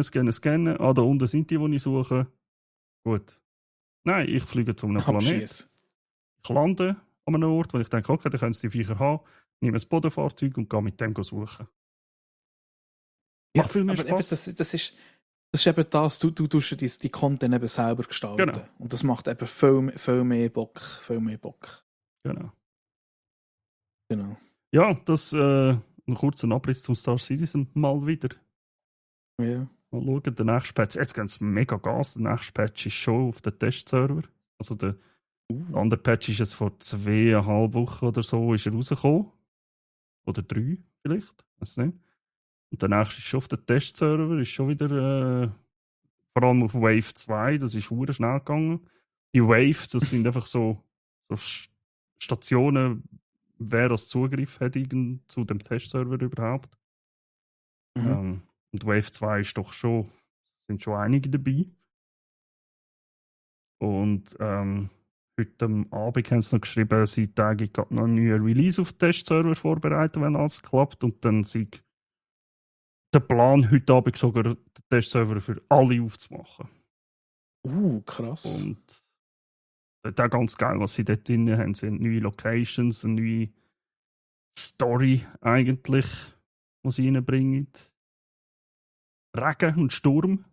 [SPEAKER 1] scannen. Ah, da unten sind die ich suche. Gut. Nein, ich fliege zu einem Planet.
[SPEAKER 2] Abschießen.
[SPEAKER 1] Ich lande an einem Ort, wo ich denke, okay, da können sie die Viecher haben, nehme ein Bodenfahrzeug und gehe mit dem suchen. Macht viel mehr
[SPEAKER 2] aber eben,
[SPEAKER 1] Spaß.
[SPEAKER 2] das ist eben das, du tust die Content eben selber gestalten.
[SPEAKER 1] Genau.
[SPEAKER 2] Und das macht eben viel mehr Bock.
[SPEAKER 1] Genau.
[SPEAKER 2] Genau.
[SPEAKER 1] Ja, das ein kurzer Abriss zum Star Citizen mal wieder.
[SPEAKER 2] Ja.
[SPEAKER 1] Mal schauen, der nächste Patch. Jetzt geht es mega Gas. Der nächste Patch ist schon auf den Testserver. Also der andere Patch ist jetzt vor 2,5 Wochen oder so ist er rausgekommen. Oder 3 vielleicht. Weiß nicht. Und der nächste ist schon auf den Testserver. Ist schon wieder vor allem auf Wave 2. Das ist sehr schnell gegangen. Die Waves, das sind einfach so Stationen, wer das Zugriff hat zu dem Testserver überhaupt.
[SPEAKER 2] Mhm.
[SPEAKER 1] Und Wave 2 ist doch schon, sind schon einige dabei. Und heute am Abend haben sie noch geschrieben, sie Tage gerade noch einen neuen Release auf den Testserver vorbereiten, wenn alles klappt. Und dann sind der Plan, heute Abend sogar den Testserver für alle aufzumachen.
[SPEAKER 2] Krass.
[SPEAKER 1] Und das ist auch ganz geil, was sie dort drin haben. Sie haben neue Locations, eine neue Story eigentlich, die sie reinbringen. Regen und Sturm,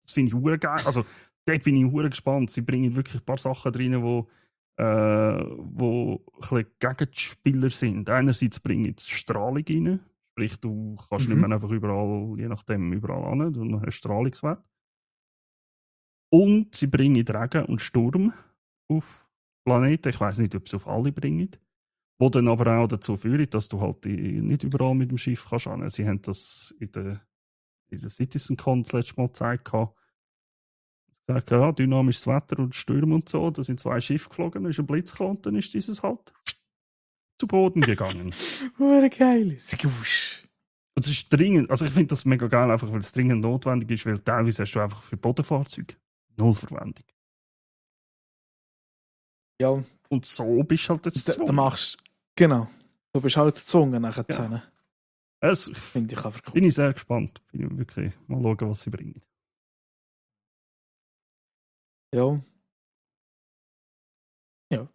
[SPEAKER 1] das finde ich hure geil. Also, dort bin ich hure gespannt. Sie bringen wirklich ein paar Sachen drin, wo ein bisschen Gegenspieler sind. Einerseits bringen sie Strahlung rein, sprich, du kannst nicht mehr einfach überall, je nachdem, überall hin, du hast Strahlungswert. Und sie bringen Regen und Sturm auf Planeten. Ich weiß nicht, ob sie auf alle bringen. Wo dann aber auch dazu führt, dass du halt nicht überall mit dem Schiff kannst hin. Sie haben das in der CitizenCon letztes Mal gezeigt. Gesagt, ja, dynamisches Wetter und Stürme und so. Da sind 2 Schiffe geflogen, da ist ein Blitz gekommen und dann ist dieses halt zu Boden gegangen.
[SPEAKER 2] Geil. Skusch.
[SPEAKER 1] Und es ist dringend, also ich finde das mega geil, einfach weil es dringend notwendig ist, weil teilweise hast du einfach für Bodenfahrzeuge null Verwendung.
[SPEAKER 2] Ja.
[SPEAKER 1] Und so bist du halt jetzt
[SPEAKER 2] Da machst genau. Du bist halt gezwungen nachher.
[SPEAKER 1] Ja.
[SPEAKER 2] Finde ich einfach cool.
[SPEAKER 1] Bin ich sehr gespannt. Bin ich wirklich mal schauen, was sie bringen.
[SPEAKER 2] Ja.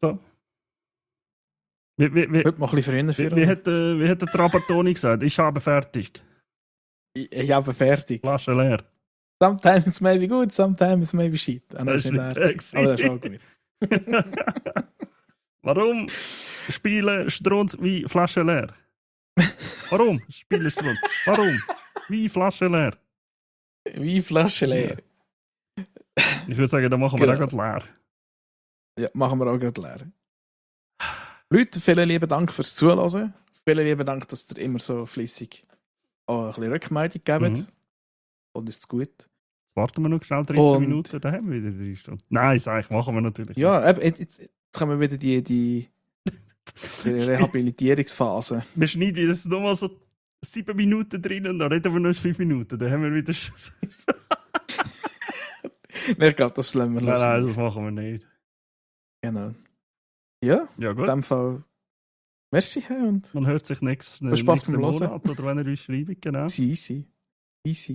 [SPEAKER 1] So. Wie
[SPEAKER 2] Heute mal ein bisschen früher
[SPEAKER 1] wie hat der Trapattoni gesagt? Ich habe fertig.
[SPEAKER 2] Ich habe fertig.
[SPEAKER 1] Flasche leer.
[SPEAKER 2] Sometimes maybe good, sometimes maybe shit.
[SPEAKER 1] Das ist nicht
[SPEAKER 2] aber das ist auch gut.
[SPEAKER 1] Warum spielen Strunz wie Flasche leer? Warum spielen Strunz? Warum? Wie Flasche leer?
[SPEAKER 2] Wie Flasche leer.
[SPEAKER 1] Ich würde sagen, da machen wir auch gerade leer.
[SPEAKER 2] Ja, machen wir auch gerade leer. Leute, vielen lieben Dank fürs Zuhören. Vielen lieben Dank, dass ihr immer so flüssig auch ein bisschen Rückmeldung gebt. Und ist gut.
[SPEAKER 1] Jetzt warten wir noch schnell 13 Minuten, dann haben wir wieder 3 Stunden. Nein, sag ich, machen wir natürlich.
[SPEAKER 2] Ja, jetzt haben wir wieder die Rehabilitierungsphase.
[SPEAKER 1] Wir schneiden jetzt nochmal so 7 Minuten drin und dann reden wir noch 5 Minuten. Dann haben wir wieder.
[SPEAKER 2] Ich glaube, das lassen wir lassen.
[SPEAKER 1] Nein, das machen wir nicht.
[SPEAKER 2] Genau. Ja,
[SPEAKER 1] gut.
[SPEAKER 2] In dem Fall. Merci, und
[SPEAKER 1] man hört sich nächsten
[SPEAKER 2] Monat
[SPEAKER 1] oder wenn ihr uns schreibt, genau.
[SPEAKER 2] Easy.
[SPEAKER 1] Tschüss.